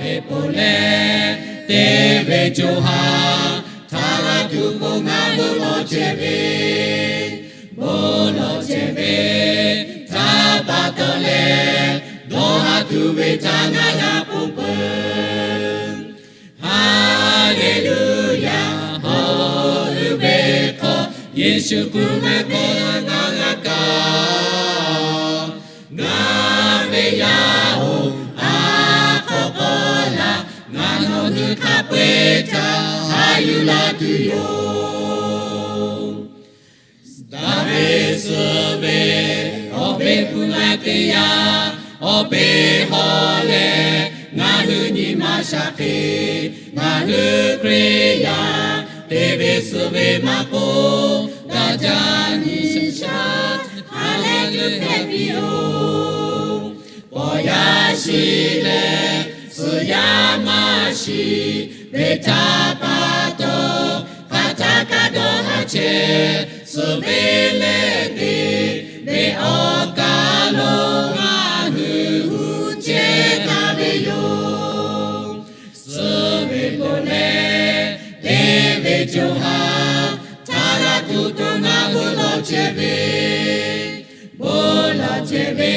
ve pon leh, te ve co ha htaˇ g'a tuˬ k'o, ngaˬ bon lawˬ chehˇ ve, bon lawˬ chehˇ ve, htaˇ pa taw leh, dawˇ haˍ tuˬ ve htaꞈ ngaˬ g'a ponˬ peuˬ. Haˍleˍluˍyaˍ, hawˉ uiˍ ve hk'aw, Yeˍsuˆ kuˬ ve hk'aw ngaˬ g'a kaˇ. Ngaˬ ve yaˇ-oˬ, a hk'aw k'aw laˬ, ngaˬ nawˬ hui hk'a peu-eˬ htaꞈ haꞈ yuˬ la tuˬ yoˬ. Daˍviˆ suh ve awˬ ve hpu la teˇ yanˇ, awˬ peˇ hawˉ leh ngaˬ hui nyi ma shaˍ hk'e, ngaˬ hui Hkriꞈ yaˇ te ve suh ve maˇ k'oˆ, daꞈ jaˇ nyi shaˍ ha leh tuˬ hpehꞈ piˇ-oˬ. Paw yaˇ shiˍ leh suhˍ yaˇ maˇ shiˍ ve htaꞈ pa taw, hk'aˬ htaˇ kaꞈ dawˇ haˍ chehˇ suhˍ ve leh te ve awˬ kaˬ lo ngaˬ hui hu chehˇ taˍ ve yoˬ. Suh ve bon leh te ve co ha htaˇ g'a tuˬ k'o, ngaˬ bon lawˬ chehˇ ve, bon lawˬ chehˇ ve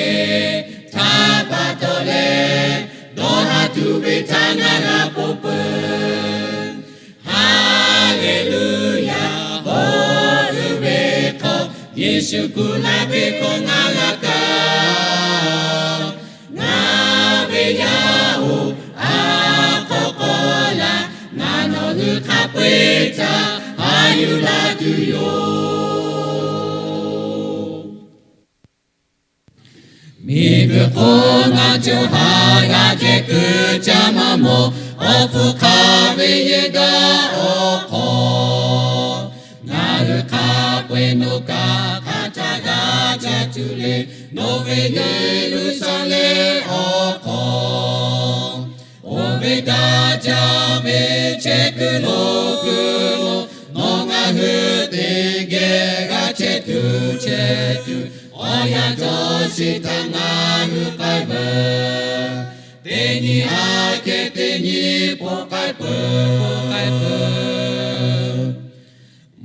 htaꞈ pa taw leh, dawˇ haˍ tuˬ ve htaꞈ ngaˬ g'a ponˬ peuˬ. Haˍleˍluˍyaˍ, hawˉ uiˍ ve hk'aw, Yeˍsuˆ kuˬ la ve hk'aw ngaˬ g'a kaˇ. Ngaˬ ve yaˇ-oˬ, a hk'aw k'aw laˬ, ngaˬ nawˬ hui hk'a peu-eˬ htaꞈ haꞈ yuˬ la tuˬ yoˬ. Miˬguiˬ hk'oˆ ngaˬ co ha g'a kehˬ kuiˬ caˇ maˇ mawˬ, awˬ hpfuhˇ hk'aˇ ve yehˬ daꞈ awˬ hk'aw, ngaˬ hui hk'a peu-eˬ nawˬ kaꞈ hk'a htaˇ g'a ca tuˬ le. Nawˬ ve Yeˍruˆsaˍlehnˍ awˬ hk'aw, oˇ ve daꞈ jaˇ ve chehˇ kuiˬ lo kuiˬ lo, nawˬ ngaˬ hui teˇ geh g'a chehˇ tuˬ chehˇ tuˬ, awˬ yanˇ cawˬ sheˍ htaꞈ ngaˬ hui k'ai veuˬ. Teˇ nyi aꞈ kehˉ teˇ nyi po k'ai peuˬ, po k'ai peuˬ.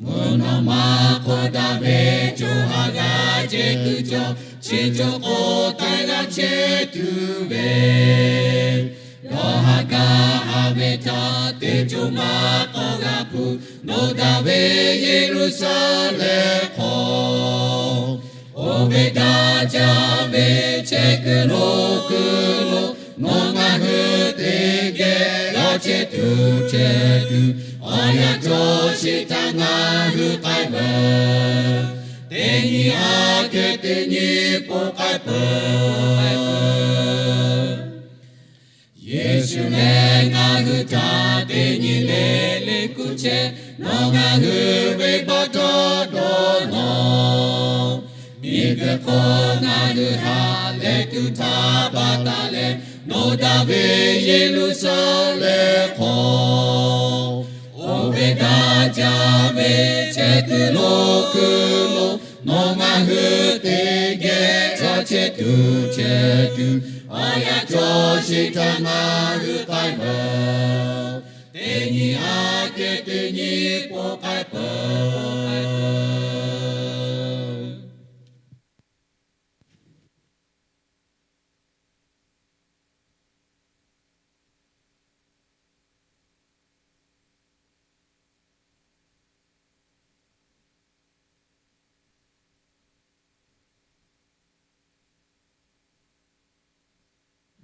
Mvuhˇ naw ma hk'oˆ daꞈ ve co ha g'a ceh kuiˬ cawˬ, chi cawˬ k'o taiˍ g'a chehˇ tuˬ ve, dawˇ haˍ gaˇ haˍ ve htaꞈ teˇ co maˇ k'awꞈ g'a hpu, nawˬ daꞈ ve Yeˍruˆsaˍlehnˍ hk'aw, oˇ ve daꞈ jaˇ ve chehˇ kuiˬ lo kuiˬ lo, nawˬ ngaˬ hui teˇ geh g'a chehˇ tuˬ chehˇ tuˬ, awˬ yanˇ cawˬ sheˍ htaꞈ ngaˬ hui k'ai veuˬ. Teˇ nyi aꞈ kehˉ teˇ nyi po k'ai peuˬ. Yeˍsuˆ lehˬ ngaˬ hui htaꞈ teˇ nyi le le kuˬ chehˇ, nawˬ ngaˬ hui venˇbaˆ dawˇ dawˇ nawˬ, miˬguiˬ hk'oˆ ngaˬ hui ha lehˬ tuˬ htaˇ pa taw leh, nawˬ daꞈ ve Yeˍruˆsaˍlehnˍ hk'aw, oˇ ve daꞈ jaˇ ve chehˇ kuiˬ lo kuiˬ lo, nawˬ ngaˬ hui teˇ geh g'a chehˇ tuˬ chehˇ tuˬ, awˬ yanˇ cawˬ sheˍ htaꞈ ngaˬ hui k'ai veuˬ. Teˇ nyi aꞈ kehˉ teˇ nyi po k'ai peuˬ.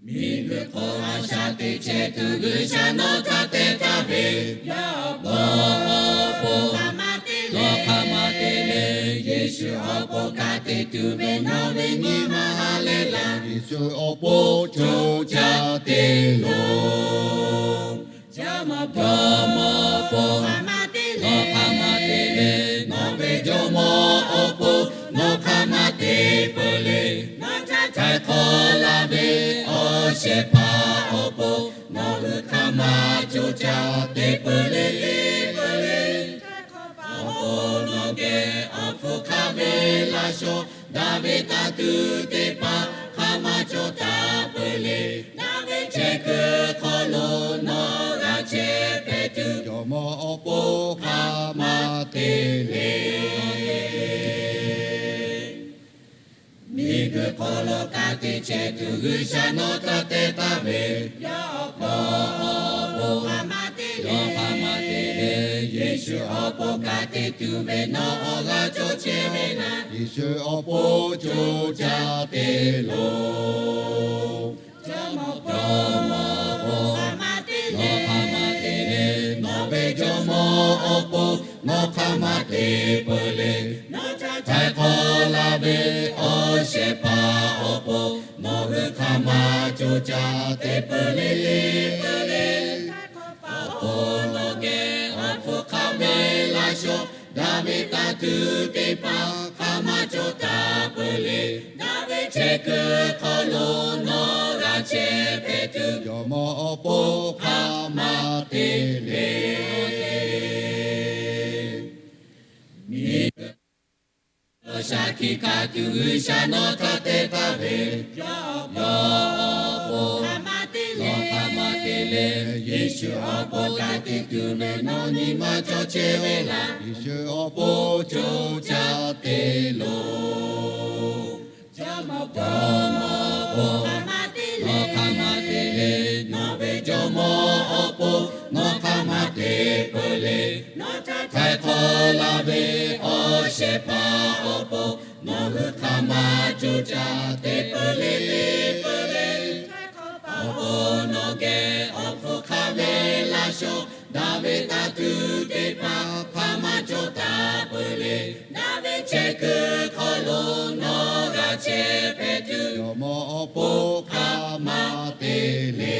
Miˬguiˬ hk'oˆ a shaꞈ teꞈ chehˇ tuˬ G'uiˬsha nawˬ htaꞈ te taˍ ve, yaꞈ awˬ bon awˬ pon, lawˬ hk'aˇ maˇ te le. Yeˍsuˆ awˬ pon ka te tuˬ ve nawˬ ve nyi ma ha lehˬ laˇ. Yeˍsuˆ awˬ pon co caˇ te loˬ. Jawˇmawˇ Jawˇmawˇ awˬ pon, lawˬ hk'aˇ maˇ te le. Nawˬ ve Jawˇmawˇ awˬ pon lawˬ hk'aˇ maˇ te peuˬ le. Nawˬ htaꞈ htaiˍ hk'awꞈ laˇ ve awˬ shehˍ hpaˇ awˬ pon, nawˬ hui hk'aˇ maˇ co caˇ te peuˬ le, te peuˬ le. Awˬ pon nawˬ geh awˬ hpfuhˇ hk'aˇ ve laꞈ shawnˍ, daꞈ ve taˇ tuˬ teˇ hpaˍ hk'aˇ maˇ cawˬ taˍ peuˬ le. Daꞈ ve chehˇ kuiˬ hk'aw te chehˇ tuˬ G'uiˬsha nawˬ htaꞈ te taˍ ve, yawˇ awˬ pon, yawˇ hk'a maˇ te leh, Yeˍsuˆ awˬ pon ka tiꞈ tuˬ ve nawˬ awˬ g'aˇ cawˬ chehˇ ve laˇ. Yeˍsuˆ awˬ pon co caˇ te loˬ. Jawˇmawˇ Pawˇ, nawˬ hk'a maˇ te leh, nawˬ ve jawˇmawˇ awˬ pon nawˬ hk'a maˇ te peuˬ le. Nawˬ htaꞈ htaiˍ hk'awꞈ laˇ ve awˬ shehˍ hpaˇ awˬ pon nawˬ hui hk'a maˇ co caˇ te peuˬ le, le, peuˬ le. Awˬ pon nawˬ geh awˬ hpfuhˇ hk'a ve laˇ shawˍ, daꞈ ve taˇ tuˬ teˇ hpaˍ hk'a maˇ cawˬ taˍ peuˬ le. Daꞈ ve chehˇ kuiˬ hk'aw lo nawˬ g'a chehˇ hpehꞈ tuˬ, jawˇmawˇ awˬ pon hk'a maˇ te le. Miˬguiˬ shaˍ hkiˆ hkanˍ tuˬ G'uiˬsha nawˬ htaꞈ te taˍ ve, yawˇ awˬ pon hk'a maˇ te leh, Yeˍsuˆ awˬ pon ka tiꞈ tuˬ ve nawˬ nyi ma cawˬ chehˇ ve laˇ. Yeˍsuˆ awˬ pon co caˇ te loˬ. Jawˇmawˇ Pawˇ, nawˬ hk'a maˇ te leh, nawˬ ve jawˇmawˇ awˬ pon nawˬ hk'a maˇ te peuˬ le. Nawˬ htaꞈ htaiˍ hk'awꞈ laˇ ve awˬ shehˍ hpaˇ awˬ pon nawˬ hui hk'a maˇ co caˇ te peuˬ le, le, peuˬ le. Awˬ pon nawˬ geh awˬ hpfuhˇ hk'a ve laˇ shawˍ, daꞈ ve taˇ tuˬ teˇ hpaˍ hk'a maˇ cawˬ taˍ peuˬ le. Daꞈ ve chehˇ kuiˬ hk'aw lo nawˬ g'a chehˇ hpehꞈ tuˬ, jawˇmawˇ awˬ pon hk'a maˇ te le.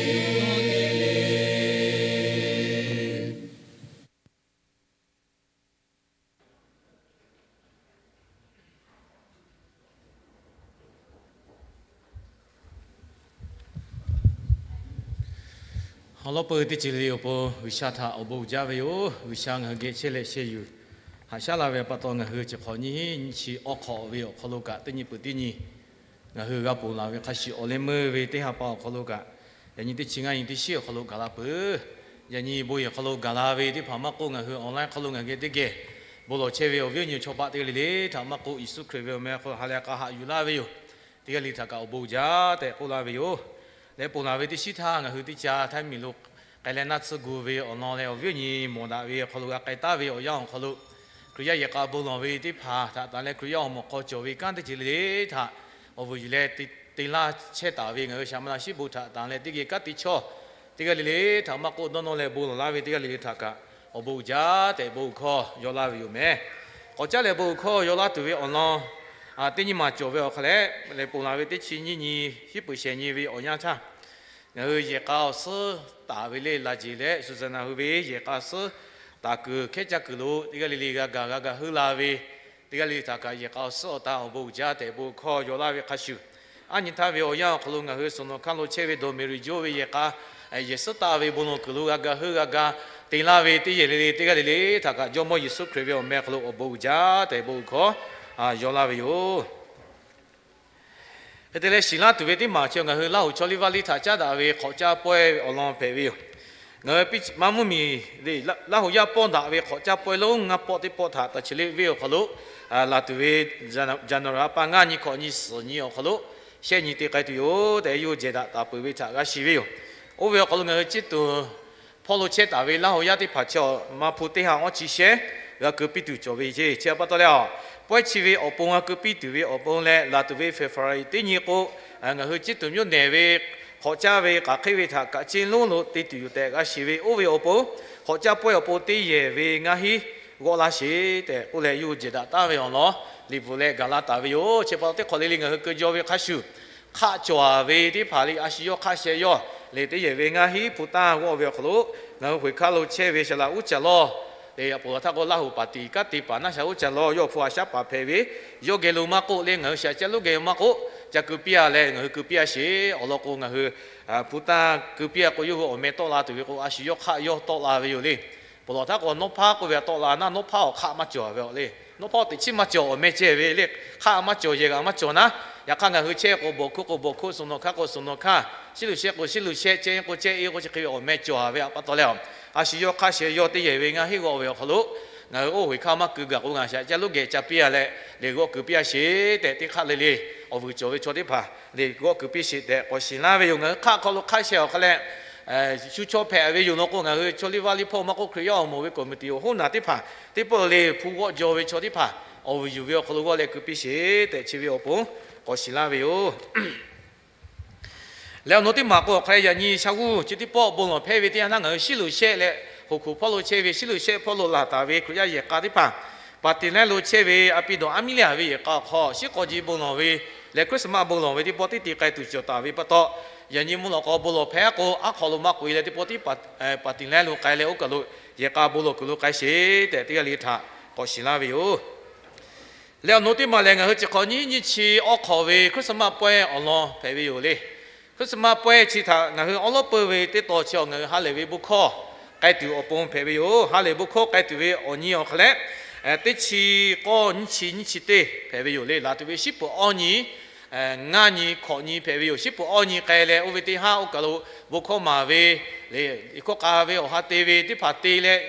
Awˬ lawn peuˬ teˇ ceuˬ le le awˬ pon G'uiˬsha htaꞈ awˬ bon uiˍ jaˇ ve yoˬ. G'uiˬsha ngaˬ hui geh chehˇ leh sheh yuˬ haꞈ shaˉ la ve pa taw, ngaˬ hui chi hk'awꞈ nyiˇ chi awˬ hk'awꞈ ve awˬ hk'aw lo kaꞈ teˇ nyi peuˬ teˇ nyi ngaˬ hui g'a ponˬ laˬ ve hk'a shuˍ, awˬ leh meuˇ ve teˇ ha pa awˬ hk'aw lo kaꞈ, yaꞈ nyi teˇ chi ngaˇ nyi teˇ shiˉ awˬ hk'aw lo gaˬ la peuˬ. Yaꞈ nyi bon yehˬ hk'aw lo gaˬ la ve teˇ hpaˍ maˇ k'oˆ, ngaˬ hui online hk'aw lo ngaˬ hui geh teˇ geh bon lawˬ chehˇ ve awˬ viˉ awˬ nyi chaw paˆ teˇ g'aˇ le le htaꞈ maˇ k'oˆ, Yeˍsuˆ Hkriꞈ ve awˬ meh hk'aw lo ha leh k'a haꞈ yuˬ laˇ ve yoˬ. Teˇ g'aˇ le le htaꞈ kaꞈ awˬ bon uiˍ jaˇ tehꞈ k'oˆ laˇ ve yoˬ. Leh ponˬ laˬ ve teˇ shiˉ htaˇ, ngaˬ hui teˇ ca Htaiˇ miˬ lo k'ai leh naˆ tsuhˇ gu ve awˬ lawn leh, awˬ viˉ awˬ nyi mawˬ daꞈ ve awˬ hk'aw lo g'a k'ai taˉ ve awˬ yanˇ awˬ hk'aw lo, Hkriꞈ yaˇ yehˬ k'a bon lawˬ ve teˇ hpaˍ htaꞈ tanˬ leh, Hkriꞈ yaˇ awˬ mawˬ hk'aw cawˬ ve kanˉ teˇ ceuˬ le le htaꞈ awˬ vuiˬ yuˬ leh te laˇ chehˇ taˍ ve ngaˬ hui Shaˍ ma na shiˉ bon htaꞈ tanˬ leh, teˇ geh kanˉ te chawˇ teˇ g'aˇ le le htaꞈ maˇ k'oˆ, dawˇ nawˇ leh bon lawˬ laˇ ve teˇ g'aˇ le le htaꞈ kaꞈ awˬ bon uiˍ jaˇ tehꞈ bon uiˍ hkawˇ yaw laˇ ve yoˬ meh. K'awꞈ caˉ leh bon uiˍ hkawˇ yaw laˇ tuˬ ve awˬ lawn teˇ nyi maˬ cawˬ ve awˬ hk'aw leh, leh ponˬ laˬ ve teˇ chi nyiˇ nyi hiˉ peuˬ shehˍ nyi ve awˬ yanˇ htaˇ, ngaˬ hui yehˬ k'a awˬ suhˉ taˍ ve le laˬ jeˬ leh, Susanna hui ve yehˬ k'a suhˉ taˍ kuiˬ hkehˉ caˇ kuiˬ lo teˇ g'aˇ le le g'a gaˬ g'a gaˬ heuˆ la ve teˇ g'aˇ le le htaꞈ kaꞈ yehˬ k'a awˬ suhˉ awˬ tan awˬ bon uiˍ jaˇ tehꞈ bon hkawˇ yaw laˇ ve hk'a shuˍ, aˉ nyi htaˇ ve awˬ yanˇ awˬ hk'aw lo ngaˬ hui Suhˍ nawˍ hkaˇ lo chehˇ ve Dawˬ Meˍriˍ Joˇ ve yehˬ k'a, yehˬ suhˉ taˆ ve bon lawˬ kuiˬ lo g'a gaˬ heuˆ g'a gaˬ te laˇ ve teˇ yehˬ le le teˇ g'aˇ le le htaꞈ kaꞈ Jawˇmawˇ Yeˍsuˆ Hkriꞈ ve awˬ meh hk'aw lo awˬ bon uiˍ jaˇ tehꞈ bon hkawˇ yaw laˇ ve yoˬ. Hk'e te leh, shiˍ laˇ tuˬ ve teˇ maˬ chi ngaˬ hui Laˇ huˍ chaw liˇ vaˇ liˇ htaꞈ caˉ daꞈ ve hk'awꞈ caˇ pawehˇ awˬ lawn hpehꞈ ve yoˬ. Ngaˬ hui piˇ maˇ mvuhˇmiˬ le, Laˇ huˍ yaˇ pawˇ daꞈ ve hk'awꞈ caˇ pawehˇ lonˉ ngaˇ pawˆ teˇ pawˆ htaꞈ taˍ chi le ve awˬ hk'aw lo, laˬ tuˬ ve January a pa ngaˇ nyi hkawꞈ nyi suhˍ nyi awˬ hk'aw lo shehˆ nyi te k'ai tuˬ yoˬ tehꞈ, yawˇ hui jehˬ daꞈ taˍ peuˬ ve htaꞈ g'a shiˍ ve yoˬ. Oˇ ve awˬ hk'aw lo ngaˬ hui ciˉ tuˬ hpawˇ lo chehˇ taˍ ve Laˇ huˍ yaˇ teˇ hpaˍ chi awˬ ma hpu teˇ ha awˇ chi shehˉ g'a keu piˇ tuˬ cawˬ ve ceˇ. Chi pa taw leh, pawehˇ chi ve awˬ pon g'a keu piˇ tuˬ ve awˬ pon leh, laˬ tuˬ ve February teˇ nyi k'o, ngaˬ hui ciˉ tuˬ mvuhˇ nehˬ ve hk'awꞈ caˇ ve k'aˬ hk'eˆ ve htaꞈ kaꞈ ceˇ lonˉ lo te tuˬ yoˬ tehꞈ g'a shiˍ ve, oˇ ve awˬ pon hk'awꞈ caˇ pawehˇ awˬ pon teˇ yehˬ ve ngaˇ hinˉ g'awˆ laˇ sheˍ tehꞈ k'oˆ leh, yawˇ hui jehˬ daꞈ taˍ ve awˬ lawn liꞈ bvuhꞈ leh gaˬ la taˍ ve yoˬ. Chi pa taw teˇ hk'awꞈ le le ngaˬ hui keu jaw ve hk'a shuˍ, hk'aˆ cawˬ ve teˇ hpaˍ le a shu yawˇ hk'aˆ sheh yawˇ le teˇ yehˬ ve ngaˇ hinˉ hpu taˇ g'awˆ ve awˬ hk'aw lo, ngaˬ hui Hkawehˍ hkaˇ lo chehˇ ve Shaˍ laꞈ uˉ caˬ lawˇ le, a poˍ laˬ htaˇ k'o Laˇ huˍ paˍ tiꞈ kanˉ te paˍ naˆ shaˍ uˉ caˬ lawˇ yawˇ hpu a shaˉ paˍ hpehꞈ ve, yawˇ geh lo maˇ k'oˆ le, ngaˬ hui shaˍ caˇ lonˉ geh maˇ k'oˆ, ca keu piˇ a leh ngaˬ hui keu piˇ a sheˍ. Awˬ lawn k'o, ngaˬ hui hpu taˇ keu piˇ a k'o, yawˇ hui awˬ meh tawˆ la tuˬ ve k'o, a shu yawˇ hk'aˆ yawˇ tawˆ la ve yoˬ le. Poˍ lawˬ htaˇ k'o, nawˉ hpaˇ k'oˆ ve htaꞈ tawˆ la naˉ, nawˉ hpaˇ awˬ hk'aˆ maˇ cawˬ ve awˬ le. Nawˉ hpaˇ teꞈ chiˉ maˇ cawˬ, awˬ meh ceh ve le. Hk'aˆ maˇ cawˬ, yehˬ g'aꞈ maˇ cawˬ naˉ, yaꞈ hk'aˇ ngaˬ hui chehˇ k'o bawˬ hkuˆ k'o bawˬ hkuˆ, suhˍ nawˍ hkaˇ k'o suhˍ nawˍ hkaˇ, shiˉ luˬ shehˆ k'o shiˉ luˬ shehˆ, ceh k'o ceh, e k'o chi hk'e ve awˬ meh cawˬ ve pa taw leh, a shu yawˇ hk'aˆ sheh yawˇ teˇ yehˬ ve ngaˇ hinˉ g'awˆ ve awˬ hk'aw lo, Ngaˬ hui oˇ hoꞈ hk'aˇ maˇ keu gaˬ k'o, ngaˬ shaꞈ ca loˉ geh ca piˇ-a leh, liꞈ g'awˆ keu piˇ-a sheˍ tehꞈ, teˇ hk'aˇ le le awˬ vuiˬ cawˬ ve chaw teˇ hpaˍ liꞈ g'awˆ keu piˇ sheˍ tehꞈ k'awꞈ shiˍ laˇ ve yoˬ. Ngaˬ hui hk'aˆ hk'aw lo hk'aˇ sheh awˬ hk'a leh shu chaw hpehꞈ ve yoˬ. Nawˬ k'o, ngaˬ hui chaw liˇ vaˇ liˇ hpawˇ maˇ k'oˆ, Hkriꞈ yaˇ awˬ moˍ ve committee awˬ hoˉ naˬ teˇ hpaˍ teˇ pawˆ le hpu g'awˆ jaw ve chaw teˇ hpaˍ awˬ vuiˬ yuˬ ve awˬ hk'aw lo g'awˆ leh keu piˇ sheˍ tehꞈ, chi ve awˬ pon k'awꞈ shiˍ laˇ ve yoˬ. Leh awˬ naw teˇ maˬ k'o, awˬ hk'a leh yaꞈ nyi sha g'uˇ chi teˇ pawˆ bon lawˬ hpehˇ ve teˇ yanˇ htaˇ, ngaˬ hui Shiˉluꞈ shehˆ leh hoꞈ hkuiˬ hpawˇ lo chehˇ ve, Shiˉluꞈ shehˆ hpawˇ lo laˬ taˍ ve Hkriꞈ yaˇ yehˬ k'a teˇ hpaˍ, Paˍtiˍlehˇ lo chehˇ ve a pi dawˬ aˉ miˉ lehˬ ve yehˬ k'a awˬ hk'aw, shiˉ k'aw ji bon lawˬ ve leh Christmas bon lawˬ ve teˇ pawˆ teˇ te k'ai tuˬ cawˬ taˍ ve pa taw, yaꞈ nyi mvuhˇ lawꞈ k'aw bon lawˬ hpehˇ k'o, aˉ hk'aw lo maˇ k'oꞈ e leh teˇ pawˆ tiˉ Paˍtiˍlehˇ lo k'ai leh oˇ kaˬ lo yehˬ k'a bon lawˬ kuiˬ lo k'ai sheˍ tehꞈ, teˇ g'aˇ le htaꞈ k'awꞈ shiˍ laˇ ve yoˬ. Leh awˬ naw teˇ maˬ lehˬ, ngaˬ hui chi hk'awꞈ nyiˇ nyiˇ chi awˉ hk'aw ve Christmas pawehˇ awˬ lawn hpehꞈ ve yoˬ le. Christmas pawehˇ chi htaꞈ ngaˬ hui awˉ lawˉ peu ve teˇ taw chi awˬ, ngaˬ hui ha lehˬ ve bon hkawˇ k'ai tuˬ awˬ pon hpehꞈ ve yoˬ. Ha lehˬ bon hkawˇ k'ai tuˬ ve awˬ nyi awˬ hk'a leh, teˇ chi k'awˇ nyiˇ chi nyiˇ chi teˇ hpehꞈ ve yoˬ le. Laˬ tuˬ ve shiˉ peuˬ awˇ nyi ngaˇ nyi hkawꞈ nyi hpehꞈ ve yoˬ. Shiˉ peuˬ awˇ nyi k'ai leh, oˇ ve teˇ haˉ oˇ kaˬ lo bon hkawˇ maˍ ve le, hkawˇ k'a ve awˬ ha te ve teˇ hpaˍ te leh,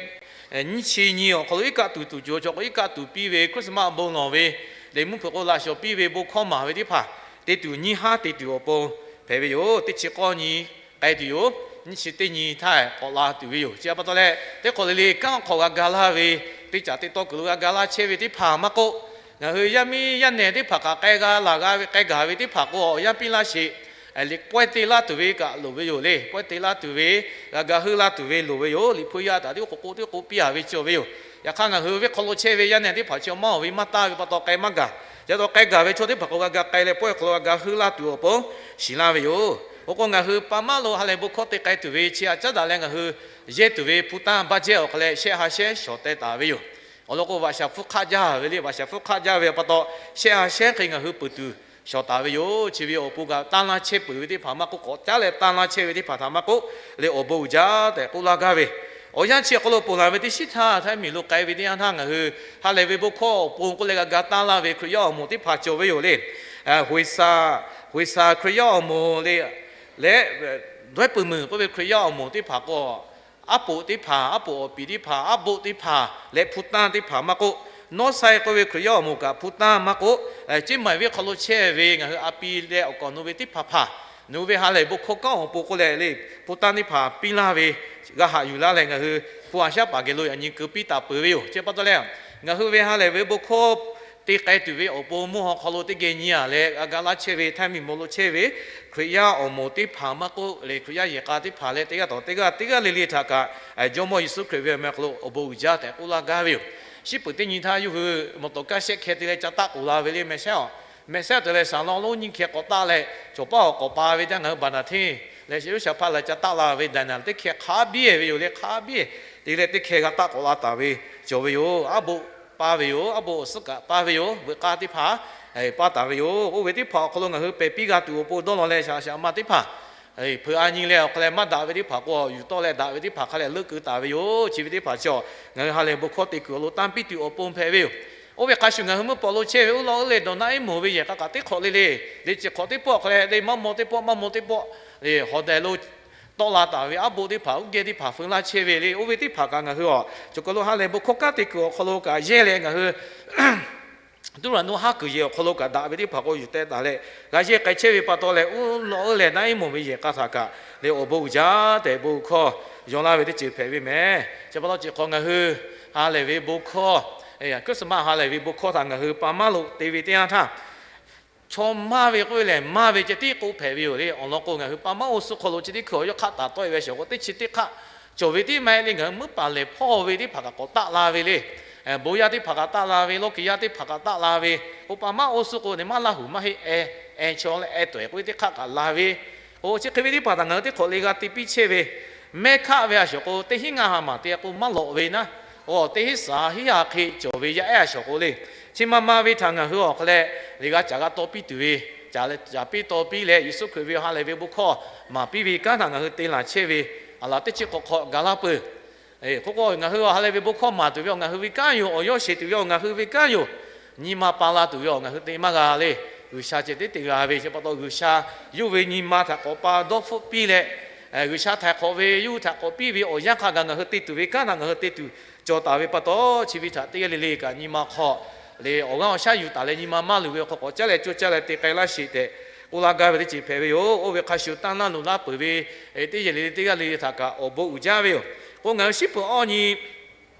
nyiˇ chi nyi awˬ hk'aw lo iˉ kaˆ tuˬ tuˬ cawˬ cawˬ k'o, iˉ kaˆ tuˬ piˇ ve Christmas bon lawˬ ve le, mvuhˇ hpeuꞈ k'o laꞈ shawˍ piˇ ve bon hkawˇ maˍ ve teˇ hpaˍ te tuˬ nyiˇ haˉ te tuˬ awˬ pon hpehꞈ ve yoˬ. Teˇ chi k'awˇ nyi k'ai tuˬ yoˬ. Nyiˇ chi teˇ nyi htaˇ k'awꞈ la tuˬ ve yoˬ. Chi pa taw leh, teˇ hk'awꞈ le le kanˉ hk'awꞈ g'a ga laˇ ve, teˇ caꞈ teˇ tawˇ kuiˬ lo g'a ga laˇ chehˇ ve teˇ hpaˍ maˇ k'oˆ, ngaˬ hui yaˇ miˇ yaˇ nehˬ teˇ hpaˍ kaꞈ k'ai g'a laˬ g'a ve, k'ai gaˬ ve teˇ hpaˍ k'o, awˬ yanˇ piˇ laˇ sheˍ. Liꞈ pawehˇ te laˇ tuˬ ve kaꞈ loˍ ve yoˬ le. Pawehˇ te laˇ tuˬ ve, g'a ga heuˆ laˇ tuˬ ve loˍ ve yoˬ. Liꞈ hpu yaˇ htaꞈ tiˉ k'oˍ k'oˍ tiˉ k'oˍ piˇ-a ve cawˬ ve yoˬ. Yaꞈ hk'aˇ, ngaˬ hui ve hk'aw lo chehˇ ve yaˇ nehˬ teˇ hpaˍ chi maˇ awˬ ve maˇ taˇ ve pa taw k'ai maˇ gaˬ. Yaꞈ taw k'ai gaˬ ve chaw teˇ hpaˍ k'o, g'a ga k'ai leh pawehˇ hk'aw lo g'a ga heuˆ laˇ tuˬ awˬ pon shiˍ laˇ ve yoˬ. Oˇ k'o, ngaˬ hui pa maˉ lo ha lehˬ bon hkawˇ te k'ai tuˬ ve chi htaꞈ caˉ daꞈ leh, ngaˬ hui yehˇ tuˬ ve hpu tanˇ baˇ jehˇ awˬ hk'a leh shehˆ ha shehˉ shawˍ teh taˍ ve yoˬ. Awˬ lawn k'o, vaꞈ shaˍ hpfuhˇ hk'aˆ jaˇ ve le. Vaꞈ shaˍ hpfuhˇ hk'aˆ jaˇ ve pa taw, shehˆ ha shehˉ hk'e ngaˬ hui peuˬ tuˬ shawˍ taˍ ve yoˬ. Chi ve awˬ pon kaꞈ tanˇ laˇ chehˇ peuˬ ve teˇ hpaˍ maˇ k'oˆ, k'awꞈ caˉ leh tanˇ laˇ chehˇ ve teˇ hpaˍ htaꞈ maˇ k'oˆ, leh awˬ bon uiˍ jaˇ tehꞈ k'oˆ laˇ gaˇ ve. Awˬ yanˇ chi awˬ hk'aw lo ponˬ laˬ ve teˇ shiˉ htaˇ, htaiˇ miˬ lo k'ai ve teˇ yanˇ htaˇ, ngaˬ hui ha lehˬ ve bon hkawˇ awˬ pon k'oˆ leh g'a ga tanˇ laˇ ve Hkriꞈ yaˇ awˬ moˍ teˇ hpaˍ cawˬ ve yoˬ le. Hoiˍ saˍ, hoiˍ saˍ Hkriꞈ yaˇ awˬ moˍ le, leh dawehˇ peuˬ meuˬ k'oˆ ve Hkriꞈ yaˇ awˬ moˍ teˇ hpaˍ k'o, aˉ poꞈ teˇ hpaˍ, aˉ poꞈ awˬ piˍ teˇ hpaˍ, aˉ boˆ teˇ hpaˍ leh hpu tanˇ teˇ hpaˍ maˇ k'oˆ, North Side k'oˆ ve Hkriꞈ yaˇ awˬ moˍ kaꞈ hpu tanˇ maˇ k'oˆ, Ceˇ maiˍ venˇ hk'aw lo chehˇ ve ngaˬ hui a pi leh awˬ kaˍ awˬ nu ve teˇ hpaˍ hpaˍ, nawˬ hui ve ha lehˬ bon hkawˇ kanˉ awˬ pon k'oˆ leh le, hpu tanˇ teˇ hpaˍ piˇ laˇ ve g'a haꞈ yuˬ laˇ leh, ngaˬ hui hpu a shaˉ paˍ geh lo yaꞈ nyi keu piˇ taˍ peuˬ ve yoˬ. Chi pa taw leh, ngaˬ hui ve ha lehˬ ve bon hkawˇ te k'ai tuˬ ve awˬ pon mvuhˇ haw hk'aw lo teˇ geh nyi-a leh g'a ga laˇ chehˇ ve htaiˇ miˬ mawˬ lo chehˇ ve Hkriꞈ yaˇ awˬ moˍ teˇ hpaˍ maˇ k'oˆ, leh Hkriꞈ yaˇ yehˬ k'a teˇ hpaˍ leh teˇ g'aˇ tawˍ teˇ g'aˇ teˇ g'aˇ le le htaꞈ kaꞈ, Jawˇ mawˇ Yeˍsuˆ Hkriꞈ ve awˬ meh hk'aw lo awˬ bon uiˍ jaˇ tehꞈ k'oˆ laˇ gaˇ ve yoˬ. Shiˉ peuˬ teˇ nyi htaˇ yawˇ hui mawˬ tawˍ kaˇ shehˆ hkeh te leh ca taˆ k'oˍ la ve le mehˬ shehˉ-oˬ. Mehˬ shehˉ te leh saˍ lawn lonˉ nyiˇ hkeh k'awꞈ taˆ leh, cawˬ paˇ awˬ k'awꞈ pa ve htaˇ ngaˬ hui baˬ naˬ hteˇ leh Yeˍruˆsaˍlehnˍ hpaˇ leh ca taˆ la ve daꞈ naˬ teˇ hkeh hk'a biˇ ve yoˬ le. Hk'a biˇ te leh teˇ hkeh g'a taˆ k'awꞈ la taˍ ve cawˬ ve yoˬ. Aˉ boˆ paˇ ve yoˬ. Aˉ boˆ awˬ suhˉ kaꞈ paˇ ve yoˬ. Veuꞈ k'aˇ teˇ hpaˍ paˇ taˍ ve yoˬ. Oˇ ve teˇ hpaˍ awˬ hk'aw lo ngaˬ hui pehˬ piˇ g'a tuˬ awˬ pon dawˇ law leh shaˍ shaˍ ma teˇ hpaˍ hpeuꞈ a nyi leh awˬ hk'a leh maˇ daꞈ ve teˇ hpaˍ k'o, yuˬ tawˆ leh daꞈ ve teˇ hpaˍ hk'a leh leuˆ keu taˍ ve yoˬ. Chi ve teˇ hpaˍ chi-a, ngaˬ hui ha lehˬ bon hkawˇ te kuiˬ awˬ lo tanˇ piˇ tuˬ awˬ pon hpehꞈ ve yoˬ. Oˇ ve hk'a shuˍ ngaˬ hui mvuhˇ pawˍ lo chehˇ ve uˉ lawˆ uˉ leh dawˬ naˆ iˉ moˍ ve yehˬ k'a kaꞈ teˇ hk'awꞈ le le, le chi hk'awꞈ teˇ pawˆ hk'a leh le maˇ maw teˇ pawˆ maˇ maw teˇ pawˆ le hawˍ dehˍ lo tawˆ la taˍ ve aˉ boˆ teˇ hpaˍ uˉ geh teˇ hpaˍ feu laˇ chehˇ ve le. Oˇ ve teˇ hpaˍ kaꞈ ngaˬ hui-a, cawˬ kaˬ lo ha lehˬ bon hkawˇ kanˉ te kuiˬ awˬ hk'aw lo kaꞈ yehˇ leh ngaˬ hui tuˉ raˬ nuˇ haˉ kuiˬ yehˬ awˬ hk'aw lo kaꞈ daꞈ ve teˇ hpaˍ k'o yuˬ teh taˍ leh g'a yehˇ k'ai chehˇ ve pa taw leh, uˉ lawˆ uˉ leh naˆ iˉ moˍ ve yehˬ k'a htaꞈ kaꞈ le awˬ bon uiˍ jaˇ tehꞈ bon hkawˇ yaw laˇ ve teˇ ceuˬ hpehꞈ ve mehˬ. Chi pa taw chi hk'awꞈ ngaˬ hui ha lehˬ ve bon hkawˇ, Christmas ha lehˬ ve bon hkawˇ htaꞈ ngaˬ hui pa maˉ lo te ve teˇ yanˇ htaˇ, chaw maˇ ve k'oˆ ve lehˬ maˇ ve ceh tiˉ k'oˆ hpehꞈ ve yoˬ le. Awˬ lawn k'o, ngaˬ hui pa maˉ oˇ suhˉ hk'aw lo chi teˇ hkui awˬ yawˇ hk'aˆ taˍ tawˆ e ve a shawˍ k'o, teˇ chi teˇ hk'aˆ cawˬ ve tiˉ maˇ heˆ le. Ngaˬ hui meuˉ paˍ lehˬ hpawˇ ve teˇ hpaˍ kaꞈ k'awꞈ taˆ la ve le. Bon yaˇ teˇ hpaˍ kaꞈ taˆ la ve, lawˇ kiˬ yaˇ teˇ hpaˍ kaꞈ taˆ la ve k'o, pa maˉ oˇ suhˉ k'o, neˬ maˇ laˇ huˍ maˇ heˆ, e, e chaw leh e tawehˬ k'oˆ ve teˇ hk'aˆ kaꞈ la ve. Oˇ chi hk'e ve teˇ hpaˍ htaꞈ ngaˬ hui teˇ hk'awꞈ le g'a te piˇ chehˇ ve, mehˆ hkaˆ ve a shawˍ k'o, teˇ hinˉ ngaˇ ha maˬ te k'o maˇ lawꞈ ve naˉ, oˇ teˇ hinˉ saˍ hinˉ ha hk'e cawˬ ve yaˇ ehˉ a shawˍ k'o le. Chi ma ma ve htaꞈ ngaˬ hui awˬ hk'a leh, le g'a caˍ g'a taw piˇ tuˬ ve, caˍ leh caˍ piˇ taw piˇ leh Yeˍsuˆ Hkriꞈ ve ha lehˬ ve bon hkawˇ maˍ piˇ ve kanˉ htaꞈ ngaˬ hui te laˬ chehˇ ve, a laˬ teˇ chi hk'awꞈ hk'awꞈ gaˬ laˇ peuˬ. K'oˆ k'o, ngaˬ hui awˬ ha lehˬ ve bon hkawˇ maˍ tuˬ ve awˬ ngaˬ hui ve kanˉ yoˬ. Awˬ yawˇ sheˍ tuˬ ve awˬ ngaˬ hui ve kanˉ yoˬ. Nyi ma pa la tuˬ ve awˬ ngaˬ hui te maˇ g'a le. G'uiˬsha ceh tiˉ te g'a ve chi pa taw, G'uiˬsha yawˇ ve nyi ma htaꞈ k'awꞈ pa dawˇ hpfuhˆ piˇ leh, G'uiˬsha htaiˍ hk'awꞈ ve yawˇ hui htaꞈ k'awꞈ piˇ ve awˬ yanˇ hk'a gaˬ ngaˬ hui te tuˬ ve kanˉ htaꞈ ngaˬ hui te tuˬ cawˬ taˍ ve pa taw, chi ve htaꞈ teˇ g'aˇ le le kaꞈ nyi ma hk'aw le awˬ g'aˇ awˬ shaˉ yuˬ taˍ leh nyi ma maˇ luˬ ve awˬ hk'aw k'awꞈ caˉ leh caw caˇ leh te k'ai laˇ sheˍ tehꞈ k'oˆ laˇ gaˇ ve teˇ ceuˬ hpehꞈ ve yoˬ. Oˇ ve hk'a shuˍ, tanˇ laˇ luˬ laˇ peuˬ ve teˇ yehˬ le le teˇ g'aˇ le le htaꞈ kaꞈ awˬ bon uiˍ jaˇ ve yoˬ. K'o, ngaˬ hui shiˉ peuˬ awˇ nyi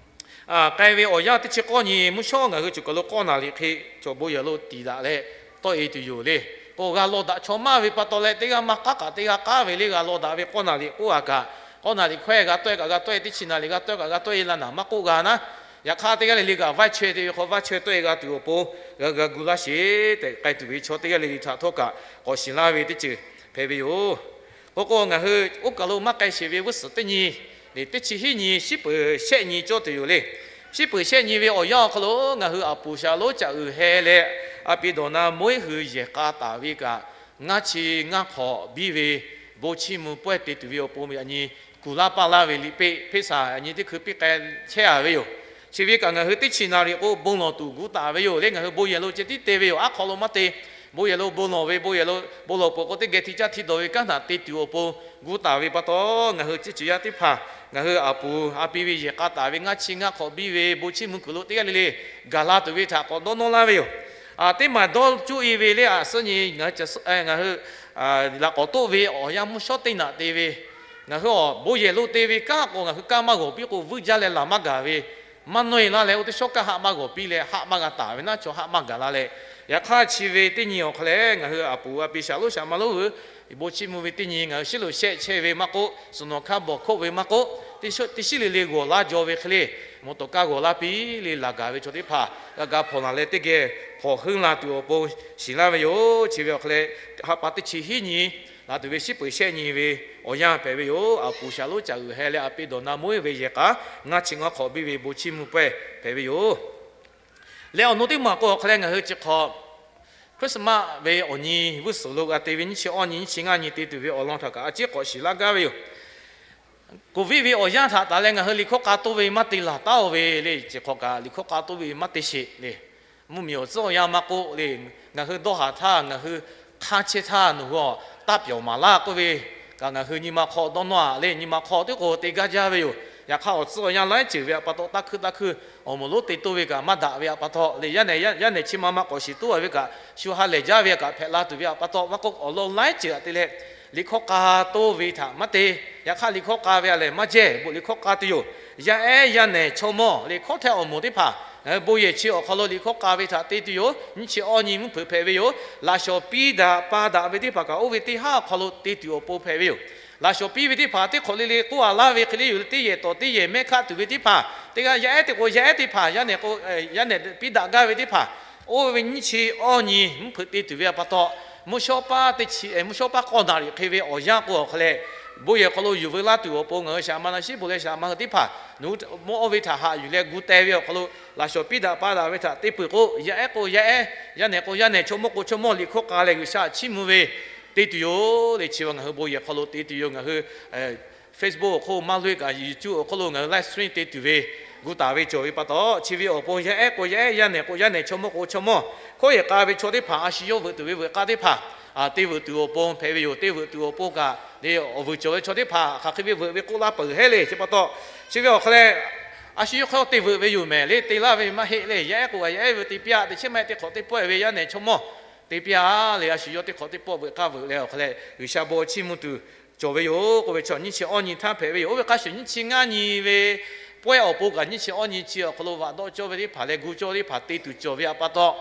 k'ai ve awˬ yanˇ teˇ chi k'awˇ nyi mvuhˇ shawˉ ngaˬ hui choˬ kaˬ lo k'awˇ naˍ riˍ hk'e chaw bon yehˬ lo tiˍ daꞈ leh tawˆ e tuˬ yoˬ le. K'o, g'a law daꞈ chaw maˇ ve pa taw leh, teˇ g'aˇ maˇ k'aˉ kaꞈ teˇ g'aˇ k'aˉ ve le, g'a law daꞈ ve k'awˇ naˍ riˍ k'oˆ a kaꞈ, k'awˇ naˍ riˍ hkawehˇ g'a tawˆ e kaꞈ g'a tawˆ e, teˇ chi naˍ riˍ g'a tawˆ e kaꞈ g'a tawˆ e laˇ naˍ maˇ k'oˆ g'a naˉ. Yaꞈ hk'aˇ, teˇ g'aˇ le le kaꞈ vaiˇ chaweh te ve hk'aw vaiˇ chaweh tawˆ e g'a tuˬ awˬ pon g'a g'a gu laˇ sheˍ tehꞈ k'ai tuˬ ve chaw teˇ g'aˇ le le htaꞈ htawˇ kaꞈ k'awꞈ shiˍ laˇ ve teˇ ceuˬ hpehꞈ ve yoˬ. K'o k'o, ngaˬ hui oˇ kaˬ lo maˇ k'ai sheˍ ve g'uˇ suhˍ teˇ nyi le, teˇ chi hiˉ nyi shiˉ peuˬ shehˆ nyi cawˇ tuˬ yoˬ le. Shiˉ peuˬ shehˆ nyi ve awˬ yanˇ awˬ hk'aw lo ngaˬ hui a puˍ Shaˍlonˉ caꞈ uiˍ heh leh a pi dawˬ na mawehˇ hui yehˬ k'a taˍ ve kaꞈ, ngaˇ chi ngaˇ hk'awꞈ biˇ ve bon chiˇ mvuh pawehˇ te tuˬ ve awˬ pon yaꞈ nyi kuˬ laˇ paˇ laˇ ve liꞈ peˆ hpeˆ saˍ yaꞈ nyi teˇ hkui piˇ k'ai chehˇ a ve yoˬ. Chi ve kaꞈ ngaˬ hui teˇ chi naˍ riˍ k'o bon lawˬ tuˬ gu taˍ ve yoˬ le. Ngaˬ hui bon yehˬ lo ceh tiˉ te ve yoˬ. Aˉ hk'aw lo maˇ te. Bon yehˬ lo bon lawˬ ve, bon yehˬ lo bon lawˬ peuˬ k'o, teˇ geh hti caˇ hti dawˬ ve kanˉ htaꞈ te tuˬ awˬ pon gu taˍ ve pa taw, ngaˬ hui teˇ ceuˬ yaˇ teˇ hpaˍ ngaˬ hui a puˍ a pi ve yehˬ k'a taˍ ve ngaˇ chi ngaˇ hk'awꞈ biˇ ve bon chiˇ mvuh kuiˬ lo teˇ g'aˇ le le gaˬ la tuˬ ve htaꞈ k'awꞈ dawˇ nawˇ laˇ ve yoˬ. Teˇ maˬ dawˇ cuˇ e ve le, a suhˉ nyi ngaˬ hui laꞈ k'awꞈ toˆ ve awˬ yanˇ mvuhˇ shawˉ teˇ naꞈ te ve, ngaˬ hui awˬ bon yehˬ lo te ve kanˉ k'o, ngaˬ hui kanˉ maˇ g'awˬ piˇ k'o, vuiˇ jaˇ leh laˬ maˇ gaˬ ve, maˇ nawˇ e laˇ leh, oˇ teˇ shawˉ kaˇ haˆ maˇ g'awˬ piˇ leh haˆ maˇ g'a taˍ ve naˉ, chaw haˆ maˇ gaˬ la leh, yaꞈ hk'aˇ chi ve teˇ nyi awˬ hk'aw leh ngaˬ hui a puˍ a pi Shaˍlonˉ Shaˍ ma lonˉ hui bon chiˇ mvuh ve teˇ nyi ngaˬ hui shiˉ lo shehˆ chehˇ ve maˇ k'oˆ, suhˍ nawˬ hkaˇ bawˬ hkoˆ ve maˇ k'oˆ, teˇ shiˉ le le g'awˬ laˇ jaw ve hk'e le, mvuhˇ tawˍ kaˇ g'awˬ laˇ piˇ le laˬ gaˬ ve chaw teˇ hpaˍ g'a ga hpawnˬ laˬ leh teˇ geh hpawnˬ heuˆ la tuˬ awˬ pon shiˍ laˇ ve yoˬ. Chi ve awˬ hk'aw leh, ha pa teˇ chi hiˉ nyi laˬ tuˬ ve shiˉ peuˬ shehˆ nyi ve awˬ yanˇ hpehꞈ ve yoˬ. A puˍ Shaˍlonˉ caꞈ uiˍ heh leh a pi dawˬ na mawehˇ ve yehˬ k'a ngaˇ chi ngaˇ hk'awꞈ biˇ ve bon chiˇ mvuh pawehˇ hpehꞈ ve yoˬ. Leh awˬ nu teˇ maˬ k'o awˬ hk'aw leh ngaˬ hui chi hk'awꞈ Christmas ve awˬ nyi g'uˇ suhˍ lo g'a te ve nyiˇ chi awˇ nyi nyiˇ chi ngaˇ nyi te tuˬ ve awˬ lawn htaꞈ kaꞈ a ciˉ k'awꞈ shiˍ laˇ gaˇ ve yoˬ. Covid ve awˬ yanˇ htaꞈ taˍ leh ngaˬ hui liꞈ hkawˇ k'a toˇ ve maˇ te laˬ taˉ-oˬ ve le. Chi hk'awꞈ kaꞈ liꞈ hkawˇ k'a toˇ ve maˇ te sheˍ le. Mvuhˇmiˬ awˬ tcuhˉ awˬ yanˇ maˇ k'oˆ le, ngaˬ hui dawˇ haˍ htaˇ ngaˬ hui hk'aˇ chehˇ htaˇ nawˬ hui taˇ pyawˬ maˍ laˇ k'oˆ ve kaꞈ, ngaˬ hui nyi ma hk'aw dawˇ nawˇ a le, nyi ma hk'aw teˇ k'o te gaˇ jaˇ ve yoˬ. Yaꞈ hk'aˇ awˬ tcuhˉ awˬ yanˇ laiˉ ceuˬ ve pa taw, taˇ hkuiˇ taˇ hkuiˇ awˬ moˍ lonˉ te toˇ ve kaꞈ maˇ daꞈ ve pa taw le, yaˇ nehˬ yaˇ nehˬ chi ma ma k'awꞈ shiˍ toˇ a ve kaꞈ, shu ha lehˬ jaˇ ve kaꞈ hpehꞈ la tuˬ ve pa taw, maˇ k'oˆ awˬ lawn laiˉ ceuˬ htaꞈ te leh liꞈ hkawˇ k'a toˇ ve htaꞈ maˇ te. Yaꞈ hk'aˇ liꞈ hkawˇ k'a ve a lehˬ maˇ jehˇ, bon liꞈ hkawˇ k'a tuˬ yoˬ. Yaˇ ehˉ yaˇ nehˬ chaw mawˇ le, hkawˇ htehꞈ awˬ moˍ teˇ hpaˍ bon yehˬ chi awˬ hk'aw lo liꞈ hkawˇ k'a ve htaꞈ te tuˬ yoˬ. Nyiˇ chi awˇ nyi mvuhˇ hpeuꞈ hpehꞈ ve yoˬ. Laꞈ shawnˍ piˇ daꞈ pa daꞈ ve teˇ hpaˍ kaꞈ oˇ ve teˇ haˉ awˬ hk'aw lo te tuˬ awˬ pon hpehꞈ ve yoˬ. Laꞈ shawnˍ piˇ ve teˇ hpaˍ teˇ hk'awꞈ le le k'oˆ a laˇ ve hk'e le yoˬ le, teˇ yehˬ tawˍ teˇ yehˬ mehˆ hkaˆ tuˬ ve teˇ hpaˍ, teˇ g'aˇ yaˇ ehˉ te k'o yaˇ ehˉ teˇ hpaˍ, yaˇ nehˬ k'o yaˇ nehˬ piˇ daꞈ gaˇ ve teˇ hpaˍ, oˇ ve nyiˇ chi awˇ nyi mvuhˇ hpeuꞈ te tuˬ ve pa taw, mvuhˇ shawˉ paˇ teˇ chi, mvuhˇ shawˉ paˇ k'awˇ naˍ riˍ hk'e ve awˬ yanˇ k'o awˬ hk'aw leh, bon yehˬ hk'aw lo yuˬ veu laˇ tuˬ awˬ pon ngaˬ hui shaˍ ma na shiˉ bon leh shaˍ ma hui teˇ hpaˍ nawˬ hui mawˇ oˇ ve htaꞈ haꞈ yuˬ leh gu teh ve awˬ hk'aw lo, laꞈ shawnˍ piˇ daꞈ pa daꞈ ve htaꞈ te peuˬ k'o, yaˇ ehˉ k'o yaˇ ehˉ, yaˇ nehˬ k'o yaˇ nehˬ, chaw mawˇ k'o chaw mawˇ liꞈ hkawˇ k'a leh G'uiˬsha chiˇ mvuh ve te tuˬ yoˬ le. Chi ngaˬ hui bon yehˬ hk'aw lo te tuˬ yoˬ. Ngaˬ hui Facebook awˬ hk'oˆ maˇ loˇ kaꞈ YouTube awˬ hk'oˆ lo ngaˬ hui live stream te tuˬ ve gu taˍ ve cawˬ ve pa taw, chi ve awˬ pon yaˇ ehˉ k'o yaˇ ehˉ, yaˇ nehˬ k'o yaˇ nehˬ, chaw mawˇ k'o chaw mawˇ hkawˇ yehˬ k'a ve chaw teˇ hpaˍ a shu yawˇ veuꞈ tuˬ ve veuꞈ k'aˇ teˇ hpaˍ te veuꞈ tuˬ awˬ pon hpehꞈ ve yoˬ. Te veuꞈ tuˬ awˬ pon kaꞈ le, awˬ vuiˬ cawˬ ve chaw teˇ hpaˍ hk'aˬ hk'e ve veuꞈ ve k'oˆ laˇ peuˬ hehˉ le. Chi pa taw, chi ve awˬ hk'aw leh a shu yawˇ hk'aw te veuꞈ ve yoˬ mehˍ le. Te laˇ ve maˇ heˆ le. Yaˇ ehˉ k'o yaˇ ehˉ ve te piˇ a, teꞈ chiˉ maˇ heˆ teˇ hk'awꞈ teˇ pawehˇ ve yaˇ nehˬ chaw mawˇ te piˇ a le. A shu yawˇ teˇ hk'awꞈ teˇ pawˆ veuꞈ k'aˇ veuꞈ leh awˬ hk'aw leh G'uiˬsha bon chiˇ mvuh tuˬ cawˬ ve yoˬ k'oˆ ve chaw nyiˇ chi awˇ nyi htaˇ hpehꞈ ve yoˬ. Oˇ ve hk'a shuˍ nyiˇ chi ngaˇ nyi ve pawehˇ awˬ pon kaꞈ nyiˇ chi awˇ nyi chi awˬ hk'aw lo vaꞈ dawˆ cawˇ ve teˇ hpaˍ leh gu cawˇ ve teˇ hpaˍ te tuˬ cawˬ ve pa taw,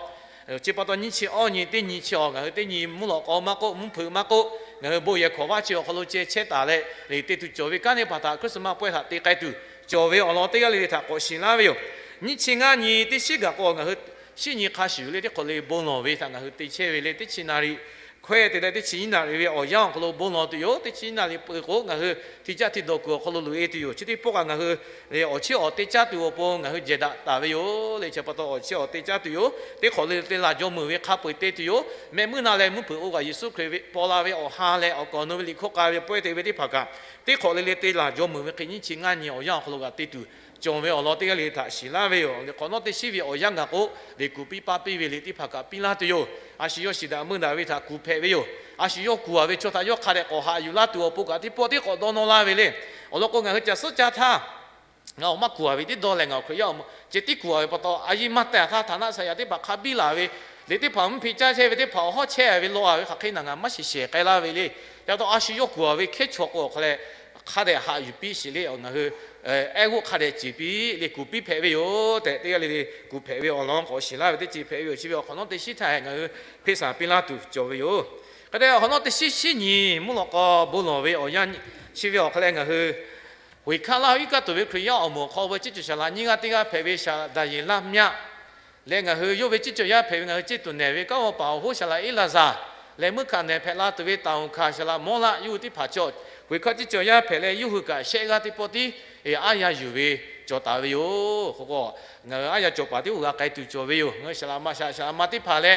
chi pa taw nyiˇ chi awˇ nyi teˇ nyi chi awˬ ngaˬ hui teˇ nyi mvuhˇ lawꞈ k'aw maˇ k'oˆ, mvuhˇ hpeuꞈ maˇ k'oˆ, ngaˬ hui bon yehˬ hkawꞈ vaˇ chi awˬ hk'aw lo ceh chehˇ taˍ leh le te tuˬ cawˬ ve kanˉ teˇ hpaˍ htaꞈ Christmas pawehˇ htaꞈ te k'ai tuˬ cawˬ ve awˬ lawn teˇ g'aˇ le le htaꞈ k'awꞈ shiˍ laˇ ve yoˬ. Nyiˇ chi ngaˇ nyi teˇ shiˉ gaˬ k'o ngaˬ hui shiˉ nyi hk'a shuˍ le teˇ hk'awꞈ le bon lawˬ ve htaꞈ ngaˬ hui te chehˇ ve le. Teˇ chi naˍ riˍ hkawehˇ te leh teˇ chi nyiˇ naˍ riˍ ve awˬ yanˇ awˬ hk'aw lo bon lawˬ tuˬ yoˬ. Teˇ chi nyiˇ naˍ riˍ peuˬ k'o ngaˬ hui hti caˇ hti dawˬ kuiˬ awˬ hk'aw lo loꞈ e tuˬ yoˬ. Chi teˇ pawˆ kaꞈ ngaˬ hui le awˬ chiˉ awˬ te caˇ tuˬ awˬ pon ngaˬ hui jehˬ daꞈ taˍ ve yoˬ le. Chi pa taw awˬ chiˉ awˬ te caˇ tuˬ yoˬ. Teˇ hk'awꞈ le le te laˬ jaw meuˬ ve hk'a peu-eˬ te tuˬ yoˬ. Mehˆ muiˉ na leh mvuhˇ hpeuꞈ oˇ kaꞈ Yeˍsuˆ Hkriꞈ ve paw la ve awˬ ha leh awˬ kaˍ awˬ nu ve liꞈ hkawˇ k'a ve pawehˇ te ve teˇ hpaˍ kaꞈ, teˇ hk'awꞈ le le te laˬ jaw meuˬ ve hk'e nyiˇ chi ngaˇ nyi awˬ yanˇ awˬ hk'aw lo g'aꞈ te tuˬ cawˬ ve awˬ lawn teˇ g'aˇ le le htaꞈ shiˍ laˇ ve yoˬ. Liꞈ hk'awꞈ nawˉ teˇ shiˉ ve awˬ yanˇ gaˬ k'o, liꞈ kuˬ piˇ paˇ piˇ ve liꞈ teˇ hpaˍ kaꞈ piˇ laˇ tuˬ yoˬ. A shu yawˇ shiˍ daꞈ meuˇ daꞈ ve htaꞈ kuˬ hpehꞈ ve yoˬ. A shu yawˇ kuˬ a ve chaw htaꞈ yawˇ hk'a dehꞈ k'awꞈ haꞈ yuˬ laˇ tuˬ awˬ pon kaꞈ teˇ pawˆ teˇ hk'awꞈ dawˇ nawˇ laˇ ve le. Awˬ lawn k'o ngaˬ hui caˬ suhˉ caˇ htaˇ Ngaˬ awˬ maˇ kuˬ a ve teˇ dawˇ leh ngaˬ Hkriꞈ yaˇ awˬ moˍ ceh tiˉ kuˬ a ve pa taw, a yiˇ maˇ teh a htaˇ htaꞈ naˆ sha yaꞈ teˇ hpaˍ hk'a biˇ laˬ ve, liꞈ teˇ hpaˍ mvuhˇ hpeꞈ caˇ chehˇ ve teˇ hpaˍ awˬ hawˉ chehˇ ve hk'aˬ hk'e naˬ ngaˬ maˇ shiˍ shehˍ k'ai laˇ ve le. Ca taw a shu yawˇ kuˬ a ve hkehˉ chaw k'o awˬ hk'a leh, hk'a dehꞈ haꞈ yuˬ piˇ sheˍ le. Ngaˬ hui ehˉ g'oˆ hk'a dehꞈ ceˬ piˇ le, kuˬ piˇ hpehꞈ ve yoˬ tehꞈ teˇ g'aˇ le le kuˬ hpehꞈ ve awˬ lawn k'awꞈ shiˍ laˇ ve teˇ ceuˬ hpehꞈ ve yoˬ. Chi ve awˬ hk'awꞈ nawˉ teˇ shiˉ htaˇ ngaˬ hui hpeˇ saˍ piˇ laˇ tuˬ cawˬ ve yoˬ. Hk'e te awˬ hk'awꞈ nawˉ teˇ shiˉ shiˉ nyi mvuhˇ lawꞈ k'aw bon lawˬ ve awˬ yanˇ chi ve awˬ hk'a leh ngaˬ hui Hk'aˬ hk'e laˇ, iˉ kaˆ tuˬ ve Hkriꞈ yaˇ awˬ moˍ awˬ hk'aw ve ceˇ cawˬ saˍ laꞈ nyiˇ g'aˇ teˇ g'aˇ hpehꞈ ve saˍ laꞈ Daˍyeˍlaˇ Myaˆ leh ngaˬ hui yawˇ ve ceˇ cawˬ yaˇ hpehꞈ ve ngaˬ hui ceˇ tuˬ nehˬ ve kanˉ g'aw paˍ awˬ hoˉ saˍ laꞈ Eˇlaˍzaˍ leh meuˇ hkanˍ nehˬ hpehꞈ la tuˬ ve taˍ uˍ hkanˍ saˍ laꞈ Mawˇlaˆ yawˇ hui teˇ hpaˍ cawˬ, Hkriꞈ hkawˇ ceˇ cawˬ yaˇ hpehꞈ leh yawˇ hui kaꞈ shehˆ g'aˇ teˇ pawˆ tiˉ aˉ yaˇ yuˬ ve cawˬ taˍ ve yoˬ. Hk'e k'o, ngaˬ hui aˉ yaˇ cawˬ paˍ tiˉ g'a k'ai tuˬ cawˬ ve yoˬ. Ngaˬ hui saˍ laꞈ ma, saˍ laꞈ ma teˇ hpaˍ leh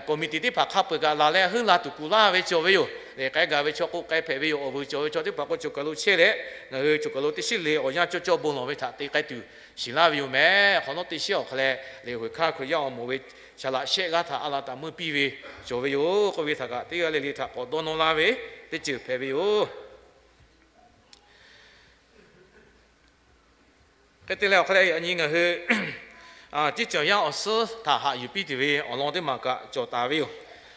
committee teˇ hpaˍ hk'a peu-eˬ kaꞈ laˬ leh heuˆ la tuˬ kuˬ laˇ ve cawˬ ve yoˬ. Leh k'ai gaˬ ve chaw k'o k'ai hpehꞈ ve yoˬ. Awˬ vuiˬ cawˬ ve chaw teˇ hpaˍ k'o choˬ kaˬ lo chehˇ leh, ngaˬ hui choˬ kaˬ lo teˇ shiˉ le awˬ yanˇ cawˇ cawˇ bon lawˬ ve htaꞈ te k'ai tuˬ shiˍ laˇ ve yoˬ meh. Hk'awꞈ nawˉ teˇ shiˉ awˬ hk'a leh, lehˬ Hkriꞈ hkawˇ Hkriꞈ yaˇ awˬ moˍ ve saˍ laꞈ shehˆ g'aˇ htaꞈ aˉ la taˍ meuˇ piˇ ve cawˬ ve yoˬ k'oˆ ve htaꞈ kaꞈ teˇ g'aˇ le le htaꞈ k'awꞈ dawˇ nawˇ laˇ ve teˇ ceuˬ hpehꞈ ve yoˬ. Hk'e te leh awˬ hk'a leh yaꞈ nyi ngaˬ hui ceˇ cawˬ yaˇ awˬ suhˉ htaꞈ haꞈ yuˬ piˇ tuˬ ve awˬ lawn teˇ maˬ kaꞈ cawˬ taˍ ve yoˬ.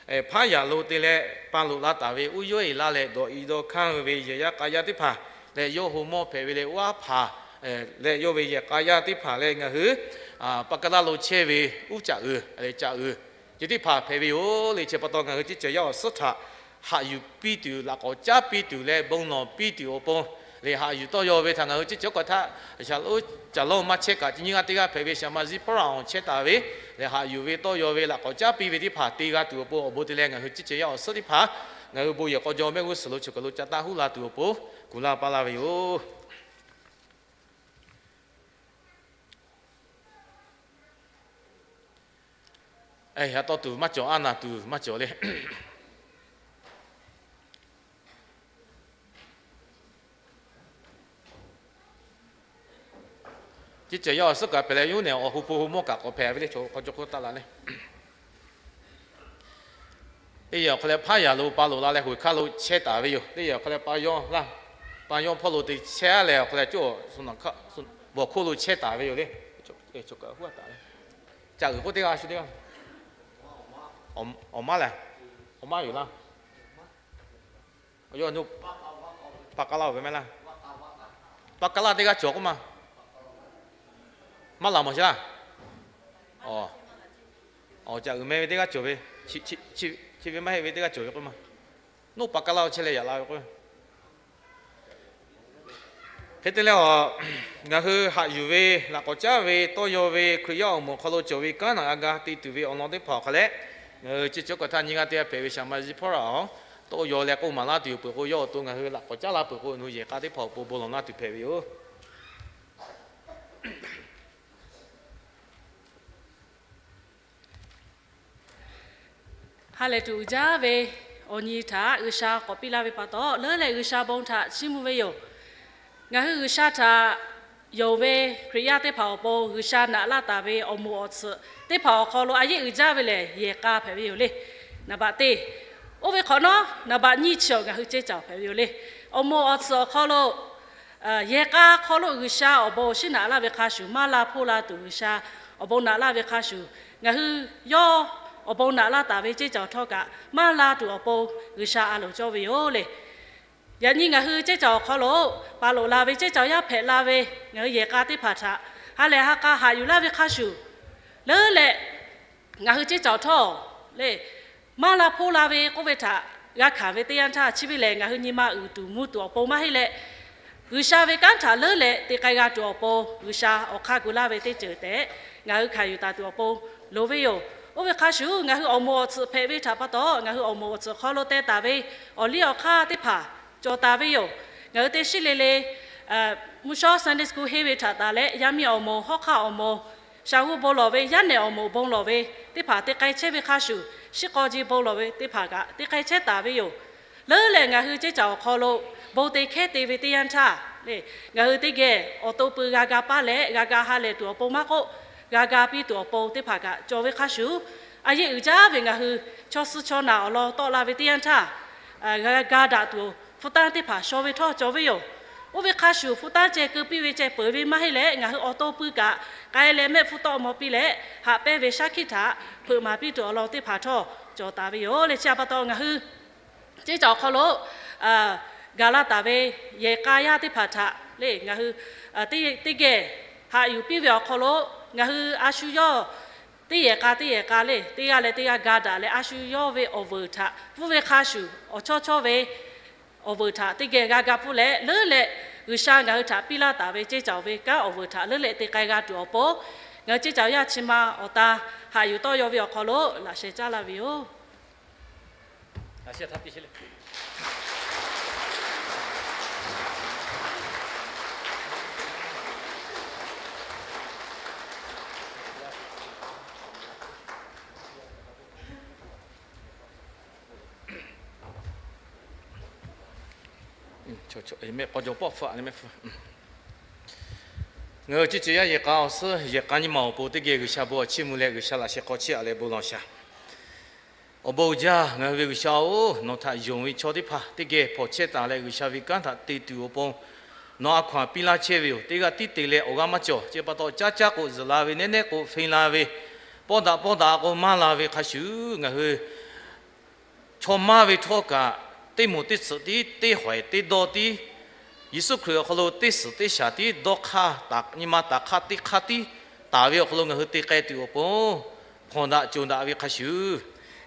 Hpaˇ yaꞈ lo te leh pa loꞈ la taˍ ve uˉ yawˇ eˬ laˇ leh dawꞈ i dawˇ hkanˇ ve yehˬ yaˇ k'a yaˇ teˇ hpaˍ leh yawˇ hui mawˇ hpehꞈ ve leh uˉ aˉ hpaˍ leh yawˇ ve yehˬ k'a yaˇ teˇ hpaˍ leh ngaˬ hui pa kaˇ laˇ lo chehˇ ve uˉ caꞈ uiˍ leh caꞈ uiˍ ceh teˇ hpaˍ hpehꞈ ve yoˬ. Leh chi pa taw ngaˬ hui ceˇ cawˬ yaˇ awˬ suhˉ htaꞈ haꞈ yuˬ piˇ tuˬ, laꞈ k'awꞈ caˉ piˇ tuˬ leh bon lawˬ piˇ tuˬ awˬ pon lehˬ, haꞈ yuˬ tawˇ yaw ve htaꞈ ngaˬ hui ceˇ cawˬ k'aw htaˇ, shaˍ lo caˬ lawˇ maˇ chehˇ kaꞈ, chi nyiˇ g'aˇ teˇ g'aˇ hpehꞈ ve shaˍ ma Ziˇ hpawˇ raꞈ awˬ chehˇ taˍ ve lehˬ, haꞈ yuˬ ve tawˇ yaw ve laꞈ k'awꞈ caˉ piˇ ve teˇ hpaˍ te g'a tuˬ awˬ pon awˬ bon te leh ngaˬ hui ceˇ cawˬ yaˇ awˬ suhˉ teˇ hpaˍ ngaˬ hui bon yehˬ k'aw jaw mehˆ g'uˇ suhˍ lo choˬ kaˬ lo ca taˇ huˉ la tuˬ awˬ pon kuˬ laˇ paˇ laˇ ve yoˬ. Yaꞈ taw tuˬ maˇ cawˬ, aˉ naˬ tuˬ maˇ cawˬ le. Ceˇ cawˬ yaˇ awˬ suhˉ kaꞈ hpehꞈ leh, yawˇ nehˬ awˬ hu hpu hu mawˇ kaꞈ k'awꞈ hpehꞈ ve le, chaw hk'aw jawˇ hk'oˆ taˆ la le. Teˇ yehˬ awˬ hk'a leh hpaˇ yaꞈ lo pa loꞈ la leh hoꞈ hkaˇ lo chehˇ taˍ ve yoˬ. Teˇ yehˬ awˬ hk'a leh pa yawˇ laˇ, pa yawˇ hpawˇ lo te chehˇ leh awˬ hk'a leh cawˇ bawˬ hkoˇ lo chehˇ taˍ ve yoˬ le. Caꞈ uiˍ k'oˆ teˇ g'aˇ shu teˇ g'aˇ, awˬ maˉ lehˬ, awˬ maˉ yoˬ laˇ. Yawˇ pa kaˇ laˇ ve mehˆ laˇ, pa kaˇ laˇ teˇ g'aˇ cawˬ k'oˆ ma, maˇ laˬ mawˬ sheˍ laˇ. Awˬ caꞈ uiˍ meh ve teˇ g'aˇ cawˬ ve, chi ve maˇ heˆ ve teˇ g'aˇ cawˬ ve k'oˆ ma. Noˉ pa kaˇ laˇ chehˇ leh yaꞈ la ve k'o Hk'e te leh, ngaˬ hui haꞈ yuˬ ve, laꞈ k'awꞈ caˉ ve, tawˇ yaw ve, Hkriꞈ yaˇ awˬ moˍ awˬ hk'aw lo cawˬ ve kanˉ naꞈ g'a ga te tuˬ ve awˬ lawn teˇ hpaˍ awˬ hk'a leh, ngaˬ hui ceˇ cawˬ k'aw htaˇ nyiˇ g'aˇ teˇ g'aˇ hpehꞈ ve shaˍ ma Ziˇ hpawˇ raꞈ awˬ tawˇ yaw leh k'oˆ maˍ laˇ tuˬ yoˬ peuˬ k'o, yawˇ awˬ to ngaˬ hui laꞈ k'awꞈ caˉ laˇ peuˬ k'o, nawˬ hui yehˬ k'a teˇ hpaˍ awˬ pon bon lawˬ laˇ tuˬ hpehꞈ ve yoˬ. Ha lehˬ tuˬ uiˍ jaˇ ve awˬ nyi htaꞈ G'uiˬsha k'awꞈ piˇ laˇ ve pa taw, leuˉ leh G'uiˬsha bon htaꞈ chiˇ mvuh ve yoˬ. Ngaˬ hui G'uiˬsha htaꞈ yonˍ ve Hkriꞈ yaˇ teˇ hpaˍ awˬ pon G'uiˬsha naꞈ laˇ taˍ ve awˬ moˍ awˬ tsuhꞈ teˇ hpaˍ awˬ hk'aw lo a yeˆ uiˍ jaˇ ve lehˬ, yehˬ k'a hpehꞈ ve yoˬ le. Naˍ baꞈ teˇ, oˇ ve hk'awꞈ nawˉ naˍ baꞈ nyiˇ chi awˬ ngaˬ hui ceˇ caˬ hpehꞈ ve yoˬ le. Awˬ moˍ awˬ tsuhꞈ awˬ hk'aw lo yehˬ k'a hk'aw lo G'uiˬsha awˬ bon awˬ shinˉ naꞈ laˇ ve hk'a shuˍ, maˇ la hpoˇ la tuˬ G'uiˬsha awˬ bon naꞈ laˇ ve hk'a shuˍ, ngaˬ hui yawˇ awˬ bon naꞈ laˇ taˍ ve ceˇ caˬ awˬ htawˇ kaꞈ maˇ la tuˬ awˬ pon G'uiˬsha a loˍ cawˇ ve yoˬ le. Yaꞈ nyi ngaˬ hui ceˇ caˬ awˬ hk'aw lo pa loꞈ la ve ceˇ caˬ yaˇ hpehꞈ la ve ngaˬ hui yehˬ k'a teˇ hpaˍ htaꞈ ha lehˬ ha k'a haꞈ yuˬ laˇ ve hk'a shuˍ, leuˉ leh ngaˬ hui ceˇ caˬ awˬ htawˇ le, maˇ la hpoˇ la ve k'oˆ ve htaꞈ g'a hkanˍ ve teˇ yanˇ htaˇ, chi ve lehˬ ngaˬ hui nyi ma uiˍ tuˬ mvuh tuˬ awˬ pon maˇ heˆ leh, G'uiˬsha ve kanˉ htaꞈ leuˉ leh te k'ai g'a tuˬ awˬ pon G'uiˬsha awˬ hk'aˇ gu laˇ ve teˇ ceuˬ tehꞈ ngaˬ hui hkanˍ yuˬ taˍ tuˬ awˬ pon loˍ ve yoˬ. Oˇ ve hk'a shuˍ, ngaˬ hui awˬ moˍ awˬ tsuhꞈ hpehꞈ ve htaꞈ pa taw, ngaˬ hui awˬ moˍ awˬ tsuhꞈ hk'aw lo teh taˍ ve awˬ liˇ awˬ hk'aˇ teˇ hpaˍ cawˬ taˍ ve yoˬ. Ngaˬ hui teˇ shiˉ le le mvuhˇ shawˉ Sunday School henˇ ve htaꞈ taˍ leh, yaˇ miˇ awˬ moˍ, hawˉ hk'aˇ awˬ moˍ, shaˍ g'uˇ bon lawˬ ve, yaˇ nehˬ awˬ moˍ bon lawˬ ve teˇ hpaˍ te k'ai chehˇ ve hk'a shuˍ, shiˉ k'aw ji bon lawˬ ve teˇ hpaˍ kaꞈ te k'ai chehˇ taˍ ve yoˬ. Leuˉ leh ngaˬ hui ceˇ caˬ awˬ hk'aw lo bon te hkehˉ te ve teˇ yanˇ htaˇ, ngaˬ hui teˇ geh awˬ to pui g'a ga paˇ leh g'a ga ha lehˬ tuˬ awˬ pon maˇ k'oˆ, g'a ga piˇ tuˬ awˬ pon teˇ hpaˍ kaꞈ cawˬ ve hk'a shuˍ, a yeˆ uiˍ jaˇ ve ngaˬ hui chaw suh chaw naˬ awˬ lawn tawˆ la ve teˇ yanˇ htaˇ, g'a ga daꞈ tuˬ hpu tanˇ teˇ hpaˍ shaw ve htawˇ cawˬ ve yoˬ. Oˇ ve hk'a shuˍ hpu tanˇ ceh keu piˇ ve ceh peuˬ ve maˇ heˆ leh, ngaˬ hui awˬ to pui kaꞈ k'ai leh mehˆ hpfuhˇ tawˆ maw piˇ leh, haꞈ pehnˇ ve shaˉ hkiˆ htaꞈ hpeuꞈ maˍ piˇ tuˬ awˬ lawn teˇ hpaˍ htawˇ cawˬ taˍ ve yoˬ le. Chi htaꞈ pa taw ngaˬ hui ceˇ caˬ awˬ hk'aw lo gaˬ la taˍ ve yehˬ k'a yaˇ teˇ hpaˍ htaꞈ le ngaˬ hui teˇ geh haꞈ yuˬ piˇ ve awˬ hk'aw lo, ngaˬ hui a shu yawˇ teˇ yehˬ k'a teˇ yehˬ k'a le teˇ g'aˇ leh teˇ g'aˇ ga daꞈ leh a shu yawˇ ve awˬ vuiˬ htaꞈ pfuhˇ ve hk'a shuˍ, awˬ chawˇ chawˇ ve awˬ vuiˬ htaꞈ teˇ geh g'a ga pfuhˇ leh, leuˉ leh G'uiˬsha ngaˬ hui htaꞈ piˇ laˇ taˍ ve ceˇ caˬ ve kanˉ awˬ vuiˬ htaꞈ leuˉ leh te k'ai g'a tuˬ awˬ pon, ngaˬ hui ceˇ caˬ yaˇ chi ma awˬ ta haꞈ yuˬ tawˇ yaw ve awˬ hk'aw lo laꞈ sheh caˉ laˇ ve yoˬ. Ngaˬ hui ceˇ caˬ yaˇ yehˬ k'a awˬ suhˉ yehˬ k'a nyiˇ ma awˬ pon teˇ geh G'uiˬsha bon awˬ chiˇ mvuh leh G'uiˬsha laꞈ sheh hk'aw chiˇ aꞈ leh bon lawˬ shaˍ. Awˬ bon uiˍ jaˇ, ngaˬ hui ve G'uiˬsha-oˬ, nawˬ htaꞈ yonˍ ve chaw teˇ hpaˍ teˇ geh hpawnˬ chehˇ taˍ leh G'uiˬsha ve kanˉ htaꞈ te tuˬ awˬ pon nawˬ a hkaw-anˬ piˇ laˇ chehˇ ve yoˬ. Teˇ g'aˇ tiˉ te leh awˬ g'aˇ maˇ cawˬ. Chi pa taw caˇ caˇ k'o zuhˬ la ve, nehˉ nehˉ k'o hpeh la ve, pawˇ daꞈ pawˇ daꞈ k'o maˇ la ve hk'a shuˍ, ngaˬ hui chaw maˇ ve htawˇ kaꞈ teˇ moˍ teˇ tsuhꞈ tiˉ, teˇ hawehˍ teˇ dawˇ tiˉ, Yeˍsuˆ Hkriꞈ awˬ hk'aw lo teˇ suhˍ teˇ shaˍ tiˉ dawˇ hk'aˇ taˍ, nyi ma taˍ hk'aˇ teˇ hk'aˇ tiˉ taˍ ve awˬ hk'aw lo ngaˬ hui te k'ai tuˬ awˬ pon hpawnˬ daꞈ conˬ daꞈ ve hk'a shuˍ,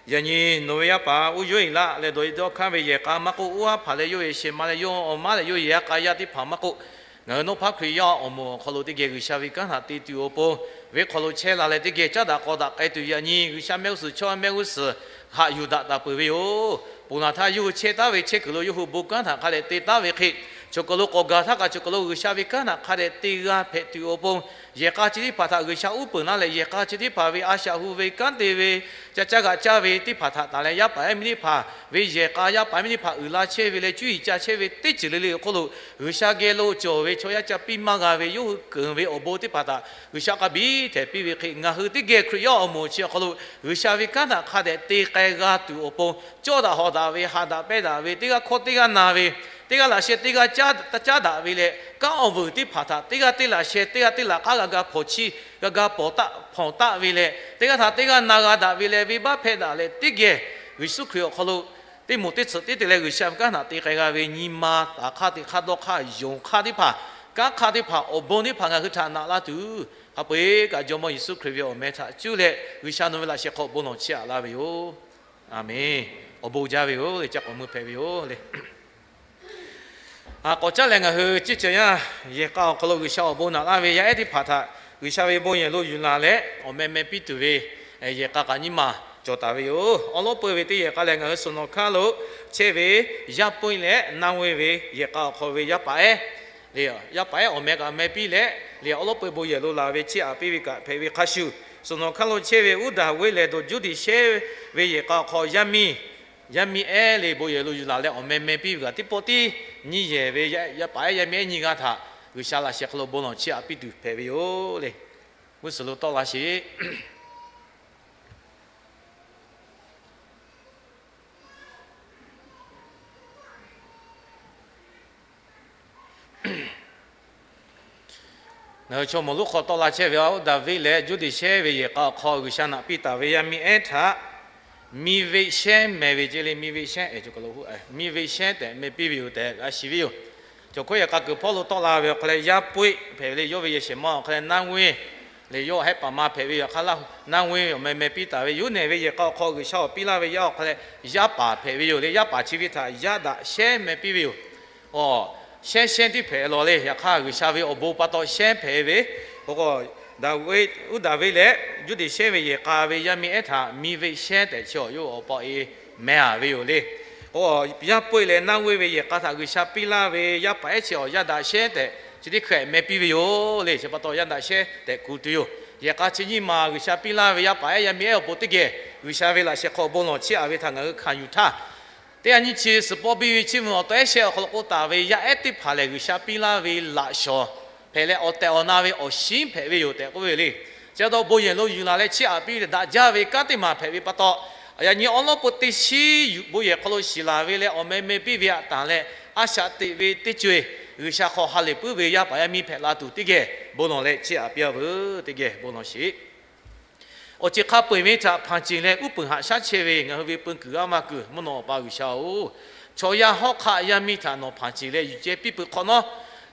yaꞈ nyi nawˬ ve yaˇ paˍ oˇ yawˇ eˬ laˆ leh dawˬ e dawˇ hk'aˇ ve yehˬ k'a maˇ k'oˆ, oˇ aˉ hpaˍ leh yawˇ ve shehˍ ma leh yawˇ awˬ maˉ leh yawˇ yehˬ yaˇ k'a yaˇ teˇ hpaˍ maˇ k'oˆ, ngaˬ hui nawˇ hpaˉ Hkriꞈ yaˇ awˬ moˍ awˬ hk'aw lo teˇ geh G'uiˬsha ve kanˉ htaꞈ te tuˬ awˬ pon, ve hk'aw lo chehˇ la leh teˇ geh caˉ daꞈ k'aw daꞈ k'ai tuˬ yaꞈ nyi G'uiˬsha mehˆ g'uˇ suhˍ chaw mehˆ g'uˇ suhˍ haꞈ yuˬ daꞈ taˍ peuˬ ve yoˬ. Ponˬ laˬ htaˇ yawˇ hui chehˇ taˉ ve chehˇ kuiˬ lo yawˇ hui bon kanˉ htaꞈ hk'a dehꞈ te taˉ ve hk'e, chaw kaˬ lo k'awꞈ gaˬ htaˇ kaꞈ chaw kaˬ lo G'uiˬsha ve kanˉ htaꞈ hk'a dehꞈ te g'a hpehꞈ tuˬ awˬ pon, yehˬ k'a chi teˇ hpaˍ htaꞈ G'uiˬsha uˉ peunˍ laˇ leh yehˬ k'a chi teˇ hpaˍ ve a shaꞈ hu ve kanˉ te ve, caˇ caˇ g'aꞈ caˇ ve teˇ hpaˍ htaꞈ taˍ leh yaˇ paˍ yaˇ miˇ teˇ hpaˍ ve yehˬ k'a yaˇ paˍ yaˇ miˇ teˇ hpaˍ uiˍ la chehˇ ve leh cuˇ yiˍ ca chehˇ ve teˇ ceuˬ le le awˬ hk'oˆ lo G'uiˬsha geh lo cawˬ ve chaw yaˇ ca piˇ maˇ g'a ve yawˇ hui keunˍ ve awˬ bon teˇ hpaˍ htaꞈ G'uiˬsha k'a biˇ htehꞈ piˇ ve hk'e, ngaˬ hui teˇ geh Hkriꞈ yaˇ awˬ moˍ chi awˬ hk'aw lo G'uiˬsha ve kanˉ htaꞈ hk'a dehꞈ te k'ai g'a tuˬ awˬ pon, cawˇ daꞈ hawˍ daꞈ ve, haꞈ daꞈ pehnˇ daꞈ ve, teˇ g'aˇ hkawˇ teˇ g'aˇ na ve, teˇ g'aˇ laꞈ sheh teˇ g'aˇ caˉ daꞈ ve leh, kanˉ awˬ vuiˬ teˇ hpaˍ htaꞈ teˇ g'aˇ teˇ laꞈ sheh teˇ g'aˇ teˇ laꞈ k'aˉ g'a ga hpawnˬ chiˇ g'a ga pawˬ taˆ hpawnˬ taˆ ve leh, teˇ g'aˇ htaꞈ teˇ g'aˇ na g'a daꞈ ve leh venˇbaˆ hpehˇ daꞈ leh teˇ geh Yeˍsuˆ Hkriꞈ awˬ hk'aw lo teˇ moˍ teˇ tsuhꞈ tiˉ te leh G'uiˬsha ve kanˉ htaꞈ te k'ai g'a ve nyi ma taˍ hk'aˇ teˇ hk'aˇ dawˇ hk'aˇ yonˍ hk'aˇ teˇ hpaˍ, kanˉ hk'aˇ teˇ hpaˍ, awˬ bon teˇ hpaˍ ngaˬ hui htaꞈ naꞈ laˇ tuˬ, hk'a peu-eˬ kaꞈ Jawˇmawˇ Yeˍsuˆ Hkriꞈ ve awˬ meh htaꞈ cuˇ leh G'uiˬsha nawˬ ve laꞈ sheh hk'aw bon lawˬ chiˇ aꞈ laˇ ve yoˬ. A menˬ. Awˬ bon jaˇ ve yoˬ le, ca k'awꞈ mui hpehꞈ ve yoˬ le. K'awꞈ caˉ leh ngaˬ hui ceˇ caˬ yaˇ yehˬ k'a awˬ hk'aw lo G'uiˬsha awˬ bon naꞈ laˇ ve yaˇ ehˉ teˇ hpaˍ htaꞈ G'uiˬsha ve bon yehˬ lo yuˬ laˬ leh awˬ meh meh piˇ tuˬ ve yehˬ k'a kaꞈ nyiˇ ma cawˬ taˍ ve yoˬ. Awˉ lawˉ peu ve teˇ yehˬ k'a lehˬ, ngaˬ hui suhˍ nawˬ hkanˇ lo chehˇ ve yaˇ poˆ leh naˇ ve ve yehˬ k'a awˬ hk'aw ve yaˇ paˍ ehˉ le, yaˇ paˍ ehˉ awˬ meh kaꞈ meh piˇ leh le, awˉ lawˉ peu bon yehˬ lo laˬ ve chiˇ aꞈ piˇ ve kaꞈ hpehꞈ ve hk'a shuˍ, suhˍ nawˬ hkanˇ lo chehˇ ve Uˉdaˍviˆ leh dawˬ Juˇdiˍshehˇ ve yehˬ k'a awˬ hk'aw yaˇ miˇ yaˇ miˇ ehˉ le bon yehˬ lo yuˬ laˬ leh awˬ meh meh piˇ ve kaꞈ teˇ pawˆ tiˉ nyiˇ yehˬ ve yaˇ paˍ ehˉ yaˇ miˇ ehˉ nyiˇ g'aˇ htaꞈ G'uiˬsha laꞈ sheh hk'aw lo bon lawˬ chiˇ aꞈ piˇ tuˬ hpehꞈ ve yoˬ le. G'uˇ suhˍ lo tawˆ la sheˍ. Ngaˬ hui chaw mawˬ lonˉ hk'aw tawˆ la chehˇ ve Uˉdaˍviˆ leh Juˇdiˍshehˇ ve yehˬ k'a awˬ hk'aw G'uiˬsha naꞈ piˇ taˍ ve yaˇ miˇ ehˉ htaꞈ Miˇveˆshehˇ meh ve ceˇ le, Miˇveˆshehˇ, Miˇveˆshehˇ tehꞈ meh piˇ ve yoˬ tehꞈ g'a shiˍ ve yoˬ. Cawˬ hkawˇ yehˬ k'a kuiˬ hpawˇ lo tawˆ la ve awˬ hk'aw leh yaˇ poˆ hpehꞈ ve le, yawˇ ve yehˬ shehˍ ma awˬ hk'aw leh naˇ ve le, yawˇ hehˆ paˍ ma hpehꞈ ve yoˬ. Hk'aˬ laˇ naˇ ve awˬ meh meh piˇ taˍ ve yoˬ. Nehˬ ve yehˬ k'a awˬ hk'aw G'uiˬsha awˬ piˇ laˇ ve yaˇ awˬ hk'aw leh yaˇ paˍ hpehꞈ ve yoˬ le. Yaˇ paˍ chi ve htaꞈ Yaˇdaꞈshehˇ meh piˇ ve yoˬ. Shehˇ shehˇ tiˉ hpehꞈ lawˬ le. Yaꞈ hk'aˇ G'uiˬsha ve awˬ bon pa taw shehˇ hpehꞈ ve, Uˉdaˍviˆ leh Juˇdiˍshehˇ ve yehˬ k'a ve yaˇ miˇ ehˉ htaꞈ Miˇveˆshehˇ tehꞈ chi awˬ yawˇ awˬ pa e meh a ve yoˬ le. Yaˇ poˆ leh naˇ ve yehˬ k'a htaꞈ G'uiˬsha piˇ laˇ ve yaˇ paˍ ehˉ chi awˬ Yaˇdaꞈshehˇ tehꞈ chi teˇ hkeh meh piˇ ve yoˬ le. Chi pa taw Yaˇdaꞈshehˇ tehꞈ kuˬ tuˬ yoˬ. Yehˬ k'a chi nyiˇ ma G'uiˬsha piˇ laˇ ve yaˇ paˍ ehˉ yaˇ miˇ ehˉ awˬ pon teˇ geh G'uiˬsha ve laꞈ sheh hk'aw bon lawˬ chiˇ aꞈ ve htaꞈ ngaˬ hui hkanˍ yuˬ htaˇ, teˇ g'aˇ nyiˇ chi suhˍ pawˆ biˇ ve chiˇ mvuh awˬ tawˆ ehˉ shehˆ awˬ hk'aw lo k'oˆ taˍ ve yaˇ ehˉ teˇ hpaˍ lehˬ G'uiˬsha piˇ laˇ ve laꞈ shawˍ hpehꞈ leh awˬ tehˬ awˬ na ve awˬ shinˉ hpehꞈ ve yoˬ tehꞈ k'oˆ ve le. Chi pa taw bon yehˬ lo yuˬ laˬ leh chiˇ aꞈ piˇ ve daꞈ jaˇ ve kanˉ teˇ maˬ hpehꞈ ve pa taw, yaꞈ nyi awˉ lawˉ peu teˇ shiˉ yuˬ bon yehˬ hk'aw lo shiˍ laˬ ve leh awˬ meh meh piˇ ve aꞈ tanˍ leh a shaꞈ teꞈ ve teˇ co-e G'uiˬsha hk'aw ha lehˬ puiˉ ve yaˇ paˍ yaˇ miˇ hpehꞈ la tuˬ teˇ geh bon lawˬ leh chiˇ aꞈ piˇ-a veuˬ. Teˇ geh bon lawˬ sheˍ. Awˬ ceuˬ hk'a peu-eˬ ve htaꞈ hpanˍ ceˬ leh uˉ peunˍ haꞈ shaˉ chehˇ ve ngaˬ hui ve peu kuiˬ aˉ maˇ kuiˬ mvuhˇ naw awˬ pa G'uiˬsha-oˬ, chaw yaˇ hawˉ hk'aˆ yaˇ miˇ htaꞈ nawˬ hpanˍ ceˬ leh yuˬ ceh piˇ peuˬ hk'awꞈ nawˉ,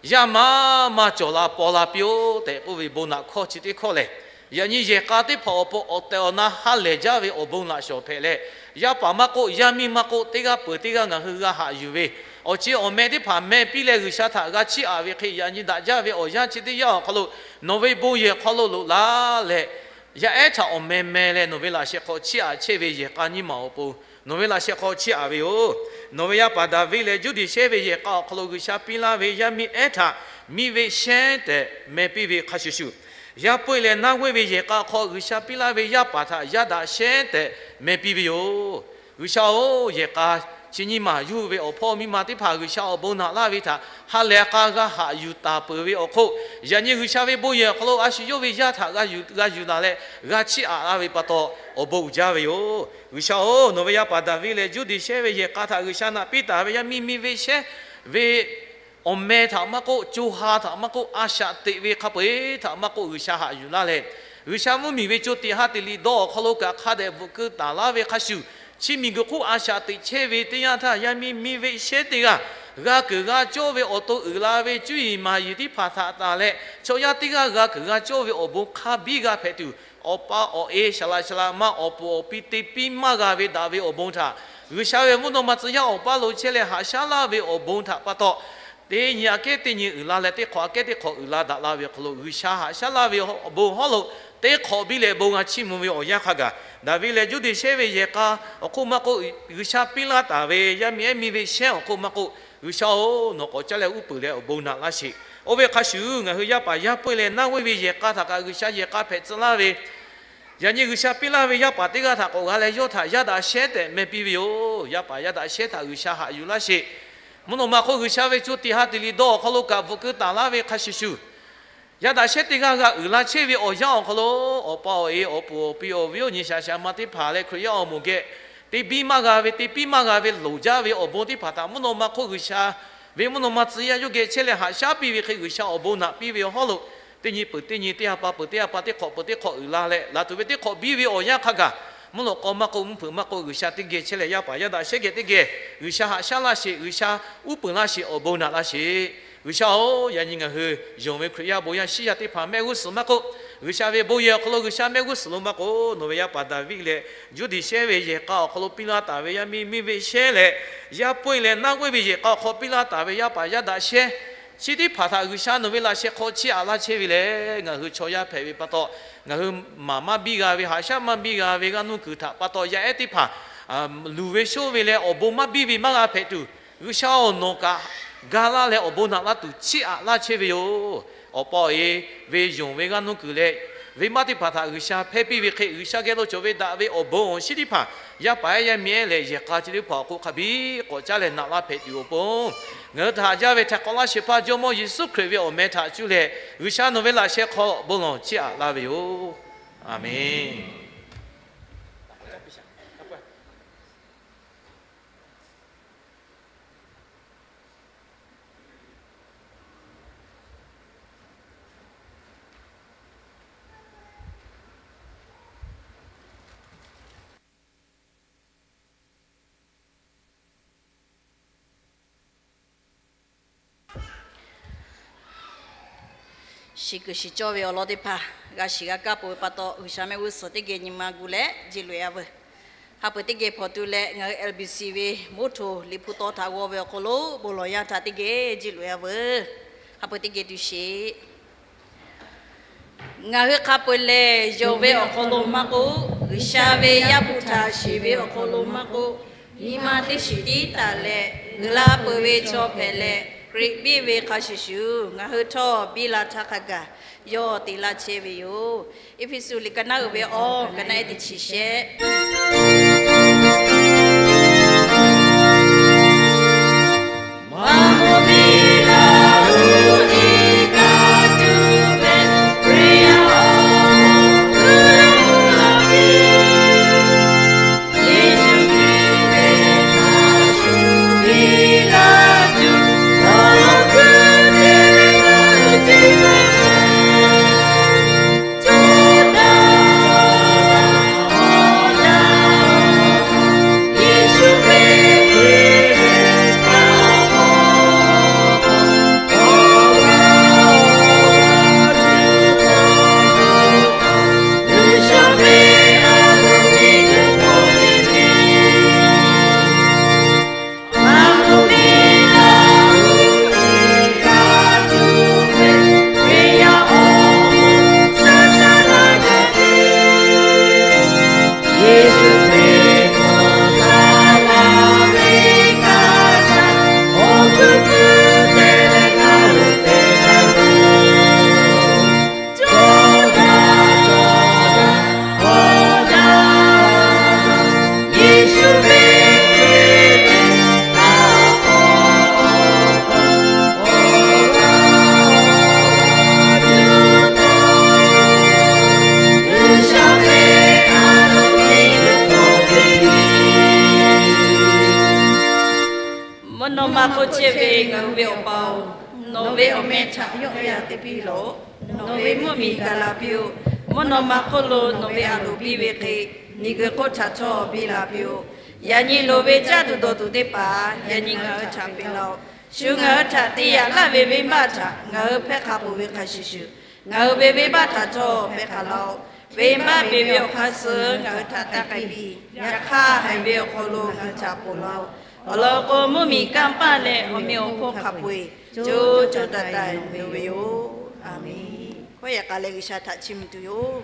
yaˇ maˇ maˇ cawˬ la paw la piˇ-oˆ tehꞈ k'oˆ ve bon naꞈ hkawˇ chi teˇ hkawˇ lehˬ, yaꞈ nyi yehˬ k'a teˇ hpaˍ awˬ pon awˬ tehˬ awˬ na ha lehˬ jaˇ ve awˬ bon naꞈ shawˍ hpehꞈ leh, yaˇ paˍ maˇ k'oˆ, yaˇ miˇ maˇ k'oˆ, teˇ g'aˇ peuˬ teˇ g'aˇ ngaˬ hui g'a haꞈ yuˬ ve awˬ chi awˬ meh teˇ hpaˍ meh piˇ leh G'uiˬsha htaꞈ g'a chiˇ aꞈ ve hk'e, yaꞈ nyi daꞈ jaˇ ve awˬ yanˇ chi teˇ yanˇ awˬ hk'aw lo nawˬ ve bon yehˬ hk'aw lo loꞈ la leh, yaˇ ehˉ htaꞈ awˬ meh meh leh nawˬ ve laꞈ sheh hk'aw chiˇ aꞈ chehˇ ve yehˬ k'a nyiˇ maˬ awˬ pon nawˬ ve laꞈ sheh hk'aw chiˇ aꞈ ve yoˬ. Nawˬ ve yaˇ paˍ Daˍviˆ leh Juˇdiˆ shehˉ ve yehˬ k'a awˬ hk'aw lo G'uiˬsha piˇ laˇ ve yaˇ miˇ ehˉ htaꞈ miˇ veˆ shehˉ tehꞈ meh piˇ ve hk'a shuˍ shuˍ, yaˇ peuˆ leh naˇ g'awehˇ ve yehˬ k'a hk'aw G'uiˬsha piˇ laˇ ve yaˇ paˍ htaꞈ yaˇ daꞈ shehˉ tehꞈ meh piˇ ve yoˬ. G'uiˬsha-oˬ, yehˬ k'a chi nyiˇ maˬ yawˇ hui ve awˬ hpawˇ miˇ ma teˇ hpaˍ G'uiˬsha awˬ bon naꞈ laˇ ve htaꞈ ha lehˬ k'a g'a haꞈ yuˬ taˍ peuˬ ve awˬ hk'oˆ, yaꞈ nyi G'uiˬsha ve bon yehˬ awˬ hk'aw lo a shu yawˇ ve yaˇ htaꞈ g'a yuˬ g'a yuˬ la leh g'a chiˇ aꞈ laˇ ve pa taw awˬ bon uiˍ jaˇ ve yoˬ. G'uiˬsha-oˬ, nawˬ ve yaˇ paˍ Daˍviˆ leh Juˇdiˆ shehˉ ve yehˬ k'a htaꞈ G'uiˬsha naꞈ piˇ taˍ ve yaˇ miˇ miˇ veˆ shehˉ ve awˬ meh htaꞈ maˇ k'oˆ, co ha htaꞈ maˇ k'oˆ, a shaꞈ teꞈ ve hk'a peu-eˬ htaꞈ maˇ k'oˆ, G'uiˬsha haꞈ yuˬ laˇ leh, G'uiˬsha mvuhˇmiˬ ve co tiꞈ ha tiꞈ liꞈ dawˇ awˬ hk'aw lo kaꞈ hk'a dehꞈ bvuhꞈ keu taˍ laˇ ve hk'a shuˍ, chi miˬguiˬ hk'oˆ a shaꞈ teꞈ chehˇ ve teˇ yanˇ htaˇ yaˇ miˇ miˇ veˆ shehˉ teˇ g'aˇ g'a keunˍ g'a cawˇ ve awˬ to uiˍ la ve cuˇ yiˍ maˍ yiˍ teˇ hpaˍ htaꞈ tanˬ leh, chaw yaˇ teˇ g'aˇ g'a keunˍ g'a cawˇ ve awˬ bon hk'a biˇ g'a hpehꞈ tuˬ, awˬ pa awˬ e shaˍ laꞈ shaˍ laꞈ ma awˬ puˍ awˬ pi te piˇ maˇ g'a ve daꞈ ve awˬ bon htaꞈ G'uiˬsha ve mvuhˇ naw ma tcuh yaˇ awˬ paˇ lo chehˇ leh haꞈ shaˉ laˇ ve awˬ bon htaꞈ pa taw, teˇ nyi aꞈ kehˉ teˇ nyi uiˍ la leh teˇ hk'awꞈ aꞈ kehˉ teˇ hk'awꞈ uiˍ la daꞈ la ve awˬ hk'aw lo G'uiˬsha haꞈ shaˉ laˇ ve awˬ bon hawˉ lo teˇ hk'awꞈ biˇ leh bon g'a chiˇ mvuh ve awˬ yanˇ hk'a gaˬ, Daˍviˆ leh Juˇdiˆ shehˉ ve yehˬ k'a awˬ hk'oˆ maˇ k'oˆ, G'uiˬsha piˇ laˇ taˍ ve yaˇ miˇ ehˉ miˇ veˆ shehˉ awˬ hk'oˆ maˇ k'oˆ, G'uiˬsha-oˬ, nawˬ k'awꞈ caˉ leh uˉ peunˍ leh awˬ bon naꞈ laˇ sheˍ. Oˇ ve hk'a shuˍ, ngaˬ hui yaˇ paˍ yaˇ peuˆ leh naˇ g'awehˇ ve yehˬ k'a htaꞈ kaꞈ G'uiˬsha yehˬ k'a hpehꞈ tcuh laˇ ve, yaꞈ nyi G'uiˬsha piˇ laˇ ve yaˇ paˍ teˇ g'aˇ htaꞈ k'awꞈ g'a leh yawˇ htaꞈ yaˇ daꞈ shehˉ tehꞈ meh piˇ ve yoˬ. Yaˇ paˍ yaˇ daꞈ shehˉ htaꞈ G'uiˬsha haꞈ yuˬ laˇ sheˍ. Mvuhˇ naw ma hk'oˆ G'uiˬsha ve co tiꞈ ha tiꞈ liꞈ dawˇ awˬ hk'aw lo kaꞈ bvuhꞈ keu taˍ laˇ ve hk'a shuˍ shuˍ, yaˇ daꞈ shehˉ teˇ g'aˇ g'a uiˍ la chehˇ ve awˬ yanˇ awˬ hk'aw lo, awˬ pa awˬ e awˬ puˍ awˬ pi awˬ viˉ awˬ nyi shaˍ shaˍ ma teˇ hpaˍ leh Hkriꞈ yaˇ awˬ moˍ geh te biˇ maˇ g'a ve te piˇ maˇ g'a ve loˍ jaˇ ve awˬ bon teˇ hpaˍ htaꞈ mvuhˇ naw ma hk'oˆ G'uiˬsha ve mvuhˇ naw ma tcuh yaˇ yawˇ geh chehˇ leh haꞈ shaˉ piˇ ve hk'e G'uiˬsha awˬ bon naꞈ piˇ ve awˬ hawˉ lo, teˇ nyi peuˬ teˇ nyi, teˇ ha pa peuˬ teˇ ha pa, teˇ hk'awꞈ peuˬ teˇ hk'awꞈ uiˍ la leh, laˬ tuˬ ve teˇ hk'awꞈ biˇ ve awˬ yanˇ hk'a gaˬ, mvuhˇ lawꞈ k'aw maˇ k'oˆ, mvuhˇ hpeuꞈ maˇ k'oˆ, G'uiˬsha teˇ geh chehˇ leh yaˇ paˍ yaˇ daꞈ shehˉ geh teˇ geh G'uiˬsha haꞈ shaˉ laˇ sheˍ, G'uiˬsha uˉ peunˍ laˇ sheˍ, awˬ bon naꞈ laˇ sheˍ. G'uiˬsha-oˬ, yaꞈ nyi ngaˬ hui yonˍ ve Hkriꞈ yaˇ bon yaˇ shiˉ yaˇ teˇ hpaˍ mehˆ g'uˇ suhˍ maˇ k'oˆ, G'uiˬsha ve bon yehˬ awˬ hk'aw lo G'uiˬsha mehˆ g'uˇ suhˍ lo maˇ k'oˆ, nawˬ ve yaˇ paˍ Daˍviˆ leh Juˇdiˆ shehˉ ve yehˬ k'a awˬ hk'aw lo piˇ laˇ taˍ ve yaˇ miˇ miˇ veˆ shehˉ leh, yaˇ peuˆ leh naˇ g'awehˇ ve yehˬ k'a awˬ hk'aw piˇ laˇ taˍ ve yaˇ paˍ yaˇ daꞈ shehˉ chi teˇ hpaˍ htaꞈ G'uiˬsha nawˬ ve laꞈ sheh hk'aw chiˇ aꞈ laˇ chehˇ ve lehˬ, ngaˬ hui chaw yaˇ hpehꞈ ve pa taw, ngaˬ hui maˍ maˇ biˇ g'a ve, haꞈ shaˉ maˇ biˇ g'a ve g'aˇ nuˇ kuiˬ htaꞈ pa taw yaˇ ehˉ teˇ hpaˍ luˬ ve shoˉ ve leh awˬ bon maˇ biˇ ve maˇ g'a hpehꞈ tuˬ, G'uiˬsha-oˬ, nawˬ kaꞈ ga laˇ leh awˬ bon naꞈ laˇ tuˬ chiˇ aꞈ laˇ chehˇ ve yoˬ. Awˬ pa awˬ e ve yonˍ ve g'aˇ nuˇ kuiˬ leh venˇbaˆ teˇ hpaˍ htaꞈ G'uiˬsha hpehˇ piˇ ve hk'e, G'uiˬsha geh lo cawˬ ve daꞈ ve awˬ bon awˬ shinˉ teˇ hpaˍ yaˇ paˍ ehˉ yaˇ miˇ ehˉ leh yehˬ k'a chi teˇ hpaˍ awˬ hk'oˆ hk'a biˇ k'awꞈ caˉ leh naꞈ laˇ hpehꞈ tuˬ awˬ pon, ngaˬ hui htaꞈ haꞈ jaˇ ve htaiˍ hk'awꞈ laˇ shehˍ hpaˇ Jawˇmawˇ Yeˍsuˆ Hkriꞈ ve awˬ meh htaꞈ cuˇ leh G'uiˬsha nawˬ ve laꞈ sheh hk'aw bon lawˬ chiˇ aꞈ laˇ ve yoˬ. Aˬmenˍ. Shiˍ kuiˬ shiˍ cawˇ ve awˬ lawn teˇ hpaˍ g'a shiˍ g'a kaˇ peuˬ ve pa taw, G'uiˬsha mehˆ g'uˇ suhˍ teˇ geh nyi ma gu leh jiˇ loꞈ-e a veuˬ. Hk'a peu-eˬ teˇ geh hpawnˬ tu leh, ngaˬ hui L B C ve moˉ htoꞈ liꞈ hpu taw htaꞈ g'aw ve awˬ hk'aw lo bon lawˬ yanˇ htaꞈ teˇ geh jiˇ loꞈ-e a veuˬ. Hk'a peu-eˬ teˇ geh tuˬ sheˍ. Ngaˬ hui hk'a peu-eˬ lehˬ, yonˍ ve awˬ hk'aw lo maˇ k'oˆ, G'uiˬsha ve Yaˇ hpu htaꞈ shiˍ ve awˬ hk'aw lo maˇ k'oˆ, nyi ma teˇ shiˍ tiˉ taˍ leh, uiˍ la peuˬ ve chaw hpehꞈ leh, Hkriꞈ biˇ ve hk'a shuˍ shuˍ, ngaˬ hui htawˇ biˇ la htaˇ hk'a gaˬ yawˇ te laˇ chehˇ ve yoˬ. Eˇfeˇsuꞈ liꞈ ka naˉ uiˍ ve awˬ ka naˉ ehˉ teˇ chi shehˆ. chehˇ ve ngaˬ hui ve Awˬ pa-oˬ, nawˬ ve awˬ meh htaꞈ yawˆ yan te piˇ lawˬ. Nawˬ ve mvuhˇ miˬ gaˬ la piˇ-oˆ. Mvuhˇ naw ma hk'oˆ lo nawˬ ve a loˍ piˇ ve hk'e, miˬguiˬ hk'oˆ htaꞈ htawˇ biˇ la piˇ-oˆ. Yaꞈ nyi loˍ ve caˇ tuˬ dawˬ tuˬ teˇ hpaˍ yaꞈ nyi ngaˬ hui htaꞈ peꞈ laˇ-oˆ. Shu ngaˬ hui htaꞈ te yaꞈ laˇ ve venˇbaˆ htaꞈ ngaˬ hui hpehˇ hk'a peuˬ ve hk'a shuˍ shuˍ, ngaˬ hui ve venˇbaˆ htaꞈ htawˇ hpehˇ hk'a laˇ-oˆ. Venˇbaˆ peꞈ ve awˬ hk'aˇ suh ngaˬ hui htaꞈ taˇ k'ai piˇ. Yaꞈ hk'aˇ, haiˬ ve awˬ hk'aw lo ngaˬ hui htaꞈ ponˬ laˇ-oˆ. Awˬ lawn k'o, mvuhˇ miˬ kanˇ paˆ leh awˬ meꞈ awˬ hponˇ hk'a peu-eˬ co co taiˍ taiˍ loˍ ve yoˬ. A menˬ. Hkawˇ yaꞈ k'a leh G'uiˬsha htaꞈ chiˇ mvuh tuˬ yoˬ.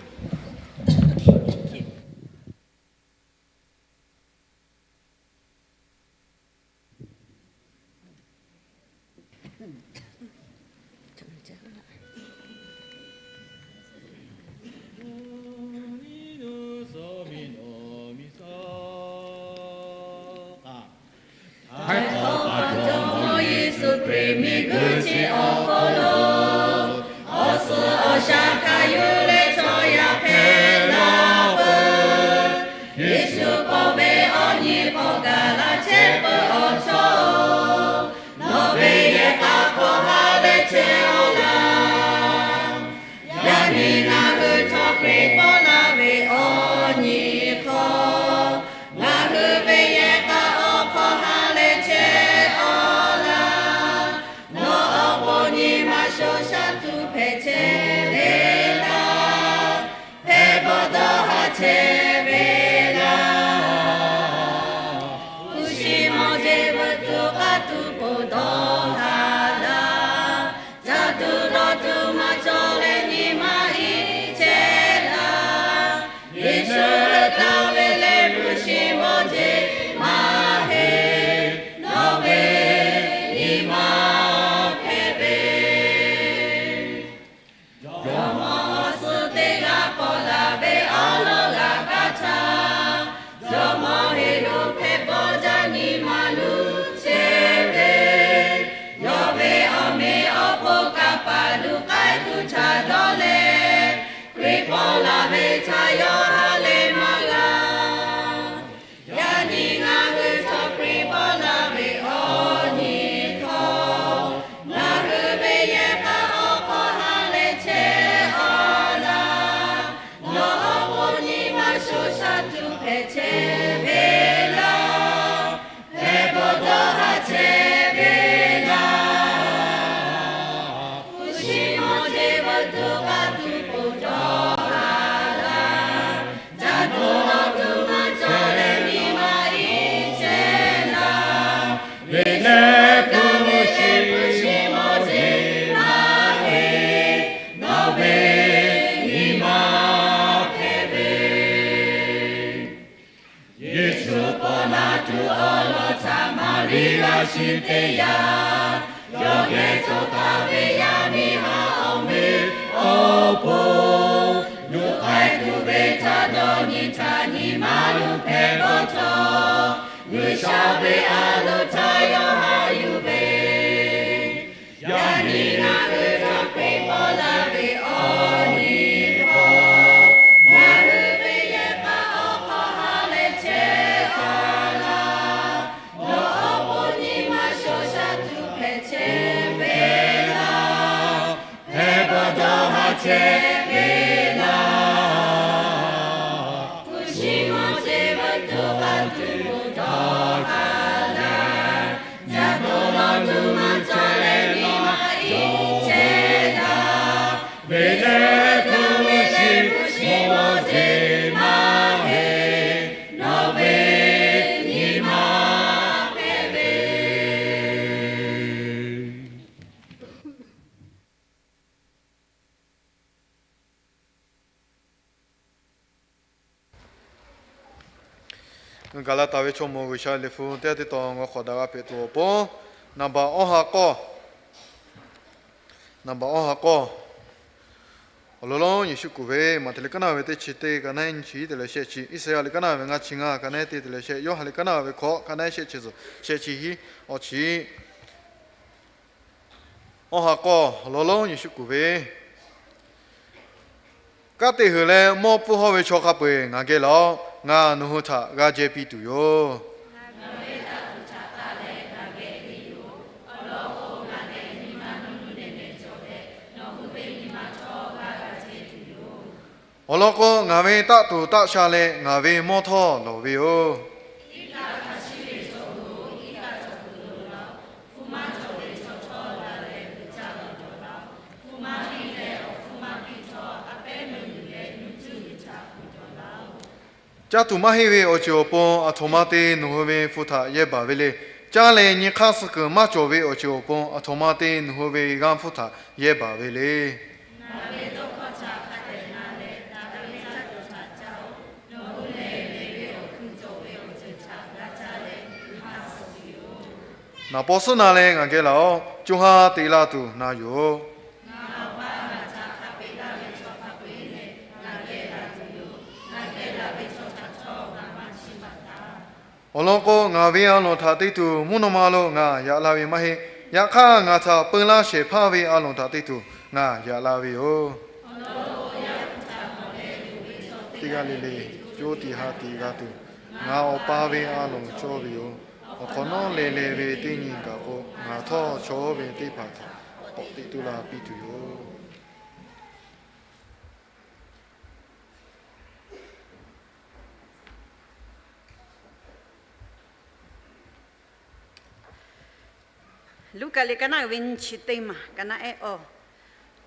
Htaiˍ hk'awꞈ pa Jawˇmawˇ Yeˍsuˆ Hkriꞈ miˬguiˬ chi awˬ hk'aw lo, awˬ suhˍ awˬ shaˍ hk'a yuˬ leh chaw yaˇ hpehꞈ la peuˬ. Yeˍsuˆ k'awꞈ ve awˬ nyi hk'aw gaˬ la chehˇ peuˬ awˬ chawˇ-oˬ, nawˬ ve yehˬ k'a hk'aw ha leh chehˇ-oˆ laˇ. Yaꞈ nyi ngaˬ hui chaw Hkriꞈ pawˆ laˇ ve awˬ nyi hk'aw, ngaˬ hui ve yehˬ k'a awˬ hk'aw ha leh chehˇ-oˆ laˇ. Nawˬ awˬ pon nyi ma sho shaˉ tuˬ hpehꞈ chehˇ ve laˇ. Hpehꞈ bawˬ dawˇ haˍ chehˇ ve laˇ. Hpu shi mawˇ jeˬ veuꞈ tuˬ k'aˇ tuˬ k'oˍ dawˇ haˍ laˇ. Caˇ tuˬ dawˬ tuˬ maˇ cawˬ leh nyi ma iˉ chehˇ laˇ. Yeˍsuˆ heuˆ gaˇ ve lehˬ hpu shi mawˇ jeˬ maˇ heˆ. Nawˬ ve nyi ma hpehꞈ ve Jawˇmawˇ awˬ suhˍ teˇ g'aˇ pawˆ laˇ ve awˉ lawˉ g'a kaˇ htaˇ, Jawˇmawˇ Heˍroˆ hpehˇ pawˆ jaˇ nyi ma luˬ chehˇ ve, yawˇ ve awˬ meꞈ awˬ hponˇ kaˇ paˍ luˬ k'ai tuˬ htaꞈ dawˇ leh, Hkriꞈ pawˆ laˇ ve htaꞈ yawˇ ha lehˬ maˇ g'a. Yaꞈ nyi ngaˬ hui chaw Hkriꞈ pawˆ laˇ ve awˬ nyi hk'aw, ngaˬ hui ve yehˬ k'a awˬ hk'aw ha leh chehˇ-oˆ laˇ. Nawˬ awˬ pon nyi ma sho shaˉ tuˬ hpehꞈ chehˇ ve laˇ. Hpehꞈ bawˬ dawˇ haˍ chehˇ ve laˇ. Hpu shi mawˇ jeˬ veuꞈ tuˬ k'aˇ tuˬ k'oˍ dawˇ haˍ laˇ. Caˇ tuˬ dawˬ tuˬ maˇ cawˬ leh nyi ma iˉ chehˇ laˇ. Ve lehˬ hpu shi mawˇ jeˬ maˇ heˆ. Nawˬ ve nyi ma hpehꞈ ve Yeˍsuˆ pawˆ laˇ tuˬ awˬ lawn htaꞈ Maˍriˆ laˇ shiˍ teˇ yanˇ, yawˇ geh cawˬ taˍ ve yaˇ miˇ haˉ awˬ meꞈ awˬ hponˇ, luˬ k'ai tuˬ ve htaꞈ dawˇ nyi htaˇ nyi ma luˬ hpehꞈ bawˬ cawˬ. G'uiˬsha ve a loˍ htaꞈ yawˇ haꞈ yuˬ ve Yaꞈ nyi ngaˬ hui chaw Hkriꞈ pawˆ laˇ ve awˬ nyi hk'aw, ngaˬ hui ve yehˬ k'a awˬ hk'aw ha leh chehˇ-oˆ laˇ. Nawˬ awˬ pon nyi ma sho shaˉ tuˬ hpehꞈ chehˇ ve laˇ. Hpehꞈ bawˬ dawˇ haˍ chehˇ ve laˇ. Hpu shi mawˇ jeˬ veuꞈ tuˬ k'aˇ tuˬ k'oˍ dawˇ haˍ laˇ. Caˇ tuˬ dawˬ tuˬ maˇ cawˬ leh nyi ma iˉ chehˇ laˇ. Ve lehˬ hpu shi mawˇ jeˬ maˇ heˆ. Nawˬ ve nyi ma hpehꞈ ve Ngaˬ gaˬ la taˍ ve chaw mawˬ G'uiˬsha liꞈ hpu teˇ g'aˇ teˇ taw ngaw hk'awꞈ daꞈ g'a hpehꞈ tuˬ awˬ pon, naˍ baꞈ awˬ ha k'awˇ, naˍ baꞈ awˬ ha k'awˇ, awˬ lawn lonˉ Yeˍsuˆ kuˬ ve Maꞈhtehˍ liꞈ kaˉ naˇ ve teˇ chi teˇ ka naˉ nyiˇ chi teˇ leh shehˆ chi, Iˉsaˍyaˆ liꞈ kaˉ naˇ ve ngaˇ chi ngaˇ ka naˉ teˇ teˇ leh shehˆ, Yoˇhanˬ liꞈ kaˉ naˇ ve hkawꞈ ka naˉ shehˆ chi zuhˬ shehˆ chi hiˉ awˬ chi Awˬ ha k'awˇ awˬ lawn lonˉ Yeˍsuˆ kuˬ ve, Kanˉ te heuˬ leh mawˇ pfuhˇ hawˇ ve chaw hk'a peu-eˬ ngaˬ geh laˬ-oꞈ. Ngaˬ nawˬ hui htaꞈ g'a jehˇ piˇ tuˬ yoˬ. Ngaˬ ve daꞈ tuˬ htaꞈ taˍ leh ngaˬ geh piˇ yoˬ. Awˬ lawn k'o, ngaˬ ve taˆ tuˬ taˆ sha leh ngaˬ ve mawˇ htawˇ lawˬ ve yoˬ. Caˇ tuˬ maˇ heˆ ve awˬ ceuˬ awˬ pon aˬ htoꞈ ma te nawˬ hui ve hpu htaꞈ yehˇ baˬ ve le. Caˇ leh nyi hk'aˇ suh kuiˬ maˇ cawˬ ve awˬ ceuˬ awˬ pon aˬ htoꞈ ma te nawˬ hui ve g'aˇ hpfuhˇ htaꞈ yehˇ baˬ ve le. Naˍ paw suhˉ na leh ngaˬ geh laˬ-oꞈ. Co ha teꞈ la tuˬ na yoˬ. Awˬ lawn k'o, ngaˬ ve a loˍ htaꞈ te tuˬ mvuhˇ naw ma lo ngaˬ yaꞈ la ve maˇ heˆ. Yaꞈ hk'aˇ, ngaˬ htaꞈ peu laˇ shehˍ hpaˇ ve a loˍ htaꞈ te tuˬ ngaˬ yaꞈ la ve yoˬ. Teˇ g'aˇ le le co tiꞈ ha tiꞈ g'a tuˬ, ngaˬ Awˬ pa ve a loˍ cawˇ ve yoˬ. Awˬ hk'awꞈ nawˉ leh leh ve teˇ nyi gaˬ k'o, ngaˬ htawˇ chaw oˇ ve teˇ hpaˍ htaꞈ k'awꞈ teꞈ tu la piˇ tuˬ yoˬ. Luˉkaꞈ liꞈ ka naˆ uiˍ ve nyiˇ chi teˇ maˬ ka naˆ ehˉ awˬ.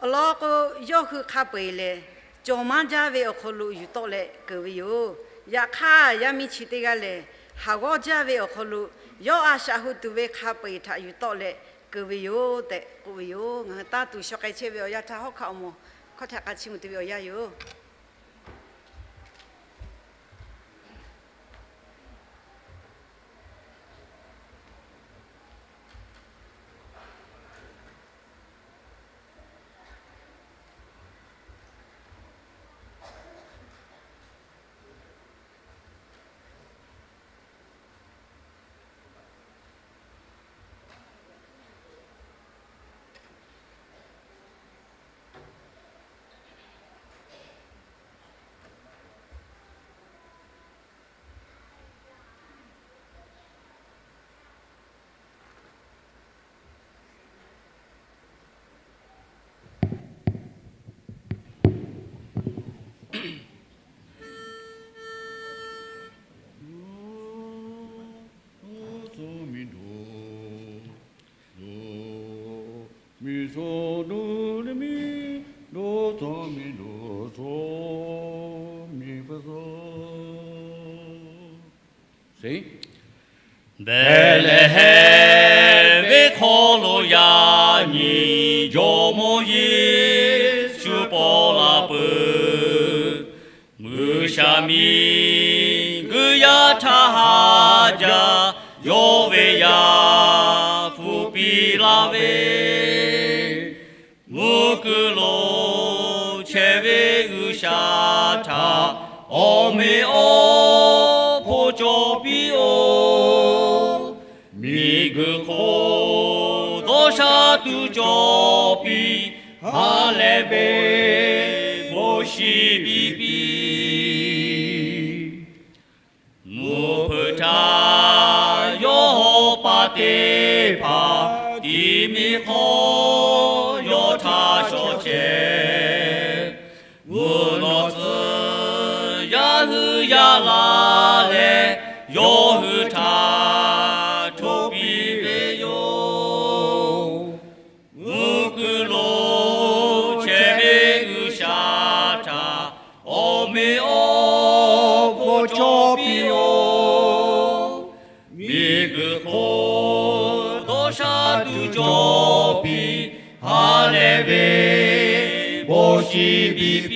Awˬ lawn k'o, yawˇ hui hk'a peu-eˬ lehˬ, cawˬ maˇ jaˇ ve awˬ hk'aw lo yuˬ tawˆ leh keunˍ ve yoˬ. Yaꞈ hk'aˇ, yaˇ miˇ chi teˇ g'aˇ lehˬ, haˍ g'awˇ jaˇ ve awˬ hk'aw lo yawˇ a shaꞈ hu tuˬ ve hk'a peu-eˬ htaꞈ yuˬ tawˆ leh keunˍ ve yoˬ tehꞈ k'oˆ ve yoˬ. Ngaˬ hui taˇ tuˬ shaw k'ai chehˇ ve awˬ yanˇ htaˇ, hawˉ hkanˇ awˬ moˍ hkawˇ htaꞈ k'a chiˇ mvuh tuˬ ve awˬ yanˇ yoˬ. Behˍlehˍhehnˍ venˇ hk'aw lo yaꞈ nyi Jawˇmawˇ Yeˍsuˆ paw la peuˬ. Mvuhˇ sha miˬguiˬ yaˇ htaꞈ haꞈ jaˇ, yawˇ ve yaˇ hpu piˇ laˇ ve mvuhˇ kuiˬ lo chehˇ ve G'uiˬsha htaꞈ awˬ meꞈ awˬ hponˇ cawˬ piˇ-oˬ. Miˬguiˬ hk'oˆ dawˇ sha tuˬ cawˬ piˇ, ha lehˬ ve bon shiˍ piˇ piˇ. Mvuhˇ hpeuꞈ htaˇ yawˇ hawˉ paˇ teˇ hpaˍ tiꞈ miˬ hk'aw yawˇ htaꞈ shawˍ chehˇ. Mvuhˇ naw tcuh yaˇ hui yaꞈ la leh, yawˇ hui htaꞈ htoꞈ piˇ ve yoˬ. Mvuhˇ kuiˬ lo chehˇ ve G'uiˬsha htaꞈ awˬ meꞈ awˬ hponˇ cawˬ piˇ-oˬ. Miˬguiˬ hk'oˆ dawˇ sha tuˬ cawˬ piˇ, ha lehˬ ve bon shiˍ piˇ piˇ.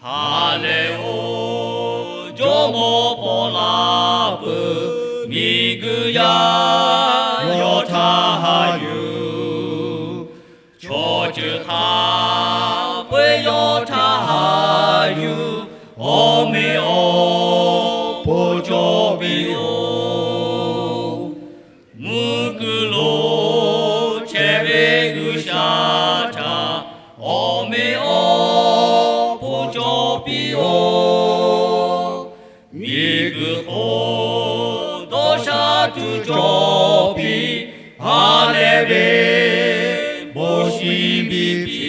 Ha lehˬ-oˬ, Jawˇmawˇ paw la peuˬ, miˬguiˬ yaˇ yawˇ htaꞈ haꞈ yuˬ. Chaw ceuˬ hk'a peu-eˬ yawˇ htaꞈ haꞈ yuˬ, awˬ meꞈ awˬ hponˇ cawˬ piˇ-oˬ. Mvuhˇ kuiˬ lo chehˇ ve G'uiˬsha htaꞈ awˬ meꞈ awˬ hponˇ cawˬ piˇ-oˬ. Miˬguiˬ hk'oˆ dawˇ sha tuˬ cawˬ piˇ, ha lehˬ ve bon shiˍ piˇ piˇ.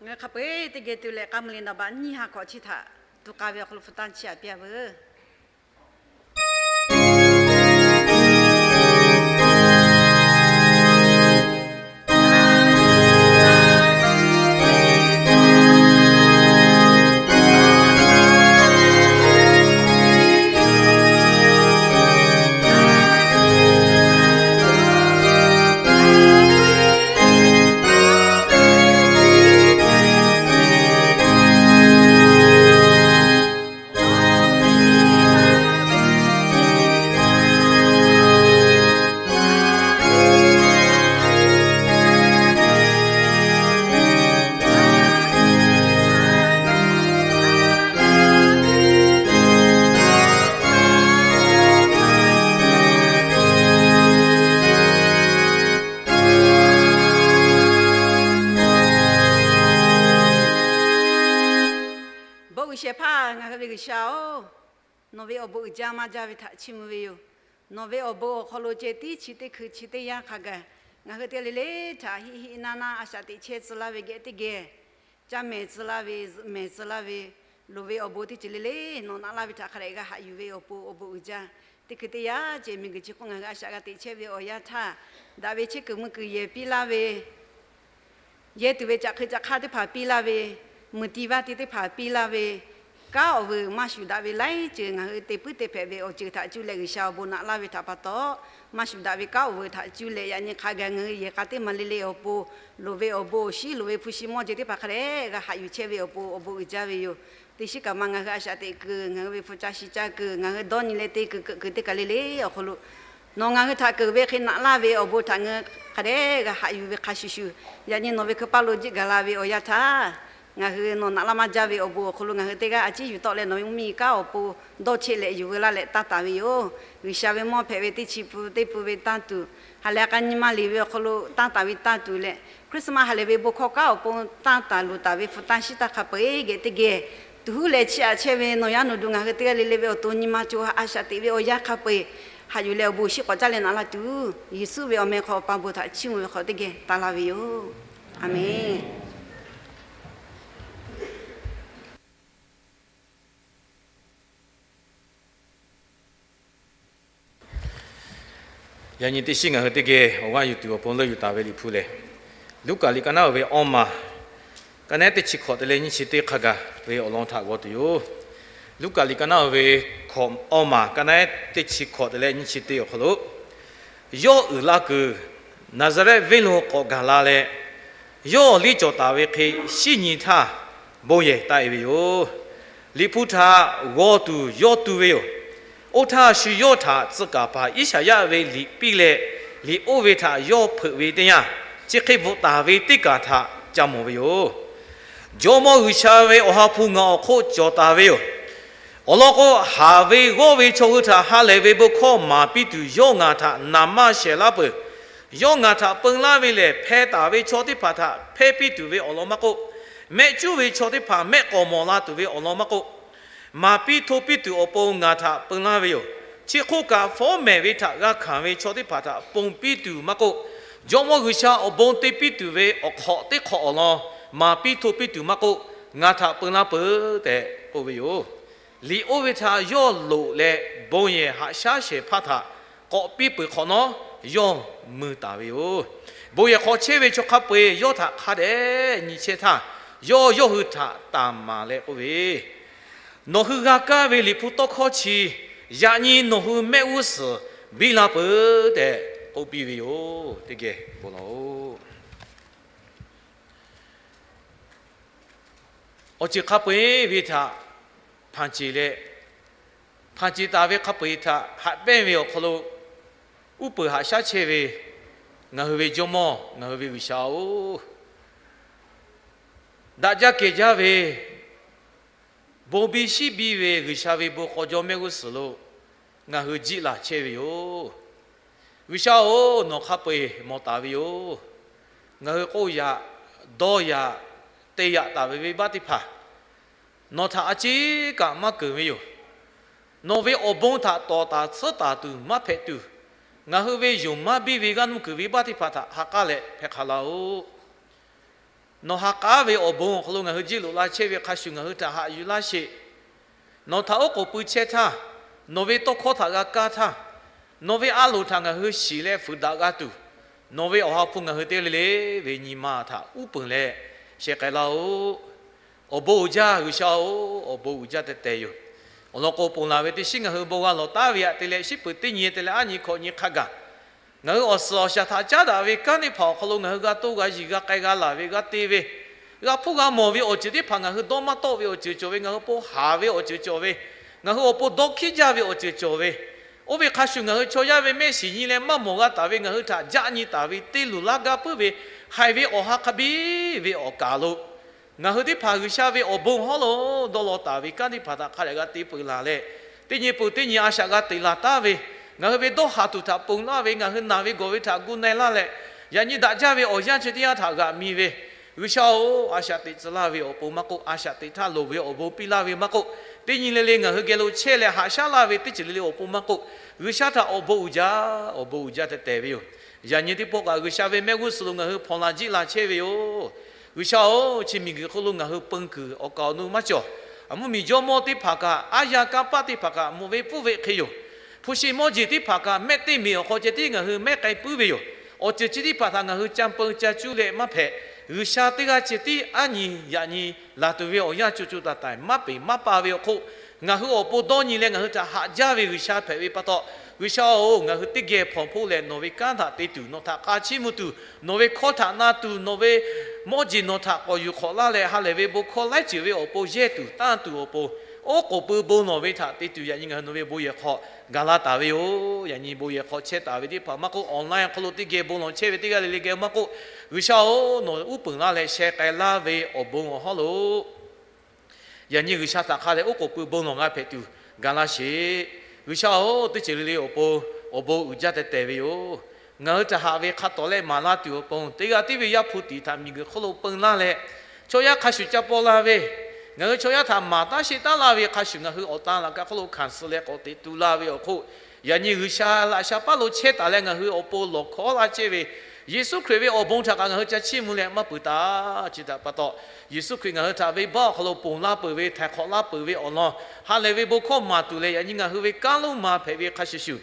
Ngaˬ hk'a peu-eˬ teˇ geh te leh k'a mui le naˍ baꞈ nyiˇ ha hkawꞈ chi htaꞈ tuꞈ k'ai ve awˬ hk'aw lo hpu tanˇ chiˇ aꞈ piˇ a veuˬ. Bon uiˍ shehˍ hpaˇ ngaˬ hui ve G'uiˬsha-oˬ, nawˬ ve awˬ bon uiˍ jaˇ maˇ jaˇ ve htaꞈ chiˇ mvuh ve yoˬ. Nawˬ ve awˬ bon awˬ hk'aw lo ceh tiˉ chi teˇ hkui chi teˇ yanˇ hk'a gaˬ, ngaˬ hui teˇ g'aˇ le le htaꞈ hiˆ hiˆ naˇ naˇ a shaꞈ teꞈ chehˇ tcuh laˇ ve geh teˇ geh, caˇ mehˍ tcuh laˇ ve, zuhꞈ mehˍ tcuh laˇ ve, loˍ ve awˬ bon teˇ ceuˬ le le nawˬ naꞈ laˇ ve htaꞈ hk'a dehꞈ g'a haꞈ yuˬ ve awˬ pon awˬ bon uiˍ jaˇ. Teˇ hkui teˇ yanˇ ceh miˬguiˬ chi hk'oˆ ngaˬ hui a shaꞈ g'a teꞈ chehˇ ve awˬ yanˇ htaˇ, daꞈ ve chehˇ kuiˬ mui kuiˬ yehˬ piˇ laˇ ve, yehˇ tuˬ ve caꞈ hk'e caꞈ hk'aˇ teˇ hpaˍ piˇ laˇ ve, mui ti vaˇ ti teˇ hpaˍ piˇ laˇ ve, kanˉ awˬ vuiˬ maˇ shuˍ daꞈ ve laiˉ ceuˬ ngaˬ hui te puiˉ te hpehꞈ ve awˬ ceuˬ htaꞈ cuˇ leh G'uiˬsha awˬ bon naꞈ laˇ ve htaꞈ pa taw, maˇ shuˍ daꞈ ve kanˉ awˬ vuiˬ htaꞈ cuˇ leh yaꞈ nyi hk'a gaˬ ngaˬ hui yehˬ k'a teˇ maˬ le le awˬ pon, loˍ ve awˬ bon awˬ shiˉ loˍ ve hpu shi mawˇ ceh teˇ hpaˍ hk'a dehꞈ g'a haꞈ yuˬ chehˇ ve awˬ pon awˬ bon uiˍ jaˇ ve yoˬ. Teˇ shiˉ kaꞈ ma ngaˬ hui a shaꞈ teꞈ kuiˬ ngaˬ hui ve hpu caˇ shi caˇ kuiˬ ngaˬ hui dawˇ nyi leh te kuiˬ keuꞈ kuiˬ teˇ kaˬ le le awˬ hk'aw lo nawˬ ngaˬ hui htaꞈ keunˍ ve hk'e naꞈ laˇ ve awˬ bon htaꞈ ngaˬ hui hk'a dehꞈ g'a haꞈ yuˬ ve hk'a shuˍ shuˍ, yaꞈ nyi nawˬ ve hkui paˇ lo jiˆ gaˬ la ve awˬ yanˇ htaˇ, ngaˬ hui nawˬ naꞈ laˇ maˇ jaˇ ve awˬ bon awˬ hk'aw lo ngaˬ hui teˇ g'aˇ a ciˉ yuˬ tawˆ leh nawˬ ve mvuhˇmiˬ kanˉ awˬ pon dawˇ cheˆ leh yuˬ veu laˇ leh tanˇ taˍ ve yoˬ. G'uiˬsha ve mawˇ hpehꞈ ve teˇ chi pun teˇ pun ve tanˇ tuˬ, ha lehˬ k'a nyi ma liꞈ ve awˬ hk'aw lo tanˇ taˍ ve tanˇ tuˬ leh, Christmas ha lehˬ ve bon hkawˇ kanˉ awˬ pon tanˇ taˍ luˬ taˍ ve hpu tanˇ shiˉ taˇ hk'a peu-eˬ geh teˇ geh, tuˬ huˉ leh chiˇ aꞈ chehˇ ve nawˬ yaˇ nawˬ duˬ ngaˬ hui teˇ g'aˇ le le ve awˬ to nyi ma co ha a shaꞈ teꞈ ve awˬ yanˇ hk'a peu-eˬ, haꞈ yuˬ leh awˬ bon shiˉ k'awꞈ caˇ leh naꞈ la tuˬ, Yeˍsuˆ ve awˬ meh hk'aw awˬ pa bon htaꞈ chiˇ mvuh ve hk'aw teˇ geh taˇ laˇ ve yoˬ. A menˬ. Yaꞈ nyi teˇ shiˉ ngaˬ hui teˇ geh awˬ g'aˇ yuˬ tuˬ awˬ pon leuˆ yuˬ taˍ ve liꞈ hpu lehˬ, Luˉkaꞈ liꞈ ka naˉ uiˍ ve awˇ maˬ, ka naˉ teˇ chi hkawꞈ te leh nyiˇ chi teˇ hk'a gaˬ ve awˬ lawn htaꞈ g'aw tuˬ yoˬ. Luˉkaꞈ liꞈ ka naˉ uiˍ ve hkawꞈ awˇ maˬ ka naˉ teˇ chi hkawꞈ te leh nyiˇ chi teˇ awˬ hk'aw lo, yawˇ uiˍ la kuiˬ Naˍzaˍrehˆ venˇ lo k'awꞈ gaˬ la leh, yawˇ liˇ cawˬ taˍ ve hk'e shinˉ nyi htaˇ bon yehˬ taˆ e ve yoˬ. Liꞈ hpu htaꞈ g'aw tuˬ yawˇ tu ve yoˬ. Oˇ htaˇ shu yawˇ htaꞈ tcuh kaˍ paˍ Iˉshaˍyaˆ ve liꞈ piˇ leh, liꞈ oˇ ve htaꞈ yawˇ hpeuꞈ ve teˇ yanˇ, chi hk'e bvuhꞈ taˍ ve teˇ kaˬ htaꞈ ca mawˬ ve yoˬ. Jawˇmawˇ G'uiˬsha ve awˬ ha hpu ngaˬ awˬ hk'oˆ cawˬ taˍ ve yoˬ. Awˬ lawn k'o, haˍ ve g'awˇ ve chaw hui htaꞈ ha lehˬ ve bon hkawˇ maˍ piˇ tuˬ yawˇ ngaˬ htaꞈ naˍ manˇ shehˍ laˇ peuˬ. Yawˇ ngaˬ htaꞈ peun laˇ ve lehˬ, hpeh taˍ ve chaw teˇ hpaˍ htaꞈ hpehˇ piˇ tuˬ ve awˬ lawn maˇ k'oˆ, mehˆ cuˉ ve chaw teˇ hpaˍ mehˆ k'awꞈ mawˬ la tuˬ ve awˬ lawn maˇ k'oˆ, maˍ piˇ hto piˇ tuˬ awˬ pon ngaˬ htaꞈ peun laˇ ve yoˬ. Chi hk'oˆ kaꞈ, fawˉ mehˍ ve htaꞈ g'a hkanˍ ve chaw teˇ hpaˍ htaꞈ ponˬ piˇ tuˬ maˇ k'oˆ, Jawˇmawˇ G'uiˬsha awˬ bon te piˇ tuˬ ve awˬ hk'awꞈ teˇ hk'awꞈ awˬ lawn maˍ piˇ hto piˇ tuˬ maˇ k'oˆ, ngaˬ htaꞈ peun laˇ peuˬ tehꞈ k'oˆ ve yoˬ. Liꞈ oˇ ve htaꞈ yawˇ loꞈ leh, bon yehˬ haꞈ shaˉ shehˍ hpaˇ htaꞈ k'awꞈ piˇ peuˬ hk'awꞈ nawˉ, yawˇ mui taˍ ve yoˬ. Bon yehˬ hk'awꞈ chehˇ ve chaw hk'a peu-eˬ yawˇ htaꞈ hk'a dehꞈ nyi chehˇ htaˇ, yawˇ yawˇ hui htaꞈ tanˬ maˍ leh k'oˆ ve, Nawˬ hui g'a kaˇ ve liꞈ hpu tawˇ hkawˇ chi yaꞈ nyi nawˬ hui mehˆ g'uˇ suhˍ biˇ la peuˬ tehꞈ k'oˆ piˇ ve yoˬ. Teˇ geh bon lawˬ-oˬ. Awˬ ceuˬ hk'a peu-eˬ ve htaꞈ hpanˍ ceˬ leh, hpanˍ ceˬ taˍ ve hk'a peu-eˬ htaꞈ haꞈ pehnˇ ve awˬ hk'aw lo uˉ peunˍ haꞈ shaˉ chehˇ ve ngaˬ hui ve Jawˇmawˇ, ngaˬ hui ve G'uiˬsha-oˬ, daꞈ jaˇ kehˬ jaˇ ve bon biˇ shiˉ biˇ ve G'uiˬsha ve bon k'aw jawˇ mehˆ g'uˇ suhˍ lo ngaˬ hui jiˆ laˬ chehˇ ve yoˬ. G'uiˬsha-oˬ, nawˬ hk'a peu-eˬ mawˬ taˍ ve yoˬ. Ngaˬ hui k'oˆ yaꞈ, dawˇ yaꞈ, te yaꞈ taˍ ve venˇbaˆ teˇ hpaˍ nawˬ htaꞈ a ciˉ kaꞈ maˇ keunˍ ve yoˬ. Nawˬ ve awˬ bon htaꞈ tawˍ taˍ tsuhˉ taˍ tuˬ maˇ hpehꞈ tuˬ, ngaˬ hui ve yonˍ maˇ biˇ ve g'aˇ nuˇ kuiˬ venˇbaˆ teˇ hpaˍ htaꞈ ha k'aˉ leh hpehꞈ hk'a laˇ-oˆ. Nawˬ ha k'aˉ ve awˬ bon awˬ hk'aw lo ngaˬ hui jiˇ loꞈ la chehˇ ve hk'a shuˍ ngaˬ hui htaꞈ haꞈ yuˬ laˇ sheˍ. Nawˬ htaꞈ oˉ k'oˍ pui chehˇ htaˇ, nawˬ ve tawˇ hkawˇ htaꞈ g'a kaˇ htaˇ, nawˬ ve a loˍ htaꞈ ngaˬ hui shiˍ leh fuiˍ daꞈ g'a tuˬ, nawˬ ve Awˬ ha hpu ngaˬ hui teˇ g'aˇ le le ve nyi ma htaꞈ uˉ peunˍ leh sheh k'ai laˇ-oˆ. Awˬ bon uiˍ jaˇ G'uiˬsha-oˬ, awˬ bon uiˍ jaˇ teh tehˍ yoˬ. Awˬ lawn k'o, ponˬ laˬ ve teˇ shiˉ ngaˬ hui bon g'a lawˬ taˉ ve htaꞈ te leh, shiˉ peuˬ teˇ nyi te leh aˉ nyi hkawꞈ nyi hk'a gaˬ, ngaˬ hui awˬ suhˍ awˬ shaˍ htaꞈ caˉ daꞈ ve kanˉ teˇ hpaˍ awˬ hk'aw lo ngaˬ hui g'a toˇ g'a yiˬ g'a k'ai g'a laˬ ve g'a te ve, g'a hpuˇ g'a mawˬ ve awˬ ceuˬ teˇ hpaˍ ngaˬ hui dawˇ maˇ tawˆ ve awˬ ceuˬ cawˬ ve, ngaˬ hui awˬ pon haˍ ve awˬ ceuˬ cawˬ ve, ngaˬ hui awˬ pon dawˇ hkiˉ jaˇ ve awˬ ceuˬ cawˬ ve, oˇ ve hk'a shuˍ ngaˬ hui chaw yaˇ ve mehˆ shiˍ nyi leh maˇ mawˬ g'a taˍ ve ngaˬ hui htaꞈ jaˆ nyi taˍ ve te luˬ laˇ gaˇ puiˉ ve haiˬ ve awˬ ha hk'a biˇ ve awˬ kaˍ lo ngaˬ hui teˇ hpaˍ G'uiˬsha ve awˬ bon hawˉ lo dawˇ law taˍ ve kanˉ teˇ hpaˍ htaꞈ hk'a dehꞈ g'a te peuˬ laˬ leh, teˇ nyi peuˬ teˇ nyi a shaꞈ g'a teꞈ laˬ taˉ ve, ngaˬ hui ve dawˇ haˍ tuˬ htaꞈ ponˬ laˇ ve, ngaˬ hui naˬ ve gawˬ ve htaꞈ gu na-e laˇ leh, yaꞈ nyi daꞈ jaˇ ve awˬ yanˇ chi teˇ yanˇ htaꞈ g'aꞈ mi ve, G'uiˬsha-oˬ, a shaꞈ teꞈ tcuh laˇ ve awˬ pon maˇ k'oˆ, a shaꞈ teꞈ htaˇ loˍ ve awˬ bon piˇ laˇ ve maˇ k'oˆ, teˇ nyi le le ngaˬ hui geh lo chehˇ leh haꞈ shaˉ laˇ ve teˇ ceuˬ le le awˬ pon maˇ k'oˆ, G'uiˬsha htaꞈ awˬ bon uiˍ jaˇ, awˬ bon uiˍ jaˇ teh tehˍ ve yoˬ. Yaꞈ nyi teˇ pawˆ kaꞈ G'uiˬsha ve mehˆ g'uˇ suhˍ lo ngaˬ hui hpawnˬ la jiˆ la chehˇ ve yoˬ. G'uiˬsha-oˬ, chi miˬguiˬ hk'oˆ lo ngaˬ hui peun kuiˬ awˬ kaˍ awˬ nu maˇ cawˬ. Mvuhˇmiˬ jawˇmawˇ teˇ hpaˍ kaꞈ, aˉ yaˇ kanˇ paˆ teˇ hpaˍ kaꞈ mvuhꞈ ve pfuhˇ ve hk'e yoˬ. Hpu shi mawˇ jeˬ teˇ hpaˍ kaꞈ mehˆ teˇ miˬ awˬ hk'aw ceh tiˉ ngaˬ hui mehˆ k'ai puiˉ ve yoˬ. Awˬ ceuˬ chi teˇ hpaˍ htaꞈ ngaˬ hui ca peu ca cuˇ leh maˇ hpehꞈ. G'uiˬsha teˇ g'aˇ ceh tiˉ aˉ nyi yaꞈ nyi laˬ tuˬ ve awˬ yanˇ co co taiˍ taiˍ maˇ peˍ maˇ pa ve awˬ hk'oˆ, ngaˬ hui awˬ pon dawˇ nyi leh ngaˬ hui htaꞈ haꞈ jaˇ ve G'uiˬsha hpehꞈ ve pa taw, G'uiˬsha-oˬ, ngaˬ hui teˇ geh hpawnˬ hpoˆ leh nawˬ ve kanˉ htaꞈ te tuˬ, nawˬ htaꞈ k'a chiˇ mvuh tuˬ, nawˬ ve hkawˇ htaꞈ na tuˬ, nawˬ ve mawˇ jeˬ nawˬ htaꞈ k'awꞈ yuˬ hk'awꞈ laˇ leh ha lehˬ ve bon hkawˇ laiˉ ceuˬ ve awˬ pon yehˇ tuˬ tanˇ tuˬ awˬ pon, oˉ k'oˍ pui bon lawˬ ve htaꞈ te tuˬ yaꞈ nyi ngaˬ hui nawˬ ve bon yehˬ hk'aw gaˬ la taˍ ve yoˬ. Yaꞈ nyi bon yehˬ hk'aw chehˇ taˍ ve teˇ hpaˍ maˇ k'oˆ, online awˬ hk'aw lo teˇ geh bon lawˬ chehˇ ve teˇ g'aˇ le le geh maˇ k'oˆ, G'uiˬsha-oˬ, nawˬ uˉ peunˍ laˇ leh sheh k'ai laˇ ve awˬ bon awˬ hawˉ lo yaꞈ nyi G'uiˬsha htaꞈ hk'a dehꞈ oˉ k'oˍ pui bon lawˬ g'a hpehꞈ tuˬ gaˬ laˇ sheˍ. G'uiˬsha-oˬ, teˇ ceuˬ le le awˬ pon awˬ bon uiˍ jaˇ teh tehˍ ve yoˬ. Ngaˬ hui htaꞈ haꞈ ve hk'a tawˍ leh maˍ laˇ tuˬ awˬ pon, teˇ g'aˇ tiˉ ve Yaˇ hpu tiꞈ htaꞈ miˬguiˬ hk'oˆ lo peun laˇ leh, chaw yaˇ hk'a shuˍ ca paw la ve, ngaˬ hui chaw yaˇ htaꞈ maˍ taˉ sheˆ taˉ laˇ ve hk'a shuˍ ngaˬ hui awˬ tan laꞈ ka hk'oˆ lo hkanˍ suh leh k'awꞈ teꞈ tu la ve awˬ hk'oˆ, yaꞈ nyi G'uiˬsha laꞈ sha paˉ lo chehˇ taˍ leh ngaˬ hui awˬ pon lawˬ hkawˉ laˇ chehˇ ve Yeˍsuˆ Hkriꞈ ve awˬ bon htaꞈ kaꞈ ngaˬ hui ca chiˇ mvuh leh maˇ peuˬ taˍ. Chi htaꞈ pa taw, Yeˍsuˆ Hkriꞈ ngaˬ hui htaꞈ venˇbaˆ awˬ hk'aw lo ponˬ laˇ peuˬ ve, htaiˍ hk'awꞈ laˇ peuˬ ve awˬ lawn ha lehˬ ve bon hkawˇ maˍ tuˬ leh yaꞈ nyi ngaˬ hui ve kanˉ lonˉ ma hpehꞈ ve hk'a shuˍ shuˍ,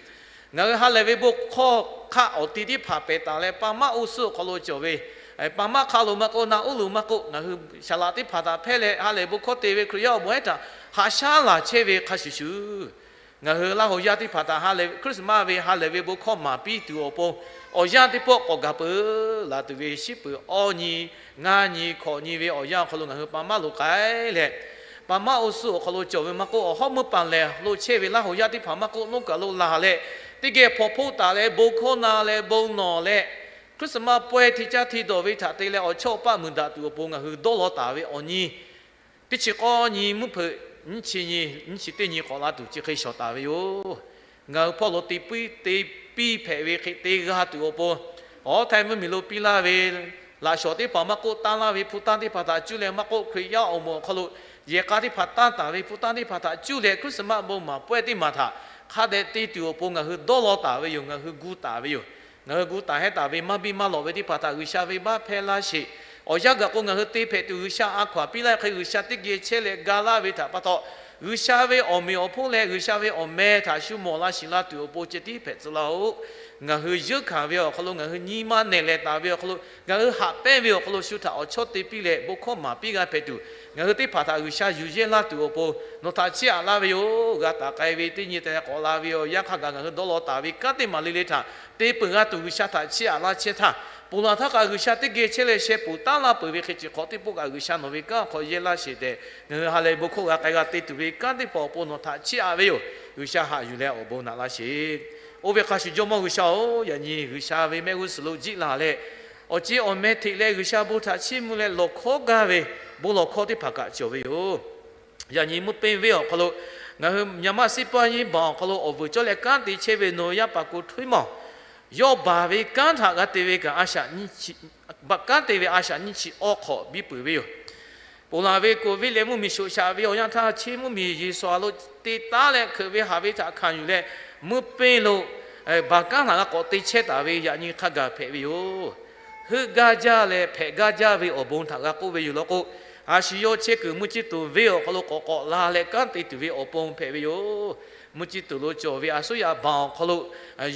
ngaˬ hui ha lehˬ ve bon hkawˇ hk'aˆ awˬ ti teˇ hpaˍ pehˬ taˍ leh, pa maˇ oˇ suhˉ awˬ hk'aw lo cawˬ ve, pa maˇ hk'a lo maˇ k'oˆ, na uˉ lo maˇ k'oˆ, ngaˬ hui shaˍ laꞈ teˇ hpaˍ htaꞈ hpehˇ leh ha lehˬ bon hkawˇ te ve Hkriꞈ yaˇ awˬ moˍ ehˉ htaꞈ haꞈ shaˉ laˬ chehˇ ve hk'a shuˍ shuˍ, ngaˬ hui Laˇ huˍ yaˇ teˇ hpaˍ htaꞈ ha lehˬ Christmas ve ha lehˬ ve bon hkawˇ maˍ piˇ tuˬ awˬ pon awˬ yanˇ teˇ pawˆ k'awꞈ gaˬ peuˬ laˬ tuˬ ve shiˉ peuˬ awˇ nyi ngaˇ nyi hkawꞈ nyi ve awˬ yanˇ awˬ hk'aw lo ngaˬ hui pa maˇ lo k'ai leh, pa maˇ oˇ suhˉ awˬ hk'aw lo cawˬ ve maˇ k'oˆ, awˬ hawˉ meuˇ paˍ lehˬ lo chehˇ ve Laˇ huˍ yaˇ teˇ hpaˍ maˇ k'oˆ, lonˉ kaˬ lo laˬ leh, teˇ geh hpawnˬ hpoˆ taˍ leh bon hkawˇ na leh bon nawˬ leh, Christmas pawehˇ hti caˇ hti dawˬ ve htaꞈ te leh awˬ chawˇ awˬ paˆ muiˬ daꞈ tuˬ awˬ pon ngaˬ hui dawˇ law taˍ ve awˬ nyi teˇ chi k'awˇ nyi mvuhˇ hpeuꞈ nyiˇ chi nyi, nyiˇ chi teˇ nyi k'awꞈ la tuˬ chi hk'e shawˍ taˍ ve yoˬ. Ngaˬ hui hpawˇ lo te piˇ te piˇ hpehꞈ ve hk'e te g'a tuˬ awˬ pon, awˬ htaiˇ mvuhˇmiˬ lo piˇ laˇ ve laꞈ shawˍ teˇ hpaˍ maˇ k'oˆ, tanˇ laˇ ve hpu tanˇ teˇ hpaˍ htaꞈ cuˇ leh maˇ k'oˆ, Hkriꞈ yaˇ awˬ moˍ awˬ hk'aw lo yehˬ k'a teˇ hpaˍ tanˇ taˍ ve hpu tanˇ teˇ hpaˍ htaꞈ cuˇ leh Christmas bon maˍ pawehˇ teˇ maˬ htaꞈ hk'a dehꞈ te tuˬ awˬ pon ngaˬ hui dawˇ law taˍ ve yoˬ. Ngaˬ hui gu taˍ ve yoˬ. Ngaˬ hui gu taˍ hehˉ taˍ ve maˇ biˇ maˇ lawꞈ ve teˇ hpaˍ htaꞈ G'uiˬsha venˇbaˆ hpehˇ laˇ sheˍ. Awˬ yanˇ gaˬ k'o ngaˬ hui te hpehꞈ tuˬ G'uiˬsha a hkaw anˬ piˇ laˇ hk'e G'uiˬsha teˇ geh chehˇ leh ga laˇ ve htaꞈ pa taw, G'uiˬsha ve awˬ meꞈ awˬ hponˇ leh G'uiˬsha ve awˬ meh htaꞈ shu mawˬ la shiˍ la tuˬ awˬ pon ceh tiˉ hpehꞈ tcuh laˇ-oˆ. Ngaˬ hui yeunˇ hkanˍ ve awˬ hk'aw lo, ngaˬ hui nyi ma nehˬ lehˬ taˍ ve awˬ hk'aw lo, ngaˬ hui haꞈ pehnˇ ve awˬ hk'aw lo shu htaꞈ awˬ chawˇ te piˇ leh bon hkawˇ maˍ piˇ g'a hpehꞈ tuˬ, ngaˬ hui teˇ hpaˍ htaꞈ G'uiˬsha yuˬ yehˇ laˇ tuˬ awˬ pon nawˬ htaꞈ chiˇ aꞈ laˇ ve yoˬ. G'a taˍ k'ai ve teˇ nyi te k'awꞈ la ve awˬ yanˇ hk'a gaˬ ngaˬ hui dawˇ law taˍ ve kanˉ teˇ maˬ le le htaꞈ te peuˬ g'a tuˬ G'uiˬsha htaꞈ chiˇ aꞈ laˇ chehˇ htaˇ, ponˬ laˬ htaˇ kaꞈ G'uiˬsha teˇ geh chehˇ leh sheh ponˬ taˉ laˇ peuˬ ve hk'e chi hk'awꞈ teˇ pawˆ kaꞈ G'uiˬsha nawˬ ve kanˉ awˬ hk'aw yehˇ laˇ sheˍ tehꞈ, ngaˬ hui ha lehˬ bon hkawˇ g'a k'ai g'a te tuˬ ve kanˉ teˇ hpaˍ awˬ pon nawˬ htaꞈ chiˇ aꞈ ve yoˬ. G'uiˬsha haꞈ yuˬ leh awˬ bon naꞈ laˇ sheˍ. Oˇ ve hk'a shuˍ Jawˇmawˇ G'uiˬsha-oˬ, yaꞈ nyi G'uiˬsha ve mehˆ g'uˇ suhˍ lo jiˆ laˬ leh, awˬ ceˬ awˬ meh hteꞈ leh G'uiˬsha bon htaꞈ chiˇ mvuh leh lawˬ hkawˉ gaˇ ve bon lawˬ hkawˇ teˇ hpaˍ kaꞈ cawˬ ve yoˬ. Yaꞈ nyi mvuhˇ pehnˇ venˇ awˬ hk'aw lo ngaˬ hui မြန်မာ့စစ်ပွဲ nyiˇ baˬ awˬ hk'aw lo awˬ vuiˬ cawˇ leh kanˉ te chehˇ ve နွေဦးတော်လှန်ရေး yawˇ baˬ ve kanˉ htaꞈ g'a te ve kaꞈ, kanˉ te ve a shaꞈ nyiˇ chi awˇ hk'awꞈ biˇ peuˬ ve yoˬ. Ponˬ laˬ ve โควิด leh mvuhˇmiˬ shoꞈ shaꞈ ve awˬ yanˇ htaˇ, chi mvuhˇmiˬ Yeˍsuˆ lo te taˉ leh hkeuꞈ ve haꞈ ve htaꞈ hkanˍ yuˬ leh, mvuhˇ pehnˇ lo baˬ kanˉ htaꞈ g'a k'awꞈ te chehˇ taˍ ve yaꞈ nyi hk'a gaˬ hpehꞈ ve yoˬ. heuˆ gaˇ jaˇ leh hpehꞈ gaˇ jaˇ ve awˬ bon htaꞈ g'a k'oˆ ve yoˬ law k'o, a shu yawˇ chehˇ kuiˬ mvuhˇ ciˇ tuˬ venˇ awˬ hk'aw lo k'awꞈ k'awꞈ la leh kanˉ te tuˬ ve awˬ pon hpehꞈ ve yoˬ. Mvuhˇ ciˇ tuˬ lo cawˬ ve a suˉ yaꞈ baˬ awˬ hk'aw lo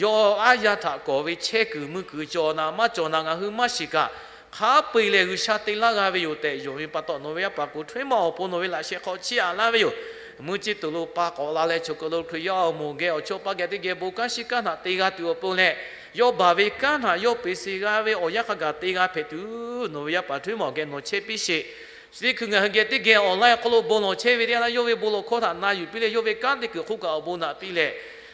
yawˇ aˉ yaˇ htaꞈ kawˬ ve chehˇ kuiˬ mvuhˇ kuiˬ cawˬ naˍ maˇ cawˬ naˍ ngaˬ hui maˇ shiˍ kaꞈ, hk'a peu-eˬ lehˬ G'uiˬsha te laˇ g'a ve yoˬ tehꞈ yonˍ ve pa taw, nawˬ ve yaˇ paˍ kuˬ htaˇ maˇ awˬ pon nawˬ ve laꞈ sheh hk'aw chiˇ aꞈ laˇ ve yoˬ. Mvuhˇ ciˇ tuˬ lo pa k'awꞈ la leh choˬ kaˬ lo Hkriꞈ yaˇ awˬ moˍ geh awˬ chawˇ paˇ geh teˇ geh bon kanˉ shiˍ kanˉ htaꞈ te g'a tuˬ awˬ pon leh, yawˇ baˬ ve kanˉ htaꞈ yawˇ peꞈ sheˍ g'a ve awˬ yanˇ hk'a gaˬ te g'a hpehꞈ tuˬ, nawˬ ve yaˇ paˍ htaˇ maˇ awˬ geh nawˬ chehˇ piˇ sheˍ. Chi teˇ hkui ngaˬ hui geh teˇ geh online awˬ hk'aw lo bon lawˬ chehˇ ve teˇ yanˇ htaˇ, yawˇ ve bon lawˬ hkawˇ htaꞈ na yuˬ piˇ leh yawˇ ve kanˉ te kuiˬ hk'oˆ kaꞈ awˬ bon naꞈ piˇ leh,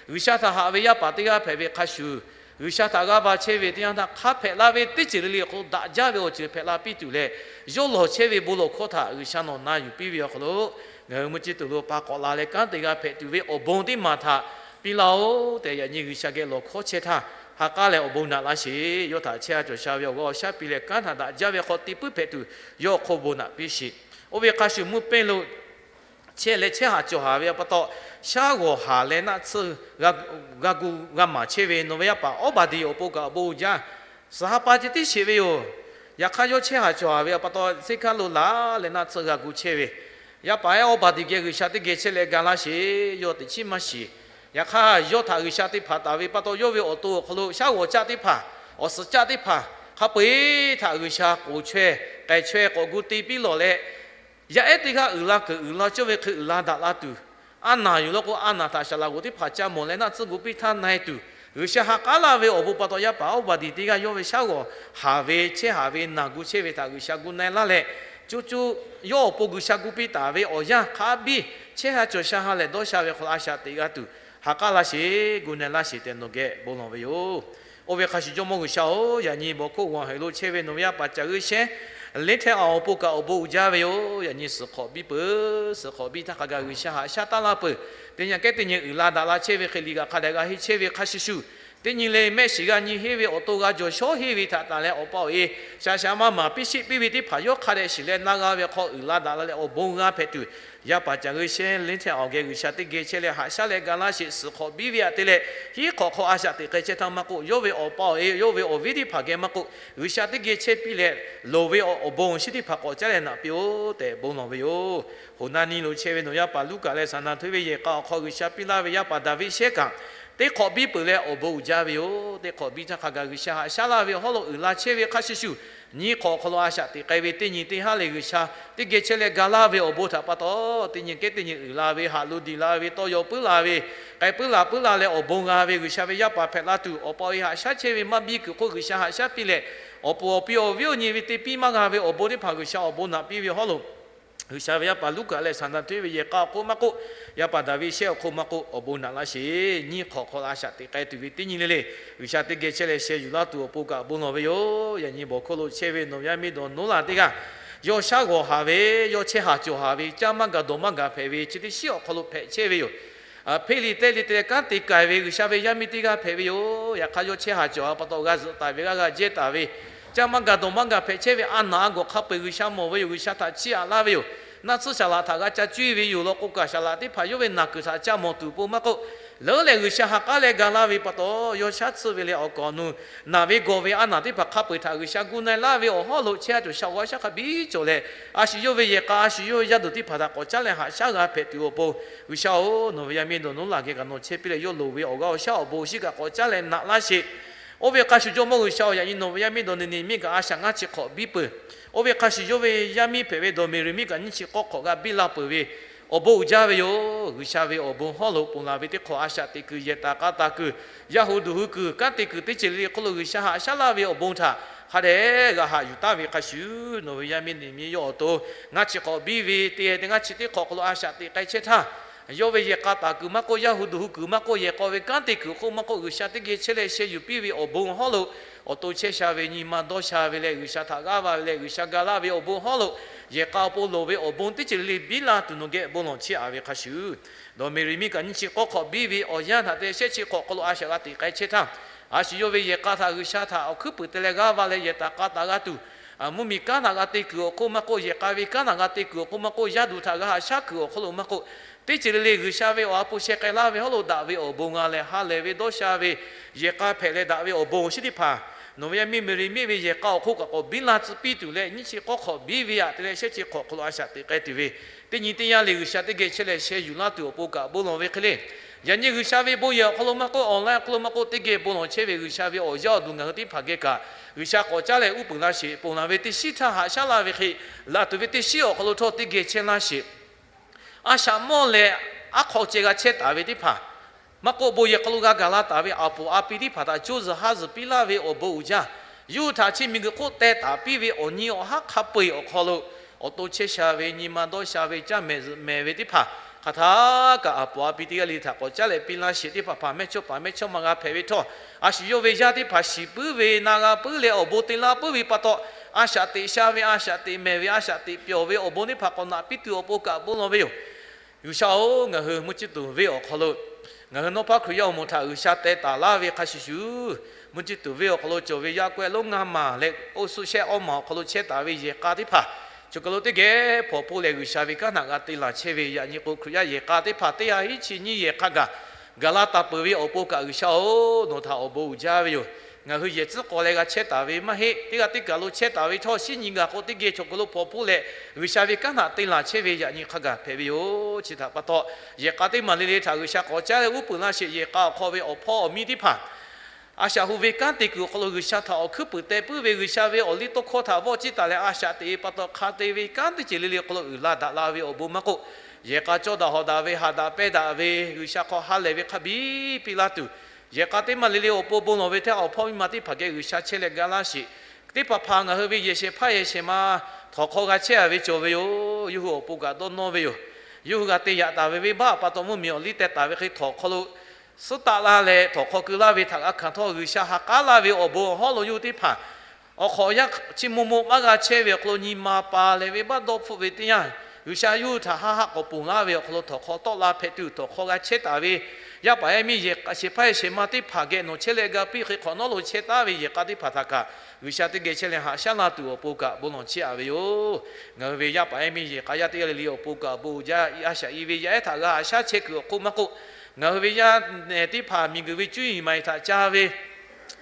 G'uiˬsha htaꞈ haꞈ ve yaˇ paˍ teˇ g'aˇ hpehꞈ ve hk'a shuˍ, G'uiˬsha htaꞈ g'aˇ va chehˇ ve teˇ yanˇ htaˇ hk'a hpehꞈ la ve teˇ ceuˬ le le awˬ hk'aw lo daꞈ jaˇ ve awˬ ceuˬ hpehꞈ la piˇ tuˬ leh, yawˇ lawˬ chehˇ ve bon lawˬ hkawˇ htaꞈ G'uiˬsha nawˬ na yuˬ piˇ ve awˬ hk'aw lo, ngaˬ hui mvuhˇ ciˇ tuˬ lo pa k'awꞈ la leh kanˉ te g'a hpehꞈ tuˬ ve awˬ bon teˇ maˬ htaꞈ piˇ laˇ-oˆ tehꞈ, yaꞈ nyi G'uiˬsha geh lawˬ hkawˇ chehˇ htaˇ, ha k'aˉ leh awˬ bon naꞈ laˇ sheˍ. Yawˇ htaꞈ chehˇ ha cawˬ sha ve awˬ g'aˇ awˬ shaˉ piˇ leh kanˉ htaꞈ daꞈ jaˇ ve hk'aw te puiˉ hpehꞈ tuˬ, yawˇ awˬ hk'oˆ bon naꞈ piˇ sheˍ. Oˇ ve hk'a shuˍ mvuhˇ pehnˇ lo chehˇ leh chehˇ haˍ cawˬ haˍ ve pa taw, shaˉ g'awˬ haˍ leh naˆ tsuhˇ g'a gu g'a maˍ chehˇ ve nawˬ ve yaˇ paˍ Awˉbaˍdiˍ awˬ pon kaꞈ awˬ bon uiˍ jaˇ. Suhˍ ha pa ceh tiˉ sheˍ ve yoˬ. Yaꞈ hk'aˇ yawˇ chehˇ haˍ cawˬ haˍ ve pa taw, seˇ hkaˇ lo laˬ leh naˆ tsuhˇ g'a gu chehˇ ve, yaˇ paˍ ehˉ Awˉbaˍdiˍ geh G'uiˬsha teˇ geh chehˇ leh ga laˇ sheˍ. Yawˇ teꞈ chiˉ maˇ shiˍ. Yaꞈ hk'aˇ, yawˇ htaꞈ G'uiˬsha te hpanˍ taˍ ve pa taw, yawˇ ve awˬ to awˬ hk'aw lo shaˉ g'awˬ caˆ teˇ hpaˍ, awˬ suhˍ caˆ teˇ hpaˍ, hk'a peu-eˬ htaꞈ G'uiˬsha k'oˍ chaweh, k'ai chaweh k'awꞈ gu te piˇ lawˬ leh, yaˇ ehˉ teˇ g'aˇ uiˍ la kuiˬ uiˍ la cawˇ ve hk'e uiˍ la daꞈ la tuˬ, aˉ naˬ yuˬ law k'o, aˉ naˬ htaꞈ saˍ laꞈ g'oˍ teˇ hpaˍ ca mawˬ leh naˆ tsuhˇ gu piˇ htaˇ na-e tuˬ, G'uiˬsha ha k'aˉ laˇ ve awˬ bon pa taw, yaˇ paˍ Awˉbaˍdiˍ teˇ g'aˇ yawˇ ve shaˉ g'awˬ haˍ ve chehˇ haˍ ve naˬ gu chehˇ ve htaꞈ G'uiˬsha gu na-e laˇ leh, co co yawˇ awˬ pon G'uiˬsha gu piˇ taˍ ve awˬ yanˇ hk'a biˇ chehˇ ha cawˬ sha ha lehˬ dawˇ sha ve hk'aw lo a shaꞈ teꞈ g'a tuˬ, ha k'aˉ laˇ sheˍ, gu na-e laˇ sheˍ tehꞈ nawˬ geh bon lawˬ ve yoˬ. Oˇ ve hk'a shuˍ, Jawˇmawˇ G'uiˬsha-oˬ, yaꞈ nyi bawˬ hkoˇ g'awˬ heˍ lo chehˇ ve nawˬ ve yaˇ paˍ Caˬ G'uiˇ shehˉ, Lenˇ htehˇ awˬ pon kaꞈ awˬ bon uiˍ jaˇ ve yoˬ. Yaꞈ nyi suhˍ hk'awꞈ biˇ peuˬ, suhˍ hk'awꞈ biˇ htaˇ hk'a gaˬ G'uiˬsha haꞈ shaˉ taˉ laˇ peuˬ. Teˇ nyi kehˉ teˇ nyi uiˍ la daꞈ la chehˇ ve hk'e liꞈ g'aꞈ hk'a dehꞈ g'a henˇ chehˇ ve hk'a shuˍ shuˍ, teˇ nyi le mehˆ shiˍ g'a nyi henˇ ve awˬ to g'a jawˬ shawˉ henˇ ve htaꞈ tanˬ leh, Awˬ pa-oˬ-e, shaˍ shaˍ maˇ maˍ piˇ sheˆ piˇ ve teˇ hpaˍ yawˇ hk'a dehꞈ shiˍ leh na g'a ve hk'aw uiˍ la daꞈ la leh awˬ bon g'a hpehꞈ tuˬ, yaˇ paˍ Caˬ G'uiˇ shehˉ Lenˇ htehˇ awˬ geh G'uiˬsha teˇ geh chehˇ leh haꞈ shaˉ leh ga laˇ sheˍ. Suhˍ hk'awꞈ biˇ ve htaꞈ te leh hiˉ hk'awꞈ hk'aw a shaꞈ teꞈ k'ai chehˇ htaˇ maˇ k'oˆ, yawˇ ve awˬ pa-oˬ-e, yawˇ ve awˬ viˉ teˇ hpaˍ geh maˇ k'oˆ, G'uiˬsha teˇ geh chehˇ piˇ leh, loˍ ve awˬ bon awˬ shinˉ teˇ hpaˍ k'awꞈ caˉ leh naꞈ piˇ-oˆ tehꞈ bon lawˬ ve yoˬ. Hoˍ na ni lo chehˇ ve nawˬ yaˇ paˍ Luˉkaꞈ leh Saˍnaˍ hteˇ ve yehˬ k'a awˬ hk'aw G'uiˬsha piˇ laˇ ve yaˇ paˍ Daˍviˆ shehˉ kaꞈ, teˇ hk'awꞈ biˇ peuˬ leh awˬ bon uiˍ jaˇ ve yoˬ. Teˇ hk'awꞈ biˇ htaˇ hk'a gaˬ G'uiˬsha haꞈ shaˉ laˇ ve awˬ hawˉ lo uiˍ la chehˇ ve hk'a shuˍ shuˍ, nyiˇ hk'awꞈ awˬ hk'aw lo a shaꞈ teꞈ k'ai ve teˇ nyi teˇ haˉ leh G'uiˬsha teˇ geh chehˇ leh ga laˇ ve awˬ bon htaꞈ pa taw, teˇ nyi kehˉ teˇ nyi uiˍ la ve, haꞈ lo diˬ la ve, tawˇ yaw puiˉ la ve, k'ai puiˉ la puiˉ la leh awˬ bon g'a ve G'uiˬsha ve yaˇ paˍ hpehꞈ la tuˬ, Awˬ pa-oˬ-e, haꞈ shaˉ chehˇ ve maˇ biˇ kuiˬ hk'oˆ G'uiˬsha haꞈ shaˉ piˇ leh, awˬ puˍ awˬ pi awˬ viˉ awˬ nyi ve te piˇ maˇ g'a ve awˬ bon teˇ hpaˍ G'uiˬsha awˬ bon naꞈ piˇ ve hawˉ lo, G'uiˬsha ve yaˇ paˍ Luˉkaꞈ leh Saˍnaˍ hteˇ ve yehˬ k'a awˬ hk'oˆ maˇ k'oˆ, yaˇ paˍ Daˍviˆ shehˉ awˬ hk'oˆ maˇ k'oˆ, awˬ bon naꞈ laˇ sheˍ. Nyiˇ hk'awꞈ hk'aw lo a shaꞈ teꞈ k'ai tuˬ ve teˇ nyi le le, G'uiˬsha teˇ geh chehˇ leh sheh yuˬ laˇ tuˬ awˬ pon kaꞈ bon lawˬ ve yoˬ. Yaꞈ nyi bawˬ hkawˇ lo chehˇ ve nawˬ yaˇ miˇ dawˬ nawˉ laˬ teˇ g'aˇ, yawˇ shaˉ g'awˬ haˍ ve, yawˇ chehˇ haˍ cawˬ haˍ ve, caˇ maˇ gaˬ dawˬ maˇ gaˬ hpehꞈ ve chi teˇ shiˉ awˬ hk'aw lo hpehꞈ chehˇ ve yoˬ. Hpeˇ liꞈ teˇ liꞈ te leh kanˉ te k'ai ve G'uiˬsha ve yaˇ miˇ teˇ g'aˇ hpehꞈ ve yoˬ. Yaꞈ hk'aˇ, yawˇ chehˇ haˍ cawˬ haˍ pa taw g'a zuhꞈ taˍ ve, g'a g'a jehˇ taˍ ve, caˇ maˇ gaˬ dawˬ maˇ gaˬ hpehꞈ chehˇ ve a naˬ a gawˬ hk'a peu-eˬ G'uiˬsha mawˬ ve yoˬ. G'uiˬsha htaꞈ chiˇ aꞈ laˇ ve yoˬ. Naˆ tsuhˇ saˍ laꞈ htaꞈ g'a ca cuˇ ve yoˬ law k'o kaꞈ, saˍ laꞈ teˇ hpaˍ yawˇ ve naˬ kuiˬ htaꞈ ca mawˬ tuˬ pon maˇ k'oˆ, leuˉ leh G'uiˬsha ha k'aˉ leh ga laˇ ve pa taw, yawˇ shaˉ tsuhˇ ve leh awˬ kaˍ awˬ nu naˬ ve gawˬ ve a naˬ teˇ hpaˍ hk'a peu-eˬ htaꞈ G'uiˬsha gu na-e laˇ ve awˬ hawˉ lo chehˇ ha cawˬ sha g'aw shaˉ hk'a biˇ cawˬ leh, a shu yawˇ ve yehˬ k'a, a shu yawˇ ve yaˇ duˬ teˇ hpaˍ htaꞈ k'awꞈ caˉ leh haꞈ shaˉ g'a hpehꞈ tuˬ awˬ pon, G'uiˬsha-oˬ, nawˬ ve yaˇ miˇ dawˬ nawˉ laˬ geh kaꞈ nawˬ chehˇ piˇ leh yawˇ loˍ ve awˬ g'aˇ awˬ shaˉ awˬ bon awˬ shinˉ kaꞈ k'awꞈ caˉ leh naꞈ laˇ sheˍ. Oˇ ve hk'a shuˍ, Jawˇmawˇ G'uiˬsha-oˬ, yaꞈ nyi nawˬ ve yaˇ miˇ dawˬ neˇ neˇ miˇ kaꞈ a shaꞈ ngaˇ chi hk'awꞈ biˇ peuˬ. Oˇ ve hk'a shuˍ, yawˇ ve yaˇ miˇ hpehꞈ ve dawˬ Meˍriˍ miˇ kaꞈ nyiˇ chi k'awˇ hk'awꞈ g'a biˇ la peuˬ ve awˬ bon uiˍ jaˇ ve yoˬ. G'uiˬsha ve awˬ bon hawˉ lo ponˬ laˬ ve teˇ hk'awꞈ a shaꞈ teꞈ kuiˬ, yehˬ taˍ k'a taˍ kuiˬ, yaˇ hu duˬ hui kuiˬ, kanˉ te kuiˬ teˇ ceuˬ le le hk'oˆ lo G'uiˬsha haꞈ shaˉ laˇ ve awˬ bon htaꞈ hk'a dehꞈ g'a haꞈ yuˬ taˍ ve hk'a shuˍ, nawˬ ve yaˇ miˇ neˇ miˇ yawˇ awˬ to ngaˇ chi hk'awꞈ biˇ ve te te ngaˇ chi teˇ hk'awꞈ hk'aw lo a shaꞈ teꞈ k'ai chehˇ htaˇ, yawˇ ve yehˬ k'a taˍ kuiˬ maˇ k'oˆ, yaˇ hu duˬ hui kuiˬ maˇ k'oˆ, yehˬ k'aw ve kanˉ te kuiˬ hk'oˆ maˇ k'oˆ, G'uiˬsha teˇ geh chehˇ leh sheh yuˬ piˇ ve awˬ bon hawˉ lo awˬ to chehˇ sha ve nyi ma dawˇ sha ve leh, G'uiˬsha htaꞈ g'aˇ va ve leh, G'uiˬsha ga laˇ ve awˬ bon hawˉ lo yehˬ k'a awˬ pon loˍ ve awˬ bon teˇ ceuˬ le le biˇ la tuˬ nawˬ geh bon lawˬ chehˇ-a ve hk'a shuˍ, dawˬ Meˍriˍ miˇ kaꞈ nyiˇ chi k'awˇ hk'awꞈ biˇ ve awˬ yanˇ htaꞈ te shehˆ chi hk'awꞈ hk'aw lo a shaꞈ g'a teꞈ k'ai chehˇ htaˇ, a shu yawˇ ve yehˬ k'a htaꞈ G'uiˬsha htaꞈ awˬ hkuiˉ puiˍ te leh g'aˇ va leh yehˬ taˍ k'a taˍ g'a tuˬ, mvuhˇmiˬ kanˉ htaꞈ g'a te kuiˬ awˬ hk'oˆ maˇ k'oˆ, yehˬ k'a ve kanˉ htaꞈ g'a te kuiˬ awˬ hk'oˆ maˇ k'oˆ, yaˇ duˬ htaꞈ g'a haꞈ shaˉ kuiˬ awˬ hk'oˆ lo maˇ k'oˆ, teˇ ceuˬ le le G'uiˬsha ve awˬ ha hpu sheh k'ai laˇ ve hawˉ lo daꞈ ve awˬ bon g'a leh ha lehˬ ve dawˇ sha ve yehˬ k'a hpehꞈ leh daꞈ ve awˬ bon awˬ shinˉ teˇ hpaˍ Nawˬ ve yaˇ miˇ Meˍriˆ miˇ ve yehˬ k'a awˬ hk'oˆ kaꞈ k'awꞈ biˇ la tcuh piˇ tuˬ leh, nyiˇ chi k'awˇ hk'awꞈ biˇ ve aꞈ te leh shehˆ chi hk'awꞈ hk'aw lo a shaꞈ teꞈ k'ai tuˬ ve, teˇ nyi teˇ yanˇ le G'uiˬsha teˇ geh chehˇ leh sheh yuˬ laˇ tuˬ awˬ pon kaꞈ bon lawˬ ve hk'e le. Yaꞈ nyi G'uiˬsha ve bon yehˬ awˬ hk'aw lo maˇ k'oˆ, online awˬ hk'aw lo maˇ k'oˆ, teˇ geh bon lawˬ chehˇ ve G'uiˬsha ve awˬ yaˇ awˬ duˬ ngaˬ hui teˇ hpaˍ geh kaꞈ G'uiˬsha k'awꞈ caˉ leh uˉ peunˍ laˇ sheˍ. Ponˬ laˬ ve teˇ shiˉ htaˇ haꞈ shaˉ la ve hk'e, laˬ tuˬ ve teˇ shiˉ awˬ hk'aw lo htawˇ teˇ geh chehˇ laˇ sheˍ. A shaꞈ mawˇ leh aˉ hk'aw ceh g'a chehˇ taˍ ve teˇ hpaˍ, maˇ k'oˆ, bon yehˬ hk'aw lo g'a gaˬ la taˍ ve aˬ puˍ a pi teˇ hpaˍ htaꞈ co zuhˬ ha zuhˬ piˇ laˇ ve awˬ bon uiˍ jaˇ. Yawˇ hui htaꞈ chi miˬguiˬ hk'oˆ teh taˍ piˇ ve awˬ nyi awˬ haˉ hk'a peu-eˬ awˬ hk'aw lo, awˬ to chehˇ sha ve, nyi ma dawˇ sha ve, caˇ mehˍ zuhꞈ mehˍ ve teˇ hpaˍ hk'aˬ htaˇ kaꞈ aˬ puˍ a pi teˇ g'aˇ le htaꞈ k'awꞈ caˉ leh piˇ laˇ sheˍ. Teˇ hpaˍ hpaˍ mehˇchawˇ paˍ mehˇchawˇma g'a hpehꞈ ve htawˇ, a shu yawˇ ve yaˇ teˇ hpaˍ shiˍ puiˉ ve, na g'a puiˉ leh awˬ bon te laˇ puiˉ ve pa taw, a shaꞈ teꞈ sha ve, a shaꞈ teꞈ mehˍ ve, a shaꞈ teꞈ pyawˬ ve awˬ bon teˇ hpaˍ k'awꞈ naꞈ piˇ tuˬ awˬ pon kaꞈ bon lawˬ ve yoˬ. G'uiˬsha-oˬ, ngaˬ hui mvuhˇ ciˇ tuˬ venˇ awˬ hk'aw lo ngaˬ hui Nawˉ hpaˇ Hkriꞈ yaˇ awˬ moˍ htaꞈ G'uiˬsha teh taˍ laˇ ve hk'a shuˍ shuˍ, mvuhˇ ciˇ tuˬ venˇ awˬ hk'aw lo cawˬ ve yaˇ k'awehˇ lonˉ ngaˇ maˬ leh oˇ suhˆ shehˆ awˇ maˬ awˬ hk'aw lo chehˇ taˍ ve yehˬ k'a teˇ hpaˍ, choˬ kaˬ lo teˇ geh hpawnˬ hpfuhˆ leh G'uiˬsha ve kanˉ htaꞈ g'a te laˬ chehˇ ve yaꞈ nyi k'o, Hkriꞈ yaˇ yehˬ k'a teˇ hpaˍ teˇ ha hiˉ chi nyiˇ yehˬ hk'a gaˬ gaˬ la taˍ peuˬ ve awˬ pon kaꞈ G'uiˬsha-oˬ, nawˬ htaꞈ awˬ bon uiˍ jaˇ ve yoˬ. Ngaˬ hui yehˬ tcuhˉ k'aw leh g'a chehˇ taˍ ve maˇ heˆ. Teˇ g'aˇ teˇ kaˬ lo chehˇ taˍ ve htawˇ, shinˉ nyi gaˬ k'o teˇ geh choˬ kaˬ lo hpawnˬ hpfuˆ leh G'uiˬsha ve kanˉ htaꞈ te laˬ chehˇ ve yaꞈ nyi hk'a gaˬ hpehꞈ ve yoˬ. Chi htaꞈ pa taw, yehˬ k'a teˇ maˬ le le htaꞈ G'uiˬsha k'awꞈ caˉ leh uˉ peunˍ laˇ sheˍ. Yehˬ k'a awˬ hk'aw ve awˬ hpawˇ awˬ miˇ teˇ hpaˍ a shaꞈ hu ve kanˉ te kuiˬ awˬ hk'aw lo G'uiˬsha htaꞈ awˬ hkuiˉ puiˍ teh puiˉ ve, G'uiˬsha ve awˬ liˇ tawˇ hkawˇ htaꞈ vawˆ ciˇ taˍ leh a shaꞈ teꞈ ve pa taw, hk'a te ve kanˉ teˇ ceuˬ le le awˬ hk'aw lo uiˍ la daꞈ la ve awˬ bon maˇ k'oˆ, yehˬ k'a cawˇ daꞈ hawˍ daꞈ ve, haꞈ daꞈ pehnˇ daꞈ ve, G'uiˬsha hk'aw ha lehˬ ve hk'a biˇ piˇ laˇ tuˬ, yehˬ k'a teˇ maˬ le le awˬ pon bon lawˬ ve hteˇ awˬ hpawˇ miˇ ma teˇ hpaˍ geh G'uiˬsha chehˇ leh ga laˇ sheˍ. Teˇ hpaˍ hpaˍ ngaˬ hui ve yehˬ shehˍ hpaˇ yehˬ shehˍ ma htawnˍ hk'aw g'a chehˇ a ve cawˬ ve yoˬ. Yawˇ hui awˬ pon kaꞈ dawˇ nawˇ ve yoˬ. Yawˇ hui g'a te yaꞈ taˍ ve venˇbaˆ pa taw, mvuhˇmiˬ awˬ liˇ teh taˍ ve hk'e htawnˍ hk'aw lo suhˉ taˆ laˇ leh htawnˍ hk'aw keu laˇ ve htaꞈ g'a hkanˍ htawˇ, G'uiˬsha ha k'aˉ laˇ ve awˬ bon awˬ hawˉ lo yawˇ hui teˇ hpaˍ awˬ hk'awꞈ yaˇ chi mo mo maˇ g'a chehˇ ve awˬ hk'aw lo nyi ma pa leh venˇbaˆ dawˇ hpfuhˆ ve teˇ yanˇ, G'uiˬsha yawˇ hui htaꞈ ha ha k'awꞈ ponˬ laˇ ve awˬ hk'aw lo htawnˍ hk'aw tawˆ la hpehꞈ tuˬ htawnˍ hk'aw g'a chehˇ taˍ ve yaˇ paˍ yaˇ miˇ yehˬ shehˍ hpaˇ yehˬ shehˍ ma teˇ hpaˍ geh nawˬ chehˇ leh ga piˇ hk'e, hk'awꞈ nawˉ lo chehˇ taˉ ve yehˬ k'a teˇ hpaˍ htaꞈ kaꞈ G'uiˬsha teˇ geh chehˇ leh haꞈ shaˉ la tuˬ awˬ pon kaꞈ bon lawˬ chiˇ aꞈ ve yoˬ. Ngaˬ hui ve yaˇ paˍ yaˇ miˇ yehˬ k'a yaˇ teˇ g'aˇ le le awˬ pon kaꞈ bon jaˇ. A shaꞈ i ve yaˇ ehˉ htaꞈ g'a haꞈ shaˉ chehˇ kuiˬ awˬ hk'oˆ maˇ k'oˆ, ngaˬ hui ve yaˇ nehˬ teˇ hpaˍ miˬguiˬ ve cuˇ yiˍ maˍ yiˍ htaꞈ ca ve,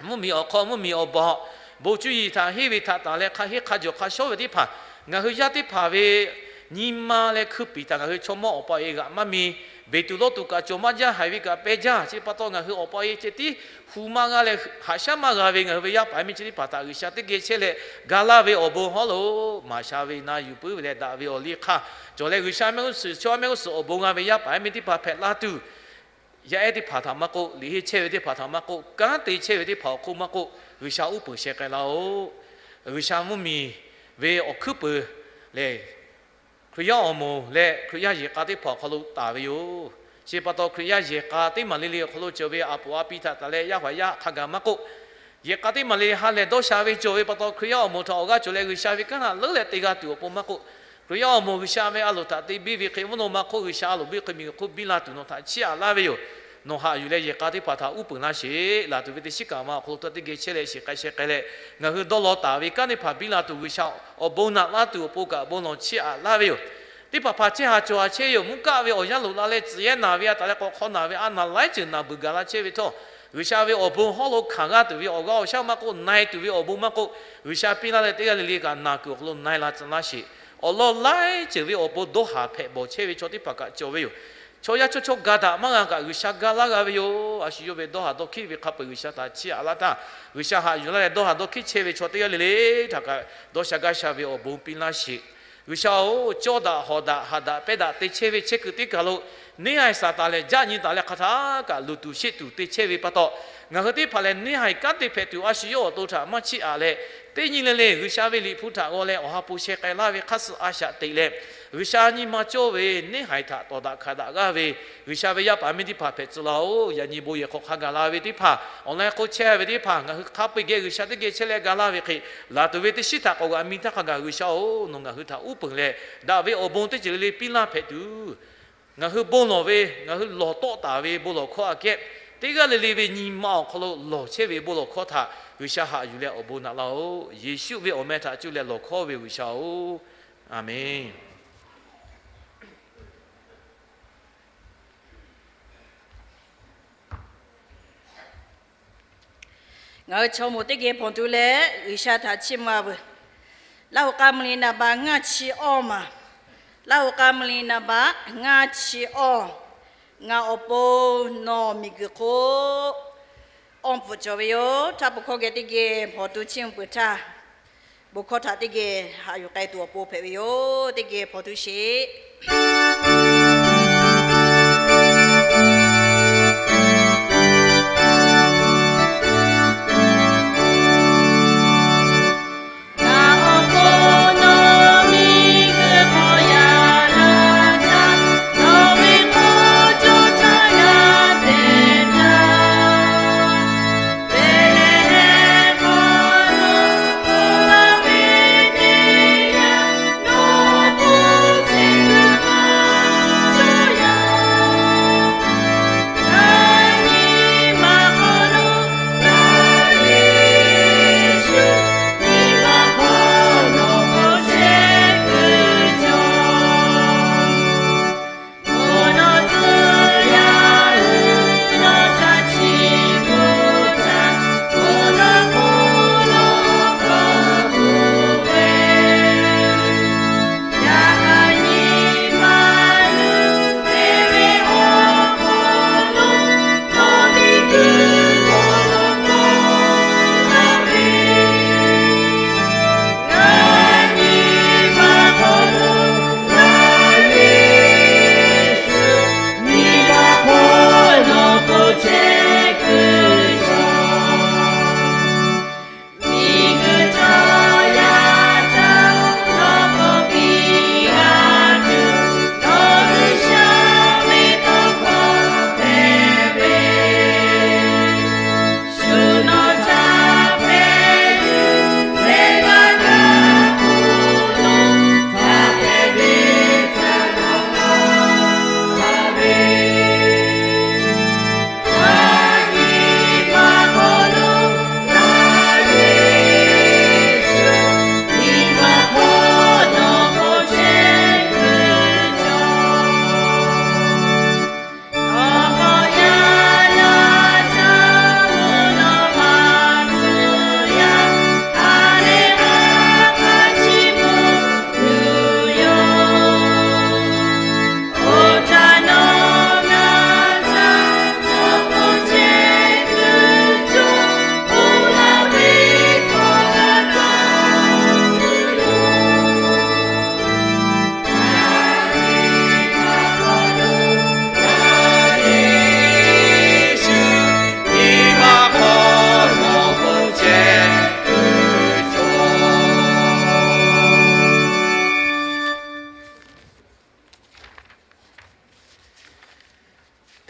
mvuhˇmiˬ awˬ hk'aw mvuhˇmiˬ awˬ baˬ bon cuˇ yiˍ htaꞈ henˇ ve htaꞈ tanˬ leh hk'a henˇ hk'a jawˬ hk'a shawˉ ve teˇ hpaˍ, ngaˬ hui yaˇ teˇ hpaˍ ve nyi ma leh hkui piˍ htaꞈ ngaˬ hui chaw mawˇ awˬ pa e g'aꞈ maˇ mi, beˬ tuˬ lawˇ tuˬ kaꞈ cawˬ maˇ jaˇ, haiˬ ve kaꞈ pehˇ jaˇ. Chi pa taw ngaˬ hui awˬ pa e ceh tiˉ hu maˇ g'a leh haꞈ shaˉ maˇ g'a ve ngaˬ hui ve yaˇ paˍ yaˇ miˇ chi teˇ hpaˍ htaꞈ G'uiˬsha teˇ geh chehˇ leh ga laˇ ve awˬ bon hawˉ lo maˍ sha ve na yuˬ puiˉ ve leh daꞈ ve awˬ liˇ hk'aˇ cawˬ leh, G'uiˬsha mehˆ g'uˇ suhˍ chaw mehˆ g'uˇ suhˍ awˬ bon g'a ve yaˇ paˍ yaˇ miˇ teˇ hpaˍ hpehꞈ laˇ tuˬ, yaˇ ehˉ teˇ hpaˍ htaꞈ maˇ k'oˆ, liꞈ henˇ chehˇ ve teˇ hpaˍ htaꞈ maˇ k'oˆ, kanˉ te chehˇ ve teˇ hpaˍ awˬ hk'oˆ maˇ k'oˆ, G'uiˬsha uˉ peunˍ sheh k'ai laˇ-oˆ. G'uiˬsha mvuhˇmiˬ ve awˬ hkuiˉ peuˬ lehˬ, Hkriꞈ yaˇ awˬ moˍ leh Hkriꞈ yaˇ yehˬ k'a teˇ hpaˍ awˬ hk'aw lo taˍ ve yoˬ. Chi pa taw Hkriꞈ yaˇ yehˬ k'a teˇ maˬ le le awˬ hk'aw lo cawˬ ve aˬ poˍ aˬ pi htaꞈ tanˬ leh yaˇ haꞈ yaˇ hk'a gaˬ maˇ k'oˆ, yehˬ k'a teˇ maˬ le ha lehˬ dawˇ sha ve cawˬ ve pa taw, Hkriꞈ yaˇ awˬ moˍ htaꞈ awˬ g'aˇ cawˬ leh G'uiˬsha ve kanˉ htaꞈ leuˉ leh te g'a tuˬ awˬ pon maˇ k'oˆ, Hkriꞈ yaˇ awˬ moˍ G'uiˬsha ve a loˍ htaꞈ te biˇ ve hk'e, mvuhˇ naw ma hk'oˆ G'uiˬsha a loˍ biˇ hk'e miˬguiˬ hk'oˆ biˇ la tuˬ nawˬ htaꞈ chiˇ aꞈ laˇ ve yoˬ. Nawˬ haꞈ yuˬ leh yehˬ k'a teˇ hpaˍ htaꞈ uˉ peunˍ laˇ sheˍ. Laˬ tuˬ ve teˇ shiˉ kaꞈ ma awˬ hk'aw lo htawˇ teˇ geh chehˇ leh shiˍ k'ai sheh k'ai leh, ngaˬ hui dawˇ law taˍ ve kanˉ teˇ hpaˍ biˇ la tuˬ G'uiˬsha awˬ bon naꞈ laˇ tuˬ awˬ pon kaꞈ bon lawˬ chiˇ aꞈ laˇ ve yoˬ. Teˇ hpaˍ hpaˍ chehˇ ha cawˬ ha chehˇ yoˬ. Mvuhˇ kaˆ ve awˬ yanˇ loꞈ la leh tcuhꞈ yehˇ naˬ ve a taˍ leh k'awꞈ hk'aw naˬ ve a naˬ laiˉ ceuˬ naˬ beuˬ gaˬ la chehˇ ve htawˇ, G'uiˬsha ve awˬ bon hawˉ lo hkanˍ g'aˇ tuˬ ve awˬ g'aˇ awˬ shaˉ maˇ k'oˆ, na e tuˬ ve awˬ bon maˇ k'oˆ, G'uiˬsha piˇ laˇ leh teˇ g'aˇ le le kaꞈ naˬ kuiˬ awˬ hk'aw lo na e la tcuh laˇ sheˍ. Awˬ lawn laiˉ ceuˬ ve awˬ pon dawˇ haˍ hpehꞈ bawˬ chehˇ ve chaw teˇ hpaˍ kaꞈ cawˬ ve yoˬ. Chaw yaˇ chaw chaw ga daꞈ maˇ g'a kaꞈ G'uiˬsha ga laˇ g'a ve yoˬ. A shu yawˇ ve dawˇ haˍ dawˇ hkiˆ ve hk'a peu-eˬ G'uiˬsha htaꞈ chiˇ aꞈ laˇ htaˇ, G'uiˬsha haꞈ yuˬ laˇ leh dawˇ haˍ dawˇ hkiˆ chehˇ ve chaw teˇ g'aˇ le le htaꞈ kaꞈ dawˇ sha gaˇ sha ve awˬ bon piˇ laˇ sheˍ. G'uiˬsha-oˬ, cawˇ daꞈ hawˍ daꞈ haꞈ daꞈ pehnˇ daꞈ te chehˇ ve chehˇ kuiˬ teˇ kaˬ lo neˇ haiˬ Saˍtanˍ lehˬ jaˆ nyi taˍ leh hk'aˬ htaˇ kaꞈ luˬ tuˬ sheˆ tuˬ te chehˇ ve pa taw, ngaˬ hui teˇ hpaˍ lehˬ neˇ haiˬ kanˉ te hpehꞈ tuˬ a shu yawˇ awˬ to htaꞈ maˇ chiˇ aꞈ leh, teˇ nyi le le G'uiˬsha ve liꞈ hpu htaꞈ g'aw leh awˬ ha hpu sheh k'ai laˇ ve hk'aˇ suh a shaꞈ teꞈ leh, G'uiˬsha nyi ma cawˇ ve neˇ haiˬ htaꞈ tawˍ daꞈ hkanˍ daꞈ g'aˇ ve G'uiˬsha ve yaˇ paˍ miˇ teˇ hpaˍ hpehꞈ tcuh laˇ-oˬ. Yaꞈ nyi bon yehˬ hk'aw hk'a gaˬ la ve teˇ hpaˍ, awˬ lawn k'o chehˇ ve teˇ hpaˍ, ngaˬ hui hk'a peu-eˬ geh G'uiˬsha teˇ geh chehˇ leh ga laˇ ve hk'e, laˬ tuˬ ve teˇ shiˉ htaꞈ k'awꞈ g'aꞈ mi htaˇ hk'a gaˬ G'uiˬsha-oˬ, nawˬ ngaˬ hui htaꞈ uˉ peunˍ leh daꞈ ve awˬ bon teˇ ceuˬ le le piˇ laˇ hpehꞈ tuˬ, ngaˬ hui bon lawˬ ve, ngaˬ hui lawˬ tawˆ taˍ ve bon lawˬ hkawˇ aꞈ kehˉ, teˇ g'aˇ le le ve nyi ma awˬ hk'aw lo lawˬ chehˇ ve bon lawˬ hkawˇ htaꞈ G'uiˬsha haꞈ yuˬ leh awˬ bon naꞈ laˇ-oˬ. Yeˍsuˆ ve awˬ meh htaꞈ cuˇ leh lawˬ hkawˇ ve G'uiˬsha-oˬ, aˬ menˍ. Ngaˬ hui chaw moˍ teˇ geh hpawnˬ tu leh G'uiˬsha htaꞈ chiˇ mvuh-a veuˬ. Laˇ hoꞈ k'a mvuh li naˍ baꞈ ngaˇ chi awˇ maˬ. Laˇ hoꞈ k'a mvuh li naˍ baꞈ ngaˇ chi awˇ, ngaˬ awˬ pon nawˬ miˬguiˬ hk'oˆ awˇ pfuhꞈ cawˬ ve yoˬ. Htaˇ bon hkawˇ geh teˇ geh hpawnˬ tu chiˇ mvuh peuˬ htaˇ, bon hkawˇ htaꞈ teˇ geh haꞈ yuˬ k'ai tuˬ awˬ pon hpehꞈ ve yoˬ. Teˇ geh hpawnˬ tu sheˍ.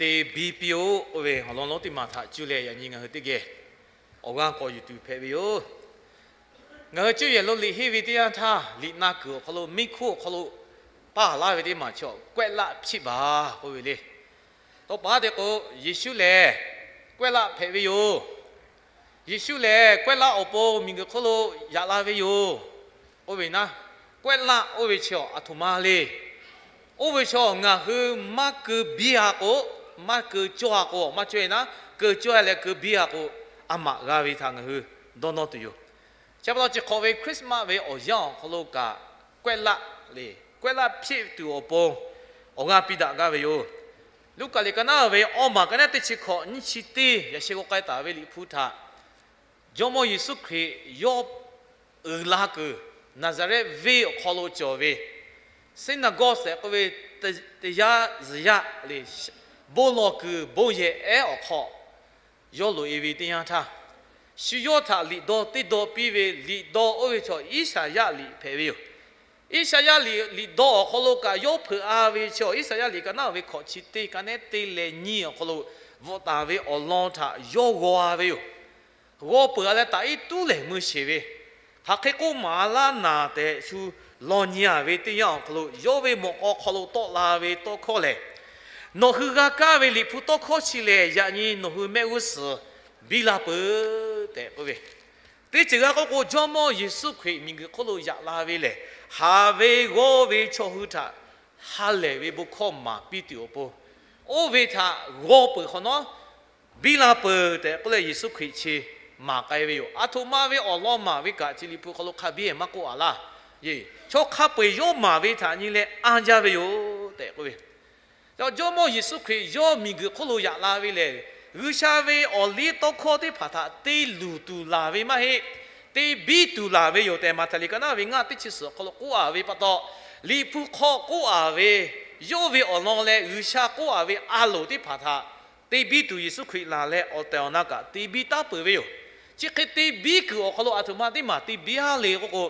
Te biˇ piˇ-oˆ k'oˆ ve awˬ lawn lonˉ teˇ maˬ htaꞈ cuˇ leh yaꞈ nyi ngaˬ hui teˇ geh awˬ g'aˇ k'awꞈ yuˬ tuˬ hpehꞈ ve yoˬ. Ngaˬ hui cuˇ yehˬ lo liꞈ henˇ ve teˇ yanˇ htaˇ, liꞈ na kuiˬ awˬ hk'aw lo, mehˆ hkunˉ awˬ hk'aw lo paˇ laˇ ve teˇ maˬ chi awˬ, ကွက်လပ် ဖြစ်ပါ k'oˆ ve le. Tawˇ pa te k'o, Yeˍsuˆ lehˬ ကွက်လပ် hpehꞈ ve yoˬ. Yeˍsuˆ lehˬ ကွက်လပ် awˬ pon miˬguiˬ hk'oˆ lo yaꞈ la ve yoˬ. Oˇ ve naˉ, ကွက်လပ် oˇ ve chi awˬ aˬ htoꞈ ma le. Oˇ ve chi awˬ ngaˬ hui maˇ keu biˇ-a k'o, maˇ keu cawˇ-a k'o, maˇ cawˇ-e naˉ, keu cawˇ-a leh keu biˇ-a k'o, a maꞈ g'a ve htaꞈ ngaˬ hui dawˇ nawˇ tuˬ yoˬ. Chi pa taw chi hk'awꞈ ve Christmas ve awˬ yanˇ awˬ hk'aw lo kaꞈ ကွက်လပ် le, ကွက်လပ် ဖြစ် tuˬ awˬ pon awˬ g'aˇ piˇ daꞈ gaˇ ve yoˬ. Luˉkaꞈ liꞈ ka naˉ ve awˇ maˬ ka naˉ teˇ chi hkawꞈ nyiˇ chi teˇ yaꞈ sheh g'aw k'ai taˍ ve liꞈ hpu htaꞈ Jawˇmawˇ Yeˍsuˆ Hkriꞈ yawˇ uiˍ la kuiˬ Naˍzaˍrehˆ venˇ awˬ hk'aw lo cawˬ ve, synagogue tehꞈ k'oˆ ve, teˇ yanˇ zuhˬ yaˇ le, bon lawˬ kuiˬ bon yehˬ ehˉ awˬ hk'aw yawˇ loꞈ-e ve teˇ yanˇ htaˇ, shu yawˇ htaꞈ liꞈ dawˇ teˇ dawˇ piˇ ve, liꞈ dawˇ oˇ ve chaw Iˉsaˍyaˆ liꞈ hpehꞈ ve yoˬ. Iˉsaˍyaˆ liꞈ, liꞈ dawˇ awˬ hk'aw lo kaꞈ yawˇ hpeuꞈ-a ve chi awˬ, Iˉsaˍyaˆ liꞈ ka naˉ ve hkawꞈ chi teˇ ka nehˉ teˇ leh nyiˇ awˬ hk'aw lo bvuhꞈ taˍ ve awˬ lawn htaꞈ yawˇ g'aw-a ve yoˬ. G'aw peuˬ-a leh taꞈ iˉ tuˉ lehˬ mui sheˍ ve, hk'aˬ hk'e k'oˆ maˍ laˇ naˍ tehꞈ shu law nyi-a ve teˇ yanˇ awˬ hk'aw lo, yawˇ ve mawꞈ k'aw hk'aw lo tawˆ la ve tawˇ hkawˇ lehˬ, Nawˬ hui g'a kaˇ ve liꞈ hpu tawˇ hkawˇ chi lehˬ, yaꞈ nyi nawˬ hui mehˆ g'uˇ suhˍ biˇ la peuˬ tehꞈ k'oˆ ve, teˇ ceuˬ g'a k'oˆ k'o, Jawˇmawˇ Yeˍsuˆ Hkriꞈ miˬguiˬ hk'oˆ lo yaꞈ la ve lehˬ, haˍ ve g'awˇ ve chaw hui htaꞈ ha lehˬ ve bon hkawˇ maˍ piˇ tuˬ awˬ pon, oˇ ve htaꞈ g'aw peuˬ hk'awꞈ nawˉ, biˇ la peuˬ tehꞈ k'oˆ leh Yeˍsuˆ Hkriꞈ chi maˍ k'ai ve yoˬ. Aˬ htoꞈ ma ve awˬ lawn maˍ ve kaꞈ chi Liꞈ hpu hk'aw lo hk'a biˇ maˇ k'oˆ a laˇ. Chaw hk'a peu-eˬ yawˇ maˍ ve htaꞈ nyi leh anˇ jaˇ ve yoˬ tehꞈ k'oˆ ve. Jawˇmawˇ Yeˍsuˆ Hkriꞈ yawˇ miˬguiˬ hk'oˆ lo yaꞈ la ve lehˬ, G'uiˬsha ve awˬ liˇ tawˇ hkawˇ teˇ hpaˍ htaꞈ te luˬ tuˬ laˬ ve maˇ heˆ, te biˇ tuˬ laˬ ve yoˬ tehꞈ, Maꞈhtehˍ liꞈ ka naˉ ve ngaˇ teˇ chi suhˍ awˬ hk'aw lo k'oˆ a ve pa taw, Liꞈ hpu hk'aw k'oˆ a ve, yawˇ ve awˬ lawn leh G'uiˬsha k'oˆ a ve a loˍ teˇ hpaˍ htaꞈ te biˇ tuˬ Yeˍsuˆ Hkriꞈ laˬ leh awˬ tehˬ awˬ na kaꞈ te biˇ taˉ peuˬ ve yoˬ. Chi hk'e te biˇ kuiˬ awˬ hk'aw lo aˬ htoꞈ ma teˇ maˬ te biˇ a le k'oˆ k'o,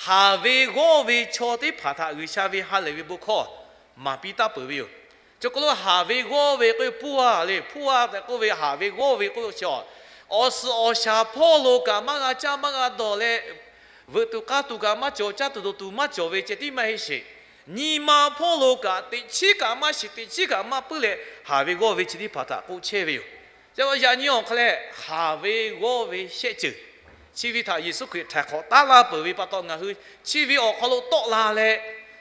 haˍ ve g'awˇ ve chaw teˇ hpaˍ htaꞈ G'uiˬsha ve ha lehˬ ve bon hkawˇ maˍ piˇ taˇ peuˬ ve yoˬ. Chi hk'aw lo haˍ ve g'awˇ ve k'oˆ ve hpuˇ a le, hpuˇ a tehꞈ k'oˆ ve haˍ ve g'awˇ ve k'oˆ ve chi, awˬ suhˍ awˬ shaˍ hpawˇ lo kaꞈ maˇ g'a caˇ maˇ g'a dawˬ leh, veuꞈ tuˬ k'aˇ tuˬ kaꞈ maˇ cawˬ, caˇ tuˬ dawˬ tuˬ maˇ cawˬ ve ceh tiˉ maˇ heˆ sheˍ. Nyi ma hpawˇ lo kaꞈ teꞈ chiˉ kaꞈ maˇ shiˍ, teꞈ chiˉ kaꞈ maˇ puiˉ leh haˍ ve g'awˇ ve chi teˇ hpaˍ htaꞈ k'oˆ chehˇ ve yoˬ. Yaꞈ nyi awˬ hk'aw leh haˍ ve g'awˇ ve shehˆ ceuˬ chi ve htaꞈ Yeˍsuˆ Hkriꞈ htaiˍ hk'awꞈ taˉ laˇ peuˬ ve pa taw, ngaˬ hui chi ve awˬ hk'aw lo tawˆ la leh,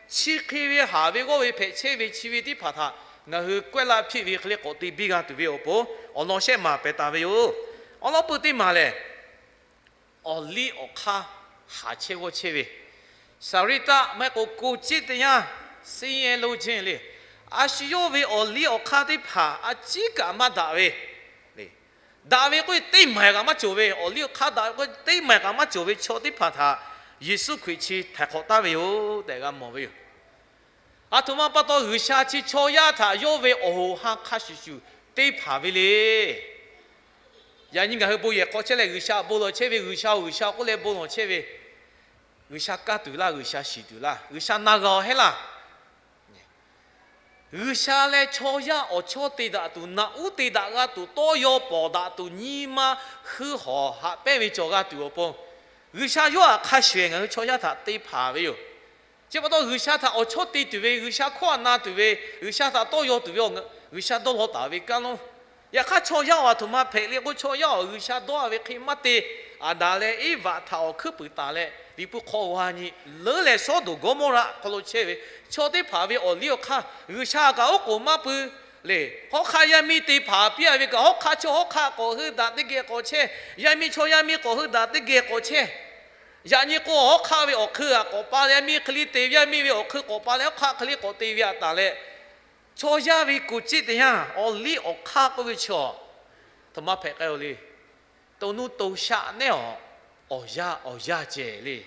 chi hk'e ve haˍ ve g'awˇ ve hpehꞈ chehˇ ve chi ve teˇ hpaˍ htaꞈ ngaˬ hui kawehˇ laˇ hpiˆ ve hk'e le k'awꞈ te biˇ g'a tuˬ ve awˬ pon awˬ lawn shehˆ maˬ pehˬ taˍ ve yoˬ. Awˬ lawn peuˬ teˇ maˬ lehˬ, awˬ liˇ awˬ hk'aˇ haˍ chehˇ g'awˇ chehˇ ve, saˍriˆtaˆ maˇ heˆ k'o ကိုယ်ကျင့်တရား ဆင်းရဲခြင်း le, a shu yawˇ ve awˬ liˇ awˬ hk'aˇ teˇ hpaˍ a ciˉ kaꞈ maˇ daꞈ ve, daꞈ ve k'oˆ ve teˇ maˬ kaꞈ maˇ cawˬ ve, awˬ liˇ awˬ hk'aˇ daꞈ ve k'oˆ ve teˇ maˬ kaꞈ maˇ cawˬ ve chaw teˇ hpaˍ htaꞈ Yeˍsuˆ Hkriꞈ chi htaiˍ hk'awꞈ taˉ ve yoˬ tehꞈ g'a mawˬ ve yoˬ. Aˬ htoꞈ ma pa taw G'uiˬsha chi chaw yaˇ htaꞈ yawˇ ve awˬ hoꞈ ha hk'a shuˍ shuˍ te hpanˍ ve le. Yaꞈ nyi ngaˬ hui bon yehˬ hk'aw chehˇ leh G'uiˬsha bon lawˬ chehˇ ve, G'uiˬsha-oˬ, G'uiˬsha-oˬ k'oˆ leh bon lawˬ chehˇ ve, G'uiˬsha kaˇ tuˬ laˇ, G'uiˬsha shiˍ tuˬ laˇ, G'uiˬsha na g'a-oˬ heˆ laˇ. G'uiˬsha leh chaw yaˇ awˬ chawˇ te daꞈ tuˬ, naꞈ uˉ te daꞈ g'a tuˬ, tawˇ yaw pawˍ daꞈ tuˬ, nyi ma heuˆ hawˍ haꞈ pehnˇ ve cawˬ g'a tuˬ awˬ pon, G'uiˬsha yawˇ htaꞈ hk'a shuˍ shuˍ ngaˬ hui chaw yaˇ htaꞈ te hpanˍ ve yoˬ. Chi pa taw G'uiˬsha htaꞈ awˬ chawˇ te tuˬ ve, G'uiˬsha hkawˇ htaꞈ na tuˬ ve, G'uiˬsha htaꞈ tawˇ yaw tuˬ ve, G'uiˬsha dawˇ law taˍ ve kanˉ lonˉ. Yaꞈ hk'aˇ chaw yaˇ-oˬ, aˬ htoꞈ ma hpehꞈ le k'o, chaw yaˇ-oˬ, G'uiˬsha dawˇ ve hk'e maˇ te. Aˍdanˍ leh Eˇvaꞈ htaꞈ awˬ hkuiˉ puiˍ taˍ leh Liꞈ hpu hk'aw g'a nyi, leuˉ leh Sawˉdonˍ Gawˇmawˇraˆ hk'aw lo chehˇ ve chaw teˇ hpaˍ ve awˬ liˇ awˬ hk'aˇ G'uiˬsha kaꞈ oˉ k'oˍ maˇ pui le. Hawˉ hk'aˆ yaˇ miˇ te hpanˍ piˇ a ve kaꞈ, hawˉ hk'aˆ chaw hawˉ hk'aˆ k'awꞈ hui daꞈ teˇ geh k'awꞈ chehˇ, yaˇ miˇ chaw yaˇ miˇ k'awꞈ hui daꞈ teˇ geh k'awꞈ chehˇ. Yaꞈ nyi k'o, hawˉ hk'aˆ ve awˬ hk'eun htaꞈ k'awꞈ pa leh, yaˇ miˇ hk'e le te ve, yaˇ miˇ ve awˬ hk'eun k'awꞈ pa leh, hawˉ hk'aˆ hk'e le k'awꞈ te ve a taˍ leh, chaw yaˇ ve ကိုယ်ကျင့်တရား, awˬ liˇ awˬ hk'aˇ k'oˆ ve chaw, aˬ htoꞈ ma hpehꞈ k'ai-oˬ le. To nuˇ to shaˆ nehˉ awˬ, awˬ yaˇ awˬ yaˇ ceh le.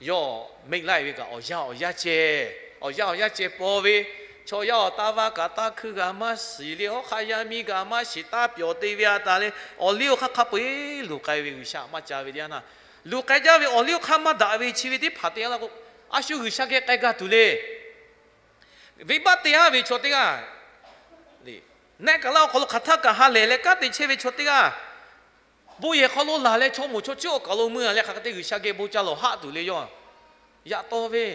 Yawˇ meˆ laˇ ve kaꞈ awˬ yaˇ awˬ yaˇ ceh, awˬ yaˇ awˬ yaˇ ceh paw ve, chaw yaˇ awˬ taˇ vaˇ kaꞈ taˇ hkuiˇ g'a maˇ shiˍ le, hawˉ hk'aˆ yaˇ miˇ g'a maˇ shiˍ taˇ pyawˬ te ve a taˍ leh, awˬ liˇ awˬ hk'aˇ hk'a peu-eˬ luˬ k'ai ve, G'uiˬsha maˇ ca ve teˇ yanˇ htaˇ, luˬ k'ai jaˇ ve awˬ liˇ awˬ hk'aˇ maˇ daꞈ ve chi ve teˇ hpaˍ te a laˇ k'o, a shu G'uiˬsha geh k'ai gaˇ tuˬ le. Venˇbaˆ te-a ve chaw teˇ g'aˇ, neˆ kaˬ laˇ awˬ hk'aw lo hk'aˬ htaˇ kaꞈ ha lehˬ leh kanˉ te chehˇ ve chaw teˇ g'aˇ, bon yehˬ hk'aw lo laˬ leh chaw moˍ chaw cuˉ awˬ kaˬ lo mui-a leh hk'aˬ hk'e te G'uiˬsha geh bon ca lawˬ haˆ tuˬ le. Yawˇ yaꞈ taw ve,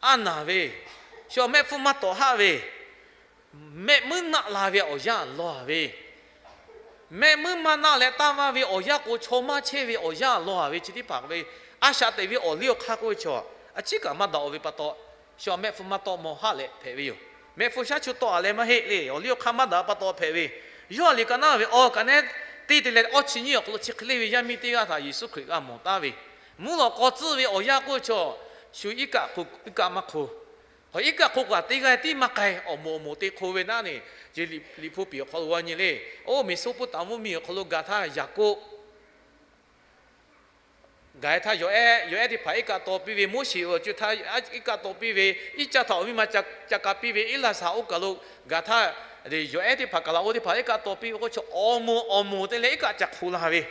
a naˬ ve, shu mehˆ hpfuhˇ maˇ tawˍ haˆ ve, mehˆ muiˉ naˆ la ve awˬ yanˇ lawˬ-a ve, mehˆ muiˉ maˇ naˆ leh taˇ vaˇ ve awˬ yanˇ k'o, chaw maˇ chehˇ ve awˬ yanˇ lawˬ-a ve chi teˇ hpaˍ ve, a shaꞈ teꞈ ve awˬ liˇ awˬ hk'aˇ k'oˆ ve chaw, a ciˉ kaꞈ maˇ daꞈ-o ve pa taw, shu mehˆ hpfuhˇ maˇ tawˆ mawˬ haˆ leh hpehꞈ ve yoˬ. Mehˆ hpfuhˇ shaˉ chu tawˆ-a leh maˇ heˆ le, awˬ liˇ awˬ hk'aˇ maˇ daꞈ pa taw hpehꞈ ve. Yawˇ a liꞈ ka naˉ ve awˬ kaꞈ nehˉ teˇ te leh awˇ chi nyiˇ awˬ hk'aw lo chi hk'e le ve yaˇ miˇ teˇ g'aˇ htaꞈ Yeˍsuˆ Hkriꞈ g'a mawˬ taˍ ve, mvuhˇ lawꞈ k'aw tcuhˇ ve awˬ yanˇ k'oˆ ve chaw, shu iˉ kaˆ hk'o, iˉ kaˆ maˇ hk'o, hk'aw iˉ kaˆ hk'o kaꞈ teˇ g'aˇ tiˉ maˇ k'ai, awˬ moˍ awˬ moˍ te hk'o ve naˉ ne, Liꞈ hpu piˍ awˬ hk'aw lo g'a nyi le. Oˇ Meˍsoˇpoˍtaˍvuhˇmiˬ awˬ hk'aw lo gaˬ htaˇ Yaˍkoˆ gaˬ-e htaˇ, yawˬ ehˉ yawˬ ehˉ teˇ hpaˍ iˉ kaˆ taw piˇ ve, Moˉseˍ awˬ co htaˇ iˉ kaˆ taw piˇ ve, Iˉcaˆ htaꞈ awˬ miˇ ma ca ka piˇ ve, Eˇlaˍsaˍoˆ kaˬ lo gaˬ htaˇ, yawˬ ehˉ teˇ hpaˍ kaˬ laꞈ oˇ teˇ hpaˍ iˉ kaˆ taw piˇ ve k'o, chaw awˬ moˍ awˬ moˍ te leh iˉ kaˆ ca hk'o la ve.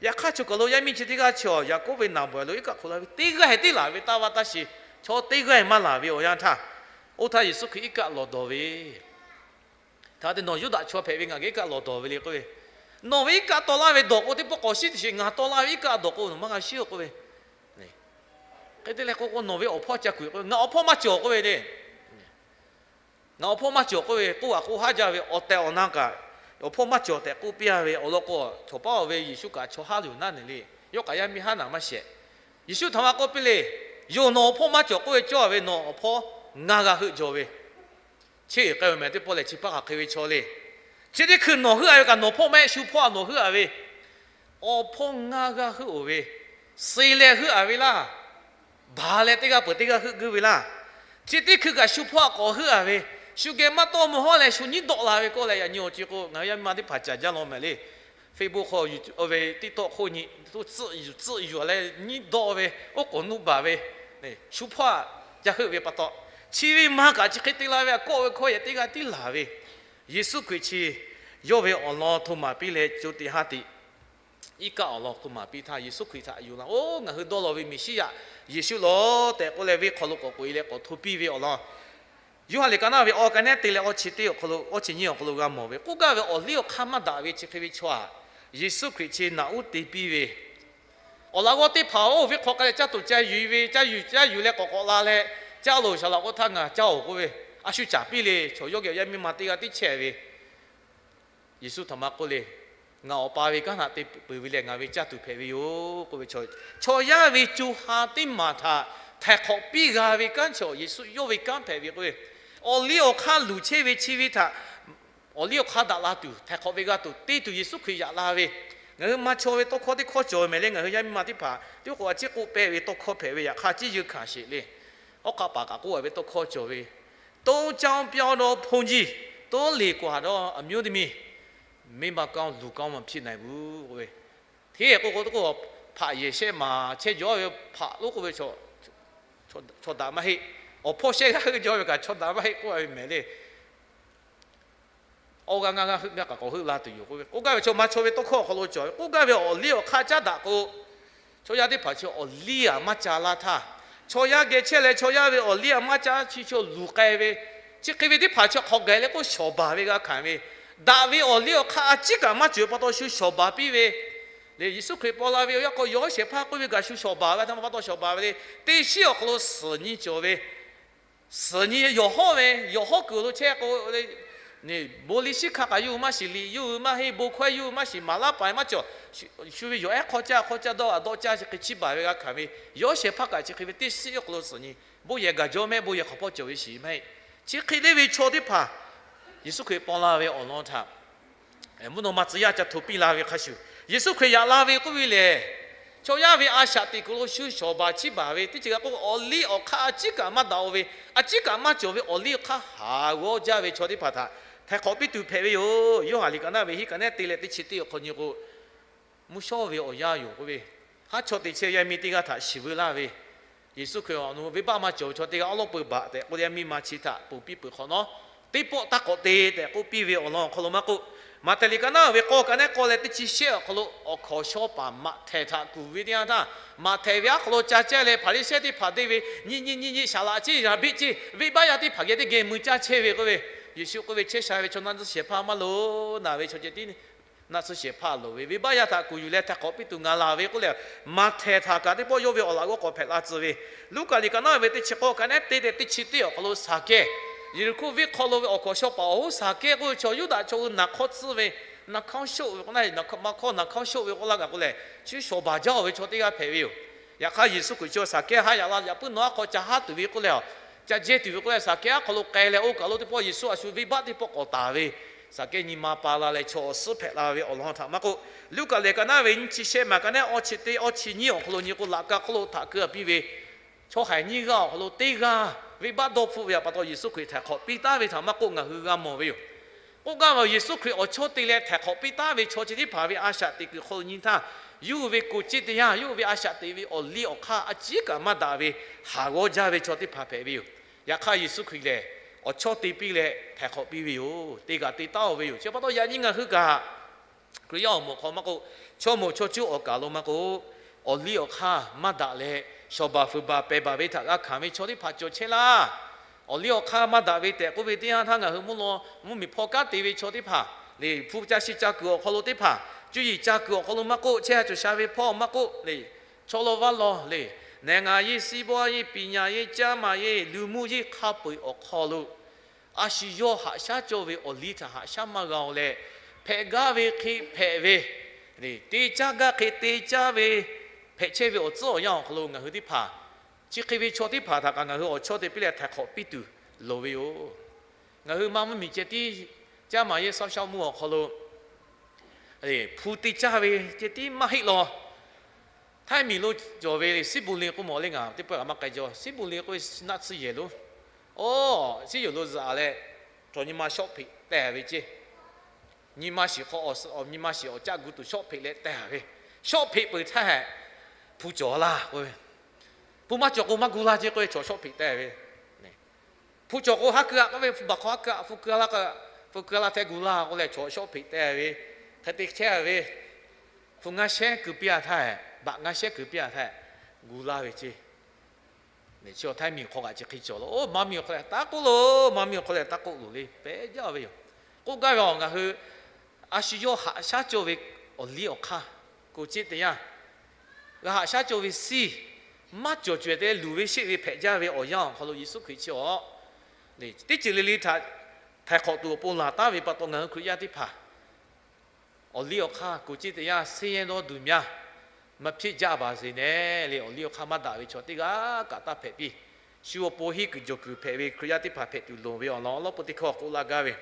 Yaꞈ hk'aˇ chaw kaˬ lo yaˇ miˇ chi teˇ g'aˇ chi Yaˍkoˆ ve naˍ bawˬ lo iˉ kaˆ hk'o la ve, teˇ g'aˇ heˍ teˇ laˬ ve taˇ vaˇ taˇ shiˍ, chaw teˇ g'aˇ maˇ laˬ ve awˬ yanˇ htaˇ, oˇ htaˇ Yeˍsuˆ Hkriꞈ iˉ kaˆ lawˬ dawˬ ve htaꞈ te, nawˬ Yuˇdaꞈ chaw hpehꞈ ve ngaˬ geh iˉ kaˆ lawˬ dawˬ ve le k'oˆ ve, nawˬ ve iˉ kaˆ taw laˇ ve dawˬ k'o, teˇ pawˆ k'awꞈ shiˉ tuˬ sheˍ, ngaˬ taw laˇ ve iˉ kaˆ dawˬ k'o nawˬ maˇ g'a shiˉ-oˬ k'oˆ ve. Hk'e te leh k'o, nawˬ ve awˬ hpawˇ ca kuiˬ k'oˆ ve, ngaˬ awˬ hpawˇ maˇ cawˬ k'oˆ ve le. Ngaˬ awˬ hpawˇ maˇ cawˬ k'oˆ ve, k'oˆ g'a k'oˆ haˉ jaˇ ve awˬ tehˬ awˬ na kaꞈ, awˬ hpawˇ maˇ cawˬ tehꞈ k'oˆ piˇ-a ve awˬ lawn k'o, chaw paˉ-oˬ ve Yeˍsuˆ kaꞈ chaw haˉ luˬ naˉ ne le. Yawˇ kaꞈ yaˇ miˇ haˉ naˬ maˇ shehˍ. Yeˍsuˆ htaꞈ ma k'oˆ piˇ le, yawˇ nawˬ awˬ hpawˇ maˇ cawˬ k'oˆ ve cawˇ ve, nawˬ awˬ hpawˇ ngaˬ g'a heuˆ jaw ve. Cheˇ uiˍ k'ai-oˬ mehˍ teˇ pawˆ lehˬ, chi paˇ hk'aˬ hk'e ve chaw le. Chi teˇ hkui nawˬ heuˆ-a ve kaꞈ nawˬ hpawˇ maˇ heˆ, shu hpawˇ-a nawˬ heuˆ-a ve. Awˬ hpawˇ ngaˇ g'aˇ heuˆ-oˬ ve, suh leh heuˆ-a ve laˇ. Baˬ leh teˇ g'aˇ peuˬ teˇ g'aˇ heuˆ guˇ ve laˇ. Chi teˇ hkui kaꞈ shu hpawˇ-a k'awꞈ heuˆ-a ve, shu geh maˇ tawˇ mvuh hawˉ leh shu nyiˉ dawˆ la ve k'oˆ leh yaꞈ nyi awˬ ceuˬ k'o, ngaˬ hui yaˇ miˇ ma teˇ hpaˍ caˍ jaˇ law mehˍ le. Facebook hk'aw, YouTube, ve TikTok hk'oˆ nyi, tcuhˆ yuˬ tcuhˆ yuˬ leh nyiˉ dawˆ ve, oˉ k'oˍ nuˇ baˬ ve, shu hpawˇ-a ca heuˆ ve pa taw, chi ve ma kaꞈ chi hk'e te la ve, a kawˆ ve hkawˇ yehˬ teˇ g'aˇ tiˉ laˬ ve, Yeˍsuˆ Hkriꞈ chi yawˇ ve awˬ lawn hto maˍ piˇ leh co teꞈ ha teꞈ iˉ kaˆ awˬ lawn hto maˍ piˇ htaˇ, Yeˍsuˆ Hkriꞈ htaꞈ yuˬ la, Oˇ, ngaˬ hui dawˇ law ve Meˍsiˉyaꞈ Yeˍsuˆ lawˬ tehꞈ k'oˆ leh, venˇ hk'aw lo k'awꞈ k'oꞈ-e leh k'awꞈ hto piˇ ve awˬ lawn, Yoˇhanˬ liꞈ ka naˆ ve awˬ ka nehˉ te leh awˇ chi teˇ awˬ hk'aw lo, awˇ chi nyiˇ awˬ hk'aw lo g'a mawˬ ve, k'oˆ gaˇ ve awˬ liˇ awˬ hk'aˇ maˇ daꞈ ve chi hk'e ve chaw-a, Yeˍsuˆ Hkriꞈ chi naꞈ uˉ te piˇ ve, awˬ laꞈ g'awˇ teˇ hpaˍ oˇ ve hk'aw k'ai leh caˇ tuˬ ca yuˬ-e ve, caˇ yuˬ caˇ yuˬ leh k'awꞈ k'awꞈ la leh, caˇ loˬ shaˍ laꞈ k'o htaˇ ngaˬ caˇ-oˬ k'oˆ ve, a shu caˍ piˇ le. Chaw yawˇ geh yaˇ miˇ ma teˇ g'aˇ tiˉ chehˇ ve, Yeˍsuˆ htaꞈ maˇ k'oˆ le. Ngaˬ Awˬ pa ve kanˉ htaꞈ te peuˬ ve lehˬ, ngaˬ ve caˇ tuˬ hpehꞈ ve yoˬ k'oˆ ve, chaw yaˇ ve co ha teˇ maˬ htaꞈ htaiˍ hk'awꞈ piˇ g'a ve kanˉ chaw Yeˍsuˆ yawˇ ve kanˉ hpehꞈ ve k'oˆ ve, awˬ liˇ awˬ hk'aˇ luˬ chehˇ ve chi ve htaꞈ awˬ liˇ awˬ hk'aˇ daꞈ la tuˬ, htaiˍ hk'awꞈ ve g'a tuˬ te tuˬ Yeˍsuˆ Hkriꞈ yaꞈ la ve, ngaˬ hui maˇ chawˇ ve tawˇ hkawˇ teˇ hkawˇ cawˬ ve mehˍ le. Ngaˬ hui yaˇ miˇ ma teˇ hpaˍ tiˉ k'o a ciˉ k'oˆ pehˇ ve tawˇ hkawˇ hpehꞈ ve, yaꞈ hk'aˇ ciˉ yeunˇ hkanˍ sheˍ le. Awˉ hk'aˆ paˍ kaꞈ k'oˆ-a ve tawˇ hkawˇ cawˬ ve, ต้นจามเปียโนพูดจริง ต้นเหล็กกวาดก็อมยศมี ไม่มาก้าวหลู่ก้าวมาผิดไหนบู k'oˆ ve, hteˇ k'o k'o k'o hpaꞈ yehˬ shehˆ maˍ chehˇ jaw ve hpaꞈ lo k'oˆ ve, chaw daꞈ maˇ heˆ. Awˬ hpawˇ shehˆ g'aˇ heuˆ jaw ve kaꞈ chaw daꞈ maˇ heˆ k'oˆ-a ve mehˍ le. Awˇ g'aˇ ngaˇ g'aˇ heuˆ gaˇ kaꞈ k'awꞈ heuˆ la tuˬ yoˬ k'oˆ ve, k'oˆ gaˇ ve chaw maˇ chawˇ ve tawˇ hkawˇ awˬ hk'aw lo cawˬ ve, k'oˆ gaˇ ve awˬ liˇ awˬ hk'aˇ caˉ daꞈ k'o, chaw yaˇ teˇ hpaˍ chi awˬ liˇ-a maˇ ca laˇ htaˇ, chaw yaˇ geh chehˇ leh chaw yaˇ ve awˬ liˇ-a maˇ ca chi chaw luˬ k'ai ve, chi hk'e ve teˇ hpaˍ chi hk'awꞈ gaˬ leh k'oˆ shawˍ baˬ ve g'a hkanˍ ve, daꞈ ve awˬ liˇ awˬ hk'aˇ a ciˉ kaꞈ maˇ cawˬ pa taw shu shawˍ baˬ piˇ ve le. Yeˍsuˆ Hkriꞈ paw la ve awˬ yanˇ k'o, yawˬ shehˍ hpaˇ k'oˆ ve kaꞈ shu shawˍ baˬ ve, a htoꞈ ma pa taw shawˍ baˬ ve le. Teˇ shiˉ awˬ hk'aw lo suhˍ nyi cawˬ ve, suhˍ nyi yawˬ hawˉ ve, yawˬ hawˉ kuiˬ lo chehˇ k'o, bon liꞈ shiˉ hkanˇ kaꞈ yawˇ hui maˇ shiˍ, liꞈ yawˇ hui maˇ henˇ, bon hkawehˇ yawˇ hui maˇ shiˍ, maˍ laˇ paˍ maˇ cawˬ. Shu ve yawˬ ehˉ hk'aw caˇ hk'aw caˇ dawˇ a dawˇ caˇ chi hk'e chiˇ baˬ ve g'a hkanˍ ve, yawˬ shehˍ hpaˇ kaꞈ chi hk'e ve teˇ shiˉ awˬ hk'aw lo suhˍ nyi, bon yehˬ gaˬ jaw mehˆ, bon yehˬ hk'awꞈ hpawˇ cawˬ ve shiˍ maˇ heˆ. Chi hk'e le ve chaw teˇ hpaˍ Yeˍsuˆ Hkriꞈ paw la ve awˬ lawn htaꞈ mvuhˇ naw ma tcuh yaˇ ca hto piˇ la ve hk'a shuˍ, Yeˍsuˆ Hkriꞈ yaꞈ la ve k'oˆ ve lehˬ, chaw yaˇ ve a shaꞈ teꞈ kuiˬ lo shu shawˍ baˬ chiˇ baˬ ve teˇ ceuˬ g'a k'oˆ, awˬ liˇ awˬ hk'aˇ a ciˉ kaꞈ maˇ daꞈ-o ve, a ciˉ kaꞈ maˇ cawˬ ve awˬ liˇ awˬ hk'aˇ haˍ g'awˇ jaˇ ve chaw teˇ hpaˍ htaꞈ htaiˍ hk'awꞈ piˇ tuˬ hpehꞈ ve yoˬ. Yoˇhanˬ liꞈ ka naˆ ve hiˉ ka nehˉ te leh teˇ chi teˇ awˬ hk'aw nyi k'o, mvuhˇ shawˉ ve awˬ yanˇ yoˬ k'oˆ ve, haˉ chaw te chehˇ ve yaˇ miˇ teˇ g'aˇ htaꞈ shiˍ veu laˇ ve, Yeˍsuˆ Hkriꞈ awˬ nu venˇbaˆ maˇ cawˬ ve chaw teˇ g'aˇ awˉ lawˉ peu baˬ tehꞈ k'oˆ leh, yaˇ miˇ ma chi htaꞈ ponˬ piˇ peuˬ hk'awꞈ nawˉ, teˇ pawˆ taˇ k'awꞈ te tehꞈ k'oˆ piˇ ve awˬ lawn awˬ hk'aw lo maˇ k'oˆ, Maꞈhtehˍ liꞈ ka naˆ ve k'awˇ ka nehˉ k'awˇ leh teˇ chi shehˆ awˬ hk'aw lo awˬ hkawnˍ shaw paˍ Maꞈhtehˍ htaꞈ kuˬ ve teˇ yanˇ htaˇ, Maꞈhtehˍ ve aˉ hk'aw lo ca cehˇ leh Hpaˍriˍsehˇ teˇ hpaˍ deˇ ve, Nyi nyi nyi nyi, saˍ laꞈ ceˇ, raˍbiˆ ceˇ, venˇbaˆ yaˇ teˇ hpaˍ geh teˇ geh mui caˇ chehˇ ve k'oˆ ve, Yeˍsuˆ k'oˆ ve, Chehˇ sha ve chaw naˆ tsuhˇ shehˍ hpaˇ maˇ loˍ, naˬ ve chaw ceh tiˉ naˆ tsuhˇ shehˍ hpaˇ loˍ ve, venˇbaˆ yaˇ htaꞈ kuˬ yuˬ leh htaiˍ hk'awꞈ piˇ tuˬ ngaˬ laˬ ve k'oˆ leh, Maꞈhtehˍ htaꞈ kaꞈ teˇ pawˆ yawˇ ve awˬ laꞈ g'awˇ k'awꞈ hpehꞈ la tcuh ve, Luˉkaꞈ liꞈ ka naˆ ve teˇ chi k'awˇ ka nehˉ te leh teˇ chi teˇ awˬ hk'aw lo Saˍkehˇ, Yeˍriˍhkoˇ venˇ hk'aw lo ve awˬ hkawnˍ shaw paˍ awˬ hoˉ Saˍkehˇ k'oˆ ve chaw, Yuˇdaꞈ chaw hui naˬ hkawˇ tcuhˇ ve, naˬ hkawˇ shoˆ ve k'o, maˇ hkawˇ naˬ hkawˇ shoˆ ve k'oˆ laˇ kaꞈ k'oˆ leh, chi shawˍ baˬ jaˇ-oˬ ve chaw teˇ g'aˇ hpehꞈ ve yoˬ. Yaꞈ hk'aˇ Yeˍsuˆ Hkriꞈ chi Saˍkehˇ haˉ yaꞈ la, yaꞈ puiˉ nawˬ aˉ hk'aw ca haˉ tuˬ ve k'oˆ leh, ca jehˇ tuˬ ve k'oˆ leh, Saˍkehˇ aˉ hk'aw lo k'ai leh oˇ kaˬ lo teˇ pawˆ Yeˍsuˆ a shu venˇbaˆ teˇ pawˆ k'awꞈ taˍ ve, Saˍkehˇ nyi ma pa la leh chaw awˬ suhˉ hpehꞈ la ve awˬ lawn htaꞈ maˇ k'oˆ, Luˉkaꞈ liꞈ ka naˆ ve nyiˇ chi shehˆ maˬ ka nehˉ awˇ chi teˇ awˇ chi nyiˇ awˬ hk'aw lo nyi k'o, laꞈ ka hk'oˆ lo htaꞈ keu piˇ ve chaw haiˬ nyiˇ g'aˇ awˬ hk'aw lo teˇ g'aˇ venˇbaˆ dawˇ hpfuhˆ ve pa taw Yeˍsuˆ Hkriꞈ htaiˍ hk'awꞈ piˇ taˉ ve htaꞈ maˇ k'oˆ ngaˬ hui g'a mawˬ ve yoˬ. K'oˆ gaˇ ve, Yeˍsuˆ Hkriꞈ awˬ chawˇ te leh htaiˍ hk'awꞈ piˇ taˉ ve chaw chi teˇ hpaˍ ve a shaꞈ teꞈ kuiˬ hk'aw lo nyi htaˇ, yawˇ hui ve กฎ ceˇ teˇ yanˇ, yawˇ hui ve a shaꞈ teꞈ ve awˬ liˇ awˬ hk'aˇ a ciˉ kaꞈ maˇ daꞈ ve haˍ g'awˇ jaˇ ve chaw teˇ hpaˍ hpehꞈ ve yoˬ. Yaꞈ hk'aˇ Yeˍsuˆ Hkriꞈ lehˬ, awˬ chawˇ te piˇ leh htaiˍ hk'awꞈ piˇ ve yoˬ. Te kaꞈ te taˉ-oˬ ve yoˬ. Chi pa taw yaꞈ nyi ngaˬ hui kaꞈ Hkriꞈ yaˇ awˬ moˍ hk'aw maˇ k'oˆ, chaw moˍ chaw cuˇ awˬ kaˬ lo maˇ k'oˆ, awˬ liˇ awˬ hk'aˇ maˇ daꞈ leh, shawˍ baˬ fuiˍ baˬ pehˬ baˬ ve htaꞈ g'a hkanˍ ve chaw teˇ hpaˍ cawˬ chehˇ laˇ. Awˬ liˇ awˬ hk'aˇ maˇ daꞈ ve tehꞈ k'oˆ ve teˇ yanˇ htaˇ, ngaˬ hui mvuhˇ naw mvuhˇmiˬ hpawˇ kanˉ te ve chaw teˇ hpaˍ le, hpu ca shi ca kuiˬ awˬ hk'aw lo teˇ hpaˍ, cuˇ yiˍ ca kuiˬ awˬ hk'aw lo maˇ k'oˆ, chehˇ ha cawˬ sha ve hpawˇ maˇ k'oˆ le, chaw law vaˇ law le, နိုင်ငံရေး, စီးပွားရေး, ပညာရေး, ကျန်းမာရေး, လူမှုရေး hk'a peu-eˬ awˬ hk'aw lo a shu yawˇ haꞈ shaˉ cawˇ ve awˬ liˇ htaꞈ haꞈ shaˉ maˇ g'a-oˬ leh, hpehꞈ gaˇ ve hk'e hpehꞈ ve, te caˇ gaˇ hk'e te caˇ ve, hpehꞈ chehˇ ve awˬ tcuhˉ awˬ yanˇ awˬ hk'aw lo ngaˬ hui teˇ hpaˍ, chi hk'e ve chaw teˇ hpaˍ htaꞈ kaꞈ ngaˬ hui awˬ chawˇ te piˇ leh htaiˍ hk'awꞈ piˇ tuˬ loˍ ve yoˬ. Ngaˬ hui maˇ mvuhˇmiˬ ceh tiˉ Caˇ maˍ yehˇ sawˉ shaˉ mvuhˇ awˬ hk'aw lo hpu te caˇ ve ceh tiˉ maˇ heˆ law. Htaiˇ miˬ lo cawˬ ve le, စီးပွင့်လင်း k'oˆ mawˬ le, ngaˬ teˇ pawˆ a maˇ k'ai jaw. စီးပွင့်လင်း k'oˆ ve naˆ tsuhˇ yehˬ lo, o, စီးပွင့်လင်း lo zuhꞈ leh, chaw nyi ma shawˆ hpeꞈ teh ve ceˇ. Nyi ma shiˍ hk'aw awˬ suhˍ awˬ nyi ma shiˍ awˬ caˆ gu tuˬ shawˆ hpeꞈ leh teh ve. Shawˆ hpeꞈ peuˬ htaˇ, hpu cawˬ laˇ k'oˆ ve, hpu maˇ cawˬ k'o maˇ gu laˇ ceˇ k'oˆ ve, chaw shawˆ hpeꞈ teh ve. Hpu cawˬ k'o haˉ keu-a k'oˆ ve, hpu baˬ hk'aw haˉ keu-a, hpu keu laˇ k'o, hpu keu laˇ htaˇ gu laˇ k'oˆ leh chaw shawˆ hpeꞈ teh ve. Hk'e te chehˇ ve, hpu ngaˇ shehˉ keu piˇ-a htaˇ, baꞈ ngaˇ shehˉ keu piˇ-a htaˇ, gu laˇ ve ceˇ. Chi awˬ htaiˇ miˬ hk'aw kaꞈ chi hk'e cawˬ law. O, maˇ miˬ awˬ hk'aw leh taˇ k'oˆ loˬ, maˇ miˬ awˬ hk'aw leh taˇ k'oˆ loˬ le, pehꞈ jaˇ ve yoˬ. K'oˆ gaˇ ve, ngaˬ hui a shu yawˇ haꞈ shaˉ cawˇ ve awˬ liˇ awˬ hk'aˇ ko ceˇ teˇ yanˇ, g'a haꞈ shaˉ cawˇ ve စီး, maˇ cawˬ cawehˬ te luˬ ve sheˆ ve hpehꞈ jaˇ ve awˬ yanˇ awˬ hk'aw lo Yeˍsuˆ Hkriꞈ chi awˬ, teˇ ceuˬ le le htaꞈ htaiˍ hk'awꞈ tuˬ awˬ pon laˬ taˉ ve pa taw, ngaˬ hui Hkriꞈ yaˇ teˇ hpaˍ awˬ liˇ awˬ hk'aˇ ko ceˇ teˇ yanˇ, ဆင်းရဲသောသူများ မဖြစ်ကြပါစေနဲ့ le, awˬ liˇ awˬ hk'aˇ maˇ daꞈ ve chaw teˇ g'aˇ kaꞈ taˇ hpehꞈ piˇ. Shu awˬ pon henˇ kuiˬ jawˬ kuiˬ hpehꞈ ve Hkriꞈ yaˇ teˇ hpaˍ hpehꞈ tuˬ loˍ ve awˬ lawn awˬ lawn pon teˇ hkawˇ k'oˆ laˇ gaˇ ve,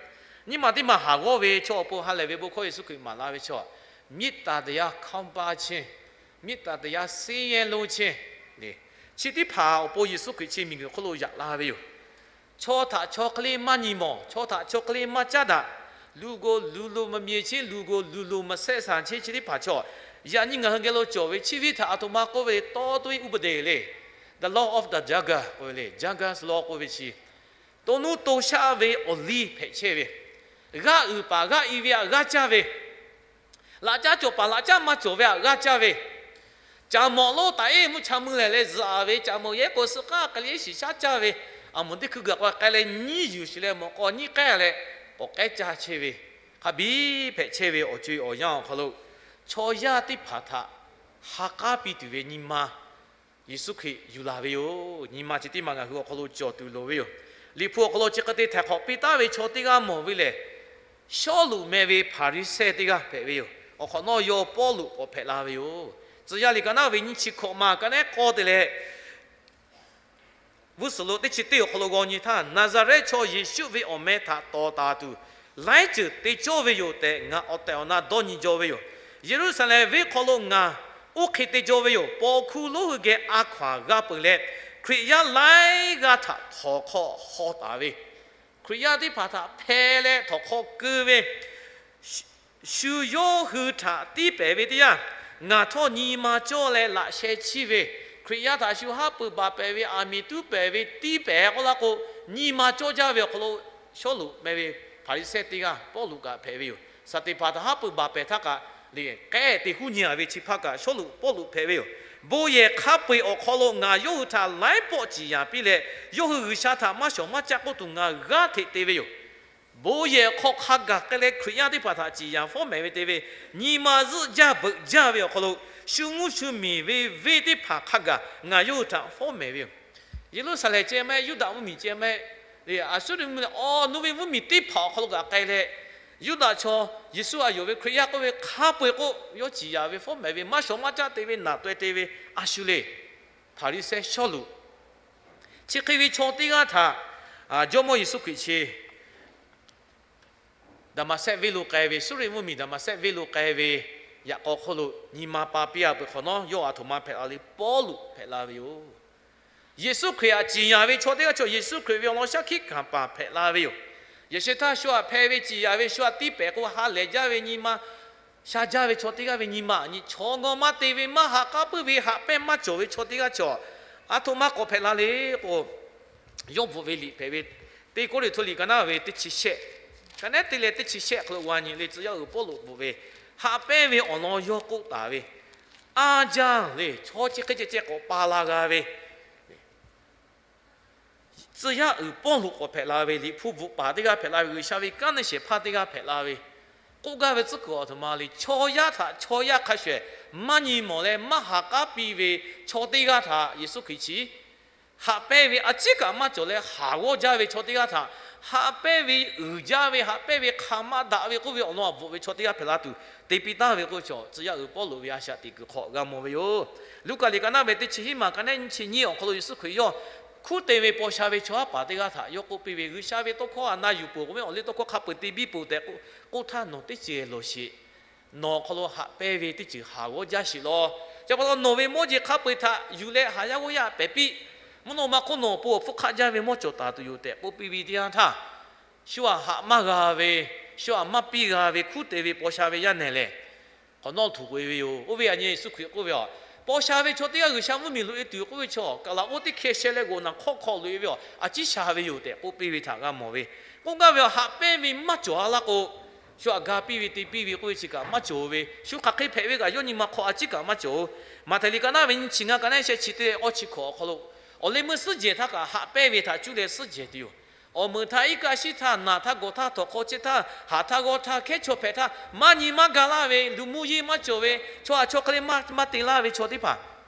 nyiˇ maˬ teˇ maˬ haˍ g'awˇ ve chaw awˬ pon ha lehˬ ve bon hkawˇ Yeˍsuˆ Hkriꞈ maˍ laˇ ve chaw, မေတ္တာတရား ခမ်းပါးခြင်း, မေတ္တာတရား ဆင်းရဲလုံးခြင်း le, chi teˇ hpaˍ awˬ pon Yeˍsuˆ Hkriꞈ chi miˬguiˬ hk'oˆ lo yaꞈ la ve yoˬ. Chaw htaꞈ chaw hk'e le maˇ nyi mawˬ, chaw htaꞈ chaw hk'e le maˇ caˉ daꞈ, လူကို လူလို မမြင်ခြင်း, လူကို လူလို မဆက်ဆံခြင်း chi teˇ hpaˍ chaw, yaꞈ nyi ngaˬ hui geh lo cawˬ ve chi ve htaꞈ aˬ htoꞈ ma k'oˆ ve le, တောသွေးဥပဒေ le, the law of the jungle k'oˆ ve le, jungle's law k'oˆ ve chi, to nuˇ to shaˆ ve awˬ liˇ hpehꞈ chehˇ ve, g'aˇ uiˍ paˍ g'aˇ i ve htaꞈ g'aˇ caˇ ve, laꞈ caˉ cawˬ paˍ laꞈ caˉ maˇ cawˬ ve htaꞈ g'aˇ caˇ ve, caꞈ mawꞈ lonˉ taꞈ eˉ mvuhˇ cha mui lehˬ leh zuhꞈ-a ve, caꞈ mawꞈ yehˉ k'o suh k'aˉ k'ai leh shiˍ shaˉ caˇ ve, aˬ moˍ teˇ hkui gaˬ k'o k'ai leh nyiˉ yuˬ shiˍ leh mawꞈ k'aw nyiˉ k'ehˉ leh k'awꞈ k'ehˉ caˇ chehˇ ve, hk'a biˇ hpehꞈ chehˇ ve awˬ co-e awˬ yanˇ awˬ hk'aw lo, chaw yaˇ teˇ hpaˍ htaꞈ ha k'aˉ piˇ tuˬ ve nyi ma Yeˍsuˆ Hkriꞈ yuˬ laˬ ve yoˬ. Nyi ma chi teˇ maˬ ngaˬ hui awˬ hk'aw lo cawˬ tuˬ loˍ ve yoˬ. Liꞈ hpu awˬ hk'aw lo chi hk'e te htaiˍ hk'awꞈ piˇ taˉ ve chaw teˇ g'aˇ mawˬ ve lehˬ, Sawˉluꞈ meh ve Hpaˍriˍsehˇ teˇ g'aˇ hpehꞈ ve yoˬ. Awˬ hk'awꞈ nawˉ yawˇ Pawˇluꞈ k'awꞈ hpehꞈ la ve yoˬ. Tcuh yaˇ liꞈ ka naˉ ve nyiˇ chi hkawꞈ ma ka nehˉ k'awˇ te leh, g'uˇ suhˍ lo teˇ chi teˇ awˬ hk'aw lo g'aw nyi htaˇ, Naˍzaˍrehˆ chaw Yeˍsuˆ ve awˬ meh htaꞈ tawˍ taˍ tuˬ laiˉ ceuˬ te cawˇ ve yoˬ tehꞈ, ngaˬ awˬ tehˬ awˬ na dawˇ nyi jaw ve yoˬ. Yeˍruˆsaˍlehnˍ venˇ hk'aw lo ngaˬ oˇ hk'e te jaw ve yoˬ. Paw hkuˇ lonˉ hui geh a hkaw-anˬ g'a peuˬ leh, Hkriꞈ yaˇ laiˉ g'aˇ htaꞈ htawnˍ hk'aw haw taˍ ve, Hkriꞈ yaˇ teˇ hpaˍ htaꞈ hpeh leh htawnˍ hk'aw keu ve, shu yawˇ hui htaꞈ tiˉ pehˍ ve teˇ yanˇ, ngaˬ htawˇ nyi ma cawˇ leh laꞈ sheh chiˇ ve, Hkriꞈ yaˇ htaꞈ shu haˉ pui baˬ pehˍ ve, aˬ miˍ tuˉ pehˍ ve, tiˉ pehˍ k'oˆ laˇ k'o, nyi ma cawˇ jaˇ ve awˬ hk'aw lo, Sawˉluꞈ meh ve Hpaˍriˍsehˇ teˇ g'aˇ Pawˇluꞈ kaꞈ hpehꞈ ve yoˬ. Saˍteˍhpanˍ htaꞈ haˉ pui baˬ pehˍ htaˇ kaꞈ, k'ehˉ te huˉ nyi-a ve chi hpaˇ kaꞈ Sawˉluꞈ Pawˇluꞈ hpehꞈ ve yoˬ. Bon yehˬ hk'a peu-eˬ awˬ hk'aw lo ngaˬ yawˇ hui htaꞈ laiˉ pawˆ ciˍ yanˍ piˇ leh, yawˇ hui G'uiˬsha htaꞈ maˇ shawˍ maˇ caˆ k'oˆ tuˬ ngaˬ g'aˇ hteꞈ te ve yoˬ. Bon yehˬ hk'aw hk'a gaˬ k'ai leh Hkriꞈ yaˇ teˇ hpaˍ htaꞈ ciˍ yanˍ fawˉ mehˍ ve te ve, nyi ma zuhˆ jaˇ beuꞈ jaˇ ve awˬ hk'aw lo, shu mvuhˇ shu miˬ ve venˇ teˇ hpaˍ hk'a gaˬ ngaˬ yawˇ hui htaꞈ fawˉ mehˍ ve yoˬ. Yeˍruˆsaˍlehnˍ ceh mehˆ, Yuˇdaꞈ mvuhˇmiˬ ceh mehˆ, Aˍsuˇriˆ mvuhˇmiˬ, awˬ nu ve mvuhˇmiˬ teˇ hpaˍ awˬ hk'aw lo kaꞈ k'ai leh, Yuˇdaꞈ chaw Yeˍsuˆ a yonˍ ve Hkriꞈ yaˇ k'oˆ ve hk'a peu-eˬ k'o, yawˇ ciˍ yanˍ ve fawˉ mehˍ ve, maˇ shawˍ maˇ caˆ te ve, naˬ taweh te ve a shu le. Hpaˍriˍsehˇ Sawˉluꞈ chi hk'e ve chaw teˇ g'aˇ htaꞈ Jawˇmawˇ Yeˍsuˆ Hkriꞈ chi Daˍmaˍsehˆ venˇ lo k'ai ve, Suˇriˆ mvuhˇmiˬ Daˍmaˍsehˆ venˇ lo k'ai ve yaꞈ k'aw hk'oˆ lo nyi ma pa piˇ-a peuˬ hk'awꞈ nawˉ, yawˇ aˬ htoꞈ ma hpehꞈ la le, Pawˇluꞈ hpehꞈ la ve yoˬ. Yeˍsuˆ Hkriꞈ htaꞈ ciˍ yanˍ ve chaw teˇ g'aˇ chaw, Yeˍsuˆ Hkriꞈ ve awˬ lawn shaˉ hkiˆ hkanˍ paˍ hpehꞈ la ve yoˬ. Yaꞈ sheh htaˇ shu htaꞈ hpeh ve ciˍ yanˍ ve, shu htaꞈ tiˇ pehˍ k'o ha lehˬ jaˇ ve nyi ma, sha jaˇ ve chaw teˇ g'aˇ ve nyi ma nyi chaw g'aw maˇ te ve, maˇ haꞈ k'aˉ puiˉ ve, haꞈ pehnˇ maˇ cawˬ ve chaw teˇ g'aˇ chaw, aˬ htoꞈ ma k'awꞈ hpehꞈ la le k'o, yawˇ bvuhꞈ ve liꞈ hpehꞈ ve, teˇ Kawˇrenˍhtuˆ liꞈ ka naˉ ve teˇ chi shehˆ, ka nehˉ te leh teˇ chi shehˆ hk'aw lo g'a nyi le, tcuh yaˇ uiˍ Pawˇluꞈ bvuhꞈ ve, haꞈ pehnˇ ve awˬ lawn yawˇ k'oˆ taˍ ve, a jaˇ le, chaw chi hk'e ceh ceh k'awꞈ pa la g'a ve, tcuh yaˇ uiˍ Pawˇluꞈ k'awꞈ hpehꞈ la ve, Liꞈ hpu bvuhꞈ paˍ teˇ g'aˇ hpehꞈ la ve, G'uiˬsha ve kanˉ neˇ shehˍ hpaˇ teˇ g'aˇ hpehꞈ la ve, k'oˆ gaˇ ve tcuhˉ kuiˬ aˬ htoꞈ ma le, chaw yaˇ htaꞈ chaw yaˇ hk'a shuˍ ehˍ maˇ nyi mawˬ leh maˇ haꞈ k'aˉ piˇ ve chaw teˇ g'aˇ htaꞈ Yeˍsuˆ Hkriꞈ chi haꞈ pehnˇ ve, a ciˉ kaꞈ maˇ cawˬ leh haˍ g'awˇ jaˇ ve chaw teˇ g'aˇ htaꞈ haꞈ pehnˇ ve, uiˍ jaˇ ve, haꞈ pehnˇ ve, hk'aˬ ma daꞈ ve k'oˆ ve awˬ lawn a bvuhꞈ ve chaw teˇ g'aˇ hpehꞈ la tuˬ te piˇ taˍ ve k'o, chaw tcuh yaˇ uiˍ Pawˇluꞈ ve a shaꞈ teꞈ kuiˬ hk'awꞈ g'a mawˬ ve yoˬ. Luˉkaꞈ liꞈ ka naˉ ve teˇ chi hiˉ maˬ ka nehˉ nyiˇ chi nyiˇ awˬ hk'aw lo Yeˍsuˆ Hkriꞈ yawˇ hkuˉ te ve paw sha ve chaw haˉ paˍ teˇ g'aˇ htaꞈ yawˇ k'oˆ piˇ ve, G'uiˬsha ve tawˇ hkawˇ a na yuˬ peuˬ k'o ve awˬ liˇ tawˇ hkawˇ hk'a peu-eˬ te biˇ peuˬ tehꞈ k'oˆ htaˇ, nawˬ teˇ ceuˬ lawˬ sheˍ. Nawˬ awˬ hk'aw lo haꞈ pehnˇ ve teˇ ceuˬ haˍ g'awˇ jaˇ sheˍ law. Chi pa taw nawˬ ve mawˇ jeˬ hk'a peu-eˬ htaꞈ yuˬ leh haˍ yaˇ g'awˇ yaˇ pehˍ piˇ. Mvuhˇ naw ma hk'oˆ nawˬ awˬ pon awˬ hpfuhˇ hk'aˆ jaˇ ve mawˇ cawˬ taˍ tuˬ yoˬ tehꞈ k'oˆ piˇ ve teˇ yanˇ htaˇ, shu aꞈ haꞈ maˇ g'a ve, shu aꞈ maˇ piˇ g'a ve hkuˉ te ve paw sha ve yaˇ nehˬ lehˬ, hk'awꞈ nawˉ htuꞈ k'oꞈ-e ve yoˬ. Oˇ ve a nyi Yeˍsuˆ Hkriꞈ k'oˆ ve, a, paw sha ve chaw teˇ g'aˇ G'uiˬsha mvuhˇmiˬ loꞈ-e tuˬ yoˬ k'oˆ ve chaw, kaˍlaˍ oˇ teˇ hkeh sheh leh g'oꞈ naˬ hk'awˆ hk'aw loꞈ-e ve, a, a ciˉ sha ve yoˬ tehꞈ k'oˆ piˇ ve htaꞈ g'a mawˬ ve. K'oˆ gaˇ ve, a, haꞈ pehnˇ ve maˇ cawˬ-a laˇ k'o, shu aꞈ ga piˇ ve te piˇ ve k'oˆ ve chi kaꞈ maˇ cawˬ ve, shu hk'aˬ hk'e hpehꞈ ve kaꞈ yawˇ nyi ma hk'aw a ciˉ kaꞈ maˇ cawˬ-o. Maꞈhtehˍ liꞈ ka naˉ ve nyiˇ chi ngaˇ, ka naˉ shehˆ chi teˇ awˇ chi hkawꞈ awˬ hk'aw lo, awˬ leh meuˇ suhˉ jehˬ htaˇ kaꞈ haꞈ pehnˇ ve htaꞈ cuˇ leh suhˉ jehˬ tuˬ yoˬ. Awˬ meuˍ htaˇ, iˉ kaˆ shiˉ htaˇ, naˬ htaˇ, gawˬ htaˇ, htawnˍ hk'aw chehˇ htaˇ, haꞈ htaˇ g'awˇ htaˇ, hkehˉ chaw hpehꞈ htaˇ, maˇ nyi maˇ ga laˇ ve, luˬ mvuh yeˇ maˇ cawˬ ve, chaw haꞈ chaw hk'e le maˇ te laˇ ve chaw teˇ hpaˍ,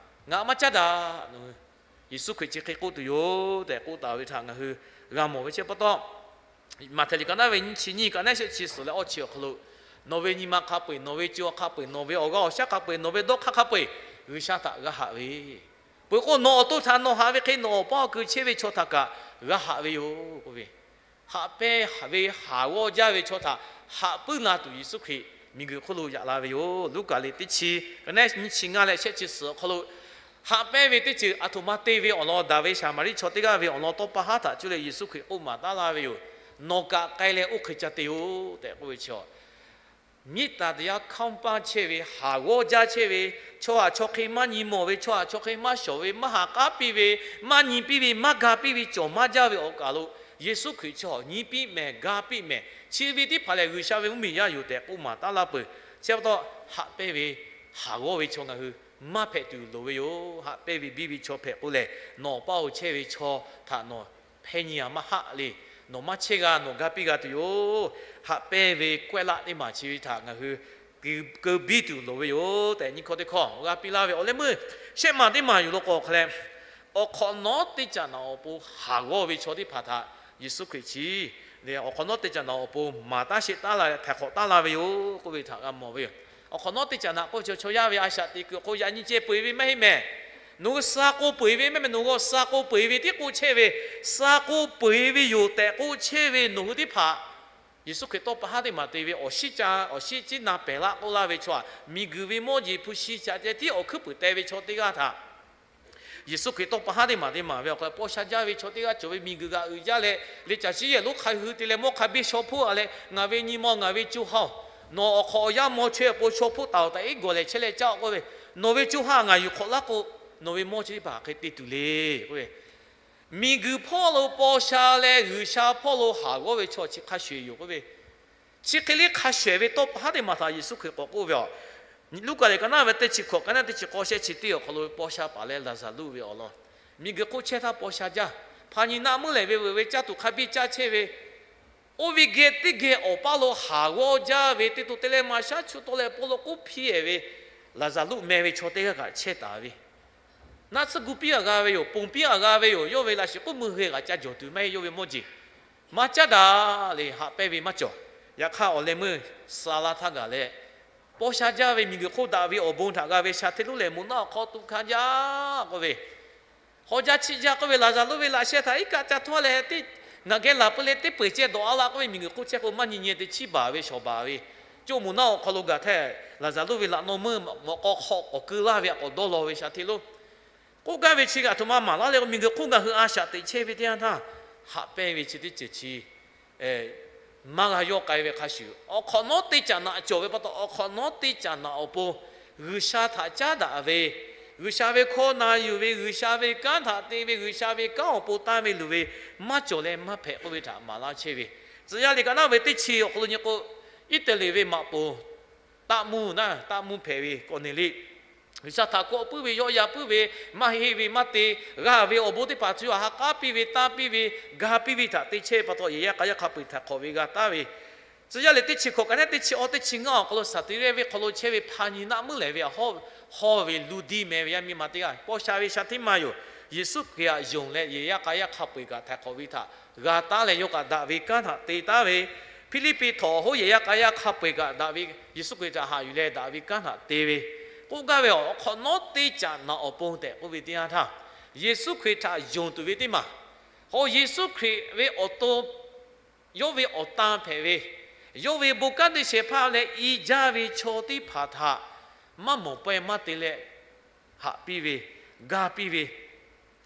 ngaˬ maˇ caˉ daꞈ. Yeˍsuˆ Hkriꞈ chi hk'e k'oˆ tuˬ yoˬ tehꞈ k'oˆ taˍ ve htaꞈ ngaˬ hui g'a mawˬ ve chi pa taw, Maꞈhtehˍ liꞈ ka naˉ ve nyiˇ chi nyiˇ, ka naˉ shehˆ chi suhˍ leh awˇ chi awˬ hk'aw lo, nawˬ ve nyi ma hk'a peu-eˬ, nawˬ ve co hk'a peu-eˬ, nawˬ ve awˬ g'aˇ awˬ shaˉ hk'a peu-eˬ, nawˬ ve dawˇ hk'aˇ hk'a peu-eˬ, G'uiˬsha htaꞈ g'a haꞈ ve, peuˬ k'o nawˬ awˬ to htaꞈ nawˬ haꞈ ve hk'e nawˬ awˬ paˇ awˬ kui chehˇ ve chaw htaꞈ kaꞈ g'a haꞈ ve yoˬ k'oˆ ve. Haꞈ pehnˇ ve haˍ g'awˇ jaˇ ve chaw htaꞈ haꞈ puiˉ la tuˬ Yeˍsuˆ Hkriꞈ miˬguiˬ hk'oˆ lo yaꞈ la ve yoˬ. Luˉkaꞈ liꞈ teˇ chi, ka naˉ nyiˇ chi ngaˇ leh shehˆ chi suhˍ awˬ hk'aw lo, haꞈ pehnˇ ve teˇ ceuˬ aˬ htoꞈ ma te ve awˬ lawn daꞈ ve Saˍmaˍriˆ chaw teˇ g'aˇ ve awˬ lawn tawˇ pa haˉ htaꞈ cuˇ leh Yeˍsuˆ Hkriꞈ k'oˆ maˍ taˉ laˇ ve yoˬ. Nawˬ kaꞈ k'ai leh oˇ hk'e ca te-oˬ tehꞈ k'oˆ ve chi, မေတ္တာတရား ခမ်းပါး chehˇ ve, haˍ g'awˇ jaˇ chehˇ ve, chaw haꞈ chaw hk'e maˇ nyi mawˬ ve, chaw haꞈ chaw hk'e maˇ shawˍ ve, maˇ haꞈ k'aˉ piˇ ve, maˇ nyi piˇ ve, maˇ ga piˇ ve cawˬ maˇ jaˇ ve awˬ kaˬ lo, Yeˍsuˆ Hkriꞈ chi nyi piˇ mehˍ, ga piˇ mehˍ, chi ve teˇ hpaˍ lehˬ G'uiˬsha ve mvuhˇmiˬ yaˇ yoˬ tehꞈ k'oˆ maˍ taˉ laˇ peuˬ. Chi pa taw, haꞈ pehnˇ ve haˍ g'awˇ ve chaw ngaˬ hui maˇ hpehꞈ tuˬ loˍ ve yoˬ. Haꞈ pehnˇ ve biˇ ve chaw hpehꞈ k'o lehˬ, nawˬ awˬ paˇ awˬ chehˇ ve chaw htaꞈ nawˬ hpehˇ nyi-a maˇ haˆ le. Nawˬ maˇ chehˇ g'a, nawˬ ga piˇ g'a tuˬ yoˬ. Haꞈ pehnˇ ve kawehˇ laˆ teˇ maˬ chi ve htaꞈ ngaˬ hui keu biˇ tuˬ loˍ ve yoˬ tehꞈ nyi hkawˇ teˇ hkawˇ g'a piˇ laˇ ve awˬ leh meuˇ shehˆ maˬ teˇ maˬ yoˬ law k'o hk'a leh, awˬ hk'awꞈ nawˉ teˇ caꞈ naꞈ awˬ pon haˍ g'awˇ ve chaw teˇ hpaˍ htaꞈ Yeˍsuˆ Hkriꞈ chi, awˬ hk'awꞈ nawˉ teˇ caꞈ naꞈ awˬ pon maˍ taˉ sheˆ taˉ la leh htaiˍ hk'awꞈ taˉ la ve yoˬ k'oˆ ve htaꞈ g'a mawˬ ve yoˬ. Awˬ hk'awꞈ nawˉ teˇ caꞈ naꞈ k'oˆ ve chaw yaˇ ve a shaꞈ teꞈ kuiˬ awˬ hk'aw lo yaꞈ nyi ceh peu-eˬ ve maˇ heˆ mehˍ. Nawˬ hui sa k'o peu-eˬ ve maˇ mehˍ, nawˬ hui sa k'o peu-eˬ ve tiˉ k'oˆ chehˇ ve, sa k'o peu-eˬ ve yoˬ tehꞈ k'oˆ chehˇ ve nawˬ hui teˇ hpaˍ, Yeˍsuˆ Hkriꞈ tawˇ pa haˉ teˇ maˬ te ve awˬ shinˉ ca, awˬ shinˉ ciˉ na pehˬ laˇ k'oˆ laˇ ve chaw, miˬguiˬ ve mawˇ jeˬ hpu shi ca ceh tiˉ awˬ hkuiˉ puiˍ teh ve chaw teˇ g'aˇ htaꞈ Yeˍsuˆ Hkriꞈ tawˇ pa haˉ teˇ maˬ teˇ maˬ ve awˬ hk'aw lo paw sha jaˇ ve chaw teˇ g'aˇ cawˬ ve, miˬguiˬ g'aꞈ uiˍ jaˇ leh, liꞈ caˬ chi yehˬ lonˉ hk'a hui te leh mawˇ hk'a biˇ shaw hpoˆ-a leh, ngaˬ ve nyi ma ngaˬ ve co ha-oˬ, nawˬ awˬ hk'awꞈ awˬ yanˇ maw chaweh awˬ pon shaw hpoˆ taˍ-oˬ tehꞈ iˉ gawˬ lehˬ chehˇ leh caˇ-oˬ k'oˆ ve, nawˬ ve co ha ngaˬ yuˬ hk'awꞈ laˇ k'o, nawˬ ve mawˇ chi teˇ hpaˍ hk'e te tuˬ le k'oˆ ve, miˬguiˬ hpawˇ lo paw sha leh G'uiˬsha hpawˇ lo haˍ g'awˇ ve chaw chi hk'a shuˍ-eˬ yoˬ k'oˆ ve, chi hk'e le hk'a shuˍ-eˬ ve tawˇ pa haˉ teˇ maˬ htaꞈ Yeˍsuˆ Hkriꞈ k'awꞈ k'oˆ ve, a, Luˉkaꞈ liꞈ ka naˉ ve teˇ chi hkawꞈ, ka naˉ teˇ chi k'awˇ shehˆ chi teˇ awˬ hk'aw lo paw sha paˍ leh Laˍzaˍruˆ ve awˬ lawn, miˬguiˬ hk'oˆ chehˇ htaˇ paw sha jaˇ, hpa nyi naˆ meuˉ lehˍ ve veuꞈ ve caˇ tuˬ hk'a biˇ caˇ chehˇ ve, oˇ ve geh teˇ geh awˬ paˇ lo haˍ g'awˇ jaˇ ve teˇ to te leh maˇ shaˉ chu tawˆ leh paw lo k'oˆ hpiˇ-ehˍ ve Laˍzaˍruˆ meh ve chaw teˇ g'aˇ kaꞈ chehˇ taˍ ve, naˆ tsuhˇ gu piˇ-a g'a ve yoˬ, ponˬ piˇ-a g'a ve yoˬ, yawˇ ve laꞈ shiˍ k'oˆ meuˇ g'eh g'aꞈ ca jawˬ tuˬ maˇ heˆ, yawˇ ve mawˇ jeˬ maˇ caˉ daꞈ le, haꞈ pehnˇ ve maˇ cawˬ. Yaꞈ hk'aˇ awˬ leh meuˇ sa laˇ htaˇ gaˬ leh, paw sha jaˇ ve miˬguiˬ hk'oˆ daꞈ ve awˬ bon htaꞈ g'a ve sha hteˇ lonˉ lehˬ moˬ naˆ awˬ hk'aw tu hkanˇ jaˇ k'oˆ ve, haw jaˇ chiˆ jaˇ k'oˆ ve, Laˍzaˍruˆ ve laꞈ sheh htaꞈ iˉ kaˆ ca htawˇ leh, ngaˬ geh laˬ pui leh teˇ peuˬ ceh dawꞈ-a laˇ k'oˆ ve, miˬguiˬ hk'oˆ chehˇ k'o maˇ nyi nyi te chiˇ baˬ ve shawˍ baˬ ve, co moˬ naˆ awˬ hk'aw lo gaˬ htaˇ, Laˍzaˍruˆ ve laꞈ naw meuˇ mawꞈ k'aw hk'aw k'awꞈ keu laˇ ve a k'awꞈ dawˇ law ve sha hteˇ lonˉ k'oˆ gaˇ ve chi g'aꞈ htoꞈ ma maˍ laˇ leh, miˬguiˬ hk'oˆ ngaˬ hui a shaꞈ teꞈ chehˇ ve teˇ yanˇ htaˇ, haꞈ pehnˇ ve chi teˇ ceuˬ chi maˇ g'a yawˇ k'ai ve hk'a shuˍ, awˬ hk'awꞈ nawˉ teˇ caꞈ naꞈ cawˬ ve pa taw, awˬ hk'awꞈ nawˉ teˇ caꞈ naꞈ awˬ pon G'uiˬsha htaꞈ caˉ daꞈ ve, G'uiˬsha ve hkawˇ na yuˬ ve, G'uiˬsha ve kanˉ htaꞈ te ve, G'uiˬsha ve kanˉ awˬ pon tanˇ ve luˬ ve maˇ cawˬ leh maˇ hpehꞈ k'oˆ ve htaꞈ maˍ laˇ chehˇ ve, Tcuh yaˇ liꞈ ka naˉ ve teˇ chi awˬ hk'aw lo nyi k'o, Iˉtaˍliˍ ve maꞈ poˍ taˆ mvuhˇ naˉ, taˆ mvuhˇ hpehꞈ ve Kawˍneˍliˆ, G'uiˬsha htaꞈ kawˆ puiˉ ve, yawˆ yan puiˉ ve, maˇ heˆ ve maˇ te, g'a ve awˬ bon teˇ hpaˍ co ha k'aˉ piˇ ve, tanˇ piˇ ve, ga piˇ ve htaꞈ te chehˇ ve pa taw, yehˬ yaˇ k'a yaˇ hk'a peu-eˬ htaiˍ hk'awꞈ ve g'a taˉ ve, Tcuh yaˇ liꞈ teˇ chi hkawꞈ ka naˉ teˇ chi awˇ teˇ chi ngaˇ awˬ hk'aw lo Saˍdiˍrehˇ venˇ hk'aw lo chehˇ ve hpa nyi naˆ meuˉ lehˍ ve hawˇ ve Luˇdiˇ meh ve yaˇ miˇ ma teˇ g'aˇ paw sha ve sha hteˇ maˇ yoˬ. Yeˍsuˆ Hkriꞈ htaꞈ yonˍ leh yehˬ yaˇ k'a yaˇ hk'a peu-eˬ kaꞈ htaiˍ hk'awꞈ ve htaꞈ g'a taˉ leh, yawˇ kaꞈ daꞈ ve kanˉ htaꞈ te taˉ ve, Hpiˇliˇpiˆ htawnˍ awˬ hoˉ yehˬ yaˇ k'a yaˇ hk'a peu-eˬ kaꞈ daꞈ ve, Yeˍsuˆ Hkriꞈ htaꞈ haꞈ yuˬ leh daꞈ ve kanˉ htaꞈ te ve, k'oˆ gaˇ ve awˬ hk'awꞈ nawˉ teˇ caꞈ naꞈ awˬ pon tehꞈ k'oˆ ve teˇ yanˇ htaˇ, Yeˍsuˆ Hkriꞈ htaꞈ yonˍ tuˬ ve teˇ maˬ, hk'aw Yeˍsuˆ Hkriꞈ ve awˬ to yawˇ ve awˬ tan hpehꞈ ve, yawˇ ve bon kanˉ teˇ shehˍ hpaˇ leh i jaˇ ve chaw teˇ hpaˍ htaꞈ maˇ mawˬ pawehˇ maˇ te leh haꞈ piˇ ve, ga piˇ ve,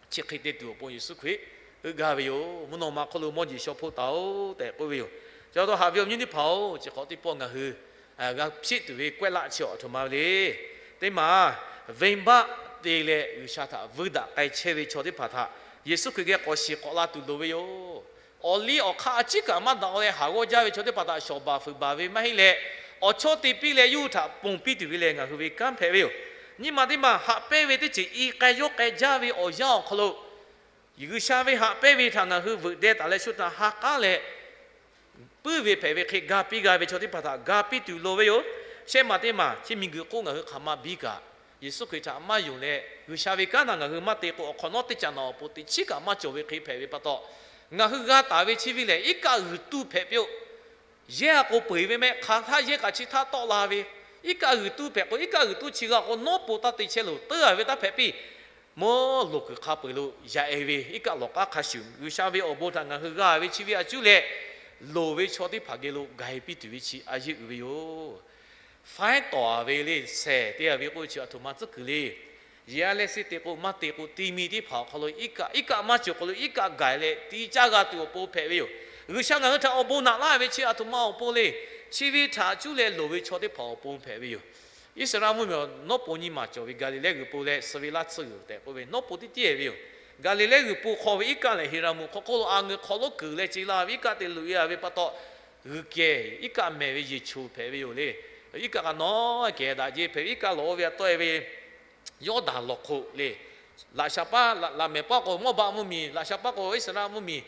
chi hk'e te tuˬ awˬ pon Yeˍsuˆ Hkriꞈ heuˆ gaˇ ve yoˬ. Mvuhˇ naw ma hk'oˆ lo mawˇ jeˬ shaw hpoˆ taˍ-oꞈ tehꞈ k'oˆ ve yoˬ. Chi pa taw haꞈ ve awˬ nyi teˇ hpaˍ-oˬ, chi hk'awꞈ teˇ pawˆ ngaˬ hui g'a piˇ tuˬ ve kwehˆ laˆ chi awˬ htoꞈ ma ve le. Teˇ maˬ, venˇbaˆ te leh G'uiˬsha htaꞈ vuiˇ daꞈ k'ai chehˇ ve chaw teˇ hpaˍ htaꞈ Yeˍsuˆ Hkriꞈ geh k'awꞈ shiˍ k'awꞈ la tuˬ loˍ ve yoˬ. Awˬ liˇ awˬ hk'aˇ a ciˉ kaꞈ maˇ daꞈ-o leh haˍ g'awˇ jaˇ ve chaw teˇ hpaˍ htaꞈ shawˍ baˬ fuiˍ baˬ ve maˇ heˆ leh, awˬ chawˇ te piˇ leh yawˇ hui htaꞈ ponˬ piˇ tuˬ ve lehˬ ngaˬ hui ve kanˉ hpehꞈ ve yoˬ. Nyi ma teˇ maˬ, haꞈ pehnˇ ve teˇ ceuˬ i k'ai yawˇ k'ai jaˇ ve awˬ yanˇ awˬ hk'aw lo G'uiˬsha ve haꞈ pehnˇ ve htaꞈ ngaˬ hui veuꞈ deh taˍ leh shu htaꞈ ha k'aˉ leh puiˉ ve hpehꞈ ve hk'e, ga piˇ g'a ve chaw teˇ hpaˍ htaꞈ ga piˇ tuˬ loˍ ve yoˬ. Shehˆ maˬ teˇ maˬ, chi miˬguiˬ hk'oˆ ngaˬ hui hk'aˬ ma biˇ kaꞈ, Yeˍsuˆ Hkriꞈ htaꞈ maˇ yonˍ leh G'uiˬsha ve kanˉ htaꞈ ngaˬ hui maˇ te k'o, awˬ hk'awꞈ nawˉ teˇ caꞈ naꞈ awˬ pon teꞈ chiˉ kaꞈ maˇ cawˬ ve hk'e hpehꞈ ve pa taw, ngaˬ hui g'a taˍ ve chi ve lehˬ, iˉ kaˆ g'uiˬ tuˇ hpehꞈ piˇ-oˆ. Yehˇ a k'o peu eˬ ve mehˆ hk'aˬ htaˇ yehˇ kaꞈ chi htaˇ tawˆ la ve, iˉ kaˆ g'uiˬ tuˇ hpehꞈ k'o, iˉ kaˆ g'uiˬ tuˇ chi g'a k'o, nawˉ po taˇ te chehˇ loˬ, teuˉ a ve taˇ hpehꞈ piˇ. Mvuhˇ loˍ kuiˬ hk'a peu eˬ lo yaꞈ e ve iˉ kaˆ lawˬ k'aˉ hk'a shuˍ, G'uiˬsha ve awˬ bon htaꞈ ngaˬ hui g'a ve chi ve a cuˉ leh, loˍ ve chaw teˇ hpaˍ geh lo ga e piˇ tuˬ ve chi a yeˇ uiˍ ve yoˬ. Faiˉ tawˍ a ve le, shehˍ te a ve k'oˆ ve chi a htoꞈ ma tcuhˉ kuiˬ le. Yehˬ a leh suh te k'o maˇ te k'o, ti mi teˇ hpaˍ awˬ hk'aw lo iˉ kaˆ, iˉ kaˆ maˇ cawˬ hk'aw lo iˉ kaˆ gaˬ leh ti caˇ g'a tuˬ awˬ pon hpehꞈ ve yoˬ. G'uiˬsha ngaˬ hui htaꞈ awˬ bon naꞈ laˇ ve chi a htoꞈ ma awˬ pon le. Chi ve htaꞈ cuˉ leh loˍ ve chaw teˇ hpaˍ awˬ pon hpehꞈ ve yoˬ. Iˉsaˍreˍlaˆ mvuhˇmiˬ nawˉ po nyi maˬ cawˬ ve Gaˍliˍlehˇ g'uiˬ po leh suh ve laˇ tsuhˇ g'uiˬ tehꞈ k'oˆ ve nawˉ po teˇ tiˉ ve yoˬ. Gaˍliˍlehˇ g'uiˬ po hk'aw ve iˉ kaˆ lehˬ, Heˍraˍmonˍ hk'aw hk'oˆ lo a ngeu hk'aw lonˉ kuiˬ leh ce la ve iˉ kaˆ te loꞈ e a ve pa taw, g'uiˬ kehˬ iˉ kaˆ mehˬ ve yeˬ choˬ hpehꞈ ve yoˬ le. Iˉ kaˆ k'a nawˉ kehˬ daꞈ jeˇ hpehꞈ ve, iˉ kaˆ lawˬ ve a tawˆ e ve Yawˇdanˍ lawˬ hk'oꞈ le, laꞈ sha paˉ laꞈ mehˍ paˉ k'o Mawˇbaˆ mvuhˇmiˬ, laꞈ sha paˉ k'o Iˉsaˍreˍlaˆ mvuhˇmiˬ,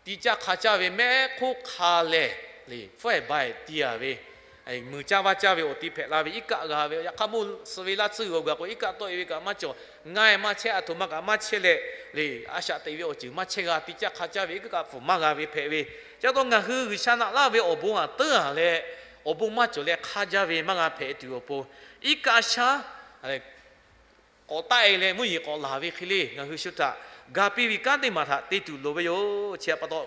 ti caˇ hk'a caˇ ve mehˆ hk'oˆ hk'a lehˬ le, hpfuhˆ ehˍ ba ehˍ ti a ve, muiˬ caˇ vaˇ caˇ ve awˬ ti hpehꞈ la ve iˉ kaˆ g'a ve, yaꞈ hk'aˇ mvuhˇ suh ve laˇ tsuhˇ g'uiˬ awˬ gaˬ k'o iˉ kaˆ tawˆ e ve kaꞈ maˇ cawˬ, ngaˇ e maˇ chehˇ, a htoꞈ ma kaꞈ maˇ chehˇ leh le, a shaꞈ teꞈ ve awˬ ceuˬ maˇ chehˇ g'a, ti caˇ hk'a caˇ ve iˉ kaˆ kaꞈ hpfuhˍ maˇ g'a ve hpehꞈ ve. Chi pa taw ngaˬ hui G'uiˬsha naꞈ laˇ ve awˬ bon a teuˉ a leh, awˬ bon maˇ cawˬ leh hk'a jaˇ ve maˇ g'a hpehꞈ tuˬ awˬ pon, iˉ kaˆ shaˉ k'awꞈ taˆ e leh mvuhˇ yeˬ k'awꞈ laˬ ve hk'e le, ngaˬ hui shu htaꞈ ga piˇ ve kanˉ teˇ maˬ htaꞈ te tuˬ loˍ ve yoˬ. Chi pa taw,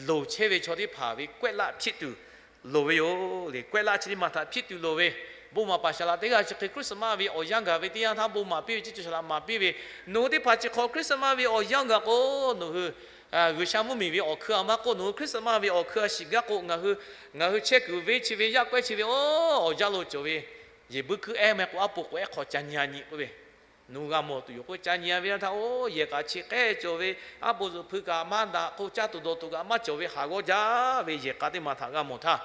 loˍ chehˇ ve chaw teˇ hpaˍ ve kwehˆ laˆ hpiˆ tuˬ loˍ ve yoˬ le. Kwehˆ laˆ chi teˇ maˬ htaꞈ hpiˆ tuˬ loˍ ve, bon maˍ paˍ saˍ laꞈ teˇ g'aˇ chi hk'e Christmas ve awˬ yanˇ gaˬ ve teˇ yanˇ htaˇ bon maˍ piˇ ve chi cawˬ saˍ laꞈ maˍ piˇ ve, nawˬ hui teˇ hpaˍ chi hk'aw Christmas ve awˬ yanˇ gaˬ k'o, nawˬ hui G'uiˬsha mvuhˇmiˬ ve awˬ hkui a maˇ k'oˆ, nawˬ hui Christmas ve awˬ hkui a shiˍ gaˇ k'o, ngaˬ hui, ngaˬ hui chehˇ kuiˬ ve chi ve yaˇ k'awehˇ chi ve, oˇ awˬ jaˇ lo cawˬ ve yehˬ buiˇ kuiˇ ehˉ meh k'o, aˉ po k'o ehˉ hk'aw ca nyi a nyi k'oˆ ve, nawˬ hui g'a mawˬ tuˬ yoˬ k'oˆ, ca nyi a ve a htaˇ, oˇ yehˬ k'a chi k'ehˉ cawˬ ve, aˉ po zuhꞈ hpui kaꞈ maˇ daꞈ k'o, caˇ tuˬ dawˬ tuˬ kaꞈ maˇ cawˬ ve haˍ g'awˇ jaˇ ve yehˬ k'a teˇ maˬ htaꞈ g'a mawˬ htaˇ,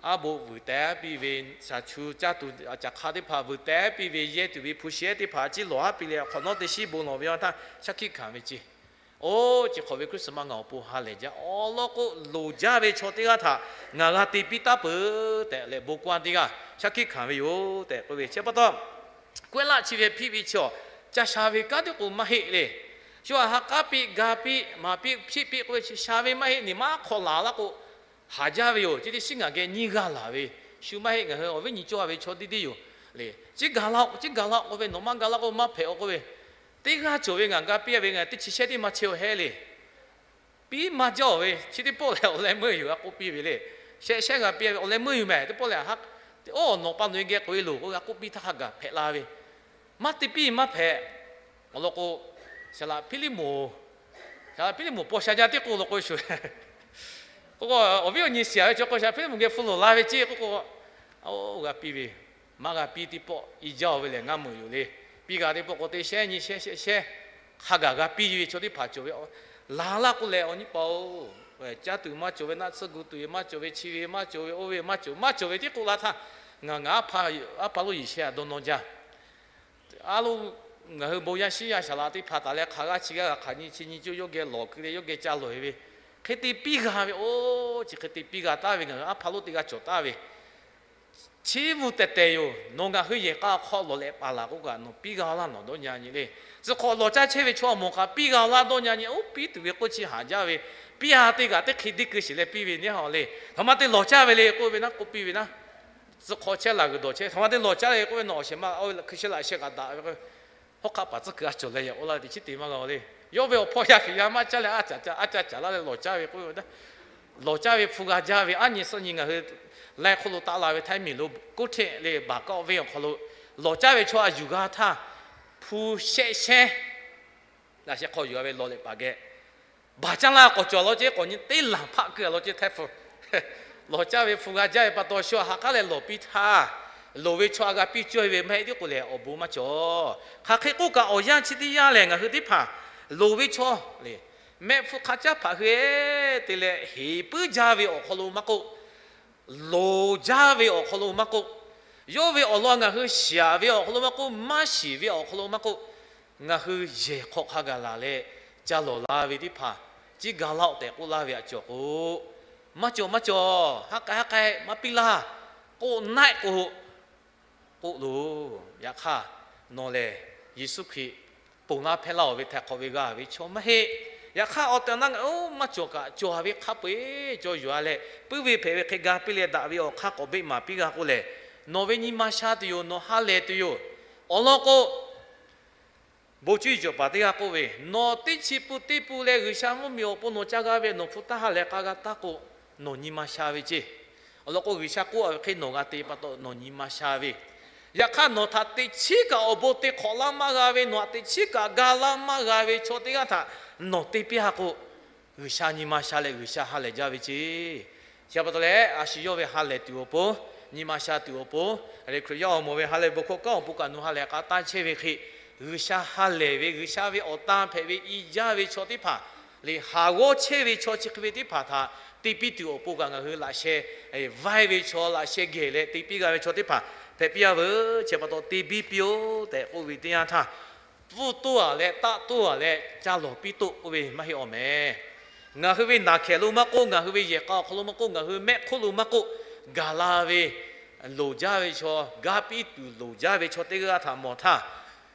aˉ po vuiˬ teh piˇ ve, shaˍ chu caˇ tuˬ caꞈ hk'a teˇ hpaˍ vuiˬ teh piˇ ve, yehˇ tuˬ ve hpu shehˉ teˇ hpaˍ ciˉ lawˬ haˉ piˇ leh awˬ hk'awꞈ nawˉ teˇ shiˉ bon lawˬ ve a htaˇ shaˉ hkiˆ hkanˍ ve ce. Oˇ, chi hk'awꞈ ve Christmas ngaˬ awˬ pon ha lehˬ jaˇ. Awˬ lawn k'o, loˍ jaˇ ve chaw teˇ g'aˇ htaꞈ ngaˬ g'a te piˇ taˉ peuˬ tehꞈ leh bon kawˇ teˇ g'aˇ shaˉ hkiˆ hkanˍ ve yoˬ tehꞈ k'oˆ ve. Chi pa taw, kwehˆ laˆ chi ve hpiˆ ve chaw, ca sha ve kanˉ tiˉ k'o maˇ heˆ le. Shu aꞈ ha k'aˉ piˇ, ga piˇ, maˍ piˇ, hpiˆ piˇ k'oˆ ve chi sha ve maˇ heˆ. Niˬ maˇ hk'aw laˬ laˇ k'o, haˍ jaˇ ve yoˬ. Chi teˇ shiˉ ngaˬ geh nyiˇ g'aˇ laˬ ve, shu maˇ heˆ. Ngaˬ hui awˬ viˉ nyi cawˇ ve chaw teˇ deˇ yoˬ le. Ciˉ ga laˇ, ciˉ ga laˇ k'oˆ ve, nawˬ maˇ ga laˇ k'oˆ maˇ hpehꞈ-o k'oˆ ve, teˇ g'aˇ cawˬ ve ngaˬ ga piˇ ve, ngaˬ teˇ chi shehˇ teˇ maˇ chehˇ-o hehˉ le. Piˇ maˇ jaˇ-oˬ ve, chi teˇ pawˆ lehˬ awˬ leh meuˇ yoˬ g'a k'oˆ piˇ ve le. Shehˆ shehˆ g'a piˇ ve, awˬ leh meuˇ yoˬ mehˍ. Teˇ pawˆ lehˬ, oˇ, nawˬ pa nawˬ e geh k'oꞈ e loˬ k'oˆ g'a k'oˆ piˇ htaˇ hk'a gaˬ hpehꞈ la ve. Maˇ te piˇ maˇ hpehꞈ. Awˬ lawn k'o, saˍ laꞈ Hpiˇliˇmoˍ, saˍ laꞈ Hpiˇliˇmoˍ paw sha jaˇ tiˉ k'oˆ law k'o sho k'oˆ k'o, awˬ viˉ awˬ nyi shiˍ-a ve chaw k'o, saˍ laꞈ Hpiˇliˇmoˍ geh hpu loˍ la ve ceˇ k'oˆ k'o, oˇ, g'a piˇ ve, maˇ g'a piˇ teˇ pawˆ i jaˇ-oˬ ve lehˬ ngaˇ meuˍ yoˬ le. Piˇ g'a teˇ pawˆ k'o teˇ shehˉ nyi shehˉ shehˆ shehˉ hk'a gaˬ g'a piˇ ve chaw teˇ hpaˍ cawˬ ve, laˬ laˇ k'oˆ leh, awˬ nyi paˍ-oˬ, caˇ tuˬ maˇ cawˬ ve, naˆ tsuhˇ gu tuˬ maˇ cawˬ ve, chi ve maˇ cawˬ ve, oˇ ve maˇ cawˬ, maˇ cawˬ ve tiˉ k'oˆ laˇ htaˇ, ngaˬ ngaˬ aˉ hpaˇ lo Yeˍsuˆ htaꞈ dawˇ nawˇ jaˇ. A lo, ngaˬ hui bon yaˇ shinˉ yaˇ saˍ laꞈ teˇ hpaˍ taˍ leh hk'aˬ g'aˇ chi g'aˇ g'a hk'aˬ nyi chi nyi coˇ yawˇ geh lawˬ keu leh yawˇ geh ca lawˬ-e ve, hk'e te piˇ g'a ve, oˇ, chi hk'e te piˇ g'a taˍ ve ngaˬ hui aˉ hpaˇ lonˉ teˇ g'aˇ cawˬ taˍ ve, chi bvuhꞈ tehˬ tehˬ yoˬ. Nawˬ ngaˬ hui yehˬ k'a hk'aw lawˬ leh paˍ laˬ k'oˆ kaꞈ nawˬ piˇ g'a laˇ nawˬ dawˇ nyi nyi le. Tcuh hk'awꞈ lawˬ caˇ chehˇ ve chaw mawˬ kaꞈ piˇ g'a laˇ dawˇ nyi nyi. Oˇ, piˇ tuˬ ve k'oˆ chi haˍ jaˇ ve, piˇ ha teˇ kaꞈ teˇ hk'e deˇ keu shiˍ leh piˇ ve neˇ haw le. Htaꞈ ma te lawˬ caˇ ve le k'oˆ ve naˉ, k'oˆ piˇ ve naˉ, tcuh hk'awꞈ chehˇ laˬ g'uiˬ dawˬ chehˇ, htaꞈ ma te lawˬ caˇ le k'oˆ ve, nawˬ awˬ shehˍ ma hkui sheh laꞈ sheh kaꞈ daꞈ ve k'o, Hawˉ hk'aˆ paˍ tcuhˉ kuiˬ a cawˬ leh yaꞈ k'oˆ laˇ ve teꞈ chiˉ te maˇ g'a-o le. Yawˇ ve awˬ hpawˇ yaˇ fiˍ yaˇ maˇ caˇ leh a caˍ caˍ a caˇ caˍ laˇ leh lawˬ caˇ ve k'oˆ ve, lawˬ caˇ ve hpu g'a jaˇ ve aˉ nyi suhˆ nyi ngaˬ hui laiˉ hk'oˆ lo taˆ la ve htaiˇ miˬ lo, กรุงเทพ le บางกอก venˇ awˬ hk'aw lo lawˬ caˇ ve chaw a yuˬ g'a htaˇ, hpu shehˆ shehnˉ laꞈ sheh hk'aw yuˬ g'a ve law leh paˍ geh baˬ caˇ laˇ k'awꞈ cawˬ law ceˇ, k'awꞈ nyi teˇ laˬ hpaˆ keu a law ceˇ htaiˇ hpu. Lawˬ caˇ ve hpu g'a jaˇ ve pa taw shu a ha k'aˉ leh lawˬ piˇ htaˇ, loˍ ve chaw a g'a piˇ cawˇ ve maˇ heˆ tiˉ k'o lehˬ awˬ bon maˇ cawˬ. Hk'aˬ hk'e k'oˆ kaꞈ awˬ yanˇ chi teˇ yanˇ lehˬ ngaˬ hui teˇ hpaˍ loˍ ve chaw le, mehˆ hpfuhˇ hk'a caˉ hpaꞈ hui-e te leh heˍ puiˉ jaˇ ve awˬ hk'aw lo maˇ k'oˆ, loˍ jaˇ ve awˬ hk'aw lo maˇ k'oˆ, yawˇ ve awˬ lawn ngaˬ hui shiˍ ve awˬ hk'aw lo maˇ k'oˆ, maˇ shiˍ ve awˬ hk'aw lo maˇ k'oˆ, ngaˬ hui yehˬ hk'aw hk'a gaˬ laˬ leh ca lawˬ la ve teˇ hpaˍ ciˉ ga laˇ-oˆ tehꞈ k'oˆ laˇ ve aꞈ cawˬ k'o, maˇ cawˬ maˇ cawˬ, ha k'ai ha k'ai maˇ piˇ laˇ k'oˆ naˆ k'o, k'oˆ loˬ. Yaꞈ hk'aˇ, nawˬ lehˬ Yeˍsuˆ Hkriꞈ ponˬ laˇ hpehˇ laˇ-oˬ ve htaiˍ hk'awꞈ ve g'a ve chaw maˇ heˆ. Yaꞈ hk'aˇ, awˬ tehˬ awˬ na ngaˬ oˇ maˇ cawˬ kaꞈ cawˬ ve hk'a peu-eˬ cawˬ yuˬ-a leh, puiˉ ve hpehꞈ ve hk'e ga piˇ leh daꞈ ve awˬ hk'aˇ k'awꞈ beˆ maˍ piˇ g'a k'o lehˬ, nawˬ ve nyi ma sha tuˬ yoˬ, nawˬ ha lehˬ tuˬ yoˬ. Awˬ lawn k'o, bon cuˇ yiˍ cawˬ paˍ teˇ g'aˇ k'oˆ ve, nawˬ teˇ chi pun teˇ pun leh G'uiˬsha mvuhˇmiˬ awˬ pon nawˬ ca g'a ve nawˬ hpu taˇ ha lehˬ k'a g'a taˇ k'o, nawˬ nyi ma sha ve ceˇ. Awˬ lawn k'o, G'uiˬsha k'oˆ-a ve hk'e nawˬ g'a te pa taw nawˬ nyi ma sha ve. Yaꞈ hk'aˇ, nawˬ htaꞈ teꞈ chiˉ kaꞈ awˬ bon te hk'awꞈ laˇ maˇ g'a ve, nawˬ htaꞈ teꞈ chiˉ kaꞈ ga laˇ maˇ g'a ve chaw teˇ g'aˇ htaꞈ nawˬ te piˇ-a k'o, G'uiˬsha nyi ma sha leh G'uiˬsha ha lehˬ jaˇ ve ceˇ. Chi pa taw leh, a shu yawˇ ve ha lehˬ tuˬ awˬ pon, nyi ma sha tuˬ awˬ pon, Hkriꞈ yaˇ awˬ moˍ ve ha lehˬ bon hkawˇ kanˉ awˬ pon kaꞈ nawˬ ha lehˬ k'a taˇ chehˇ ve hk'e, G'uiˬsha ha lehˬ ve, G'uiˬsha ve awˬ tan hpehꞈ ve i jaˇ ve chaw teˇ hpaˍ lehˬ, haˍ g'awˇ chehˇ ve chaw chi hk'e ve teˇ hpaˍ htaꞈ te piˇ tuˬ awˬ pon kaꞈ ngaˬ hui laꞈ sheh vaiˇ ve chaw, laꞈ sheh gehˬ leh te piˇ g'a ve chaw teˇ hpaˍ hpehꞈ piˇ-a veuˬ. Chi pa taw te biˇ piˇ-oˆ tehꞈ k'oˆ ve teˇ yanˇ htaˇ, pfuhˇ toˇ-a leh taˆ toˇ-a leh ca lawˬ piˇ toˆ k'oˆ ve maˇ heˆ awˬ mehˍ. Ngaˬ hui ve naˬ hkehˍ lo maˇ k'oˆ, ngaˬ hui ve yehˬ k'a awˬ hk'aw lo maˇ k'oˆ, ngaˬ hui mehˆ hk'oˆ lo maˇ k'oˆ, gaˬ la ve, loˍ jaˇ ve chaw, gaˇ piˇ tuˬ loˍ jaˇ ve chaw teˇ g'aˇ htaꞈ mawˬ htaˇ,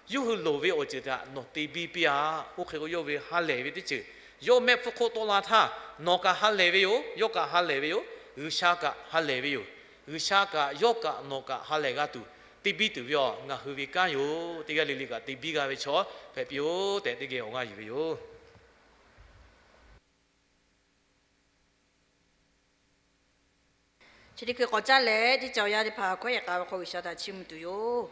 yawˇ hui loˍ ve awˬ ceuˬ htaꞈ nawˬ te biˇ piˇ-a. Oˇ hk'e k'o, yawˇ ve ha lehˬ ve teˇ ceuˬ, yawˇ mehˆ hpfuhˇ hk'oˆ tawˆ la htaˇ, nawˬ kaꞈ ha lehˬ ve yoˬ, yawˇ kaꞈ ha lehˬ ve yoˬ, G'uiˬsha kaꞈ ha lehˬ ve yoˬ. G'uiˬsha kaꞈ yawˇ kaꞈ nawˬ kaꞈ ha lehˬ g'a tuˬ te biˇ tuˬ ve awˬ ngaˬ hui ve kanˉ yoˬ. Teˇ g'aˇ le le kaꞈ te biˇ g'a ve chaw hpehꞈ piˇ-oˆ tehꞈ teˇ geh awˬ g'aˇ yuˬ ve yoˬ. Chi teˇ hkui k'awꞈ caˇ leh, teˇ ca awˬ yaˇ teˇ hpaˍ hkawˉ yehˬ k'a ve hk'aw G'uiˬsha htaꞈ chiˇ mvuh tuˬ yoˬ.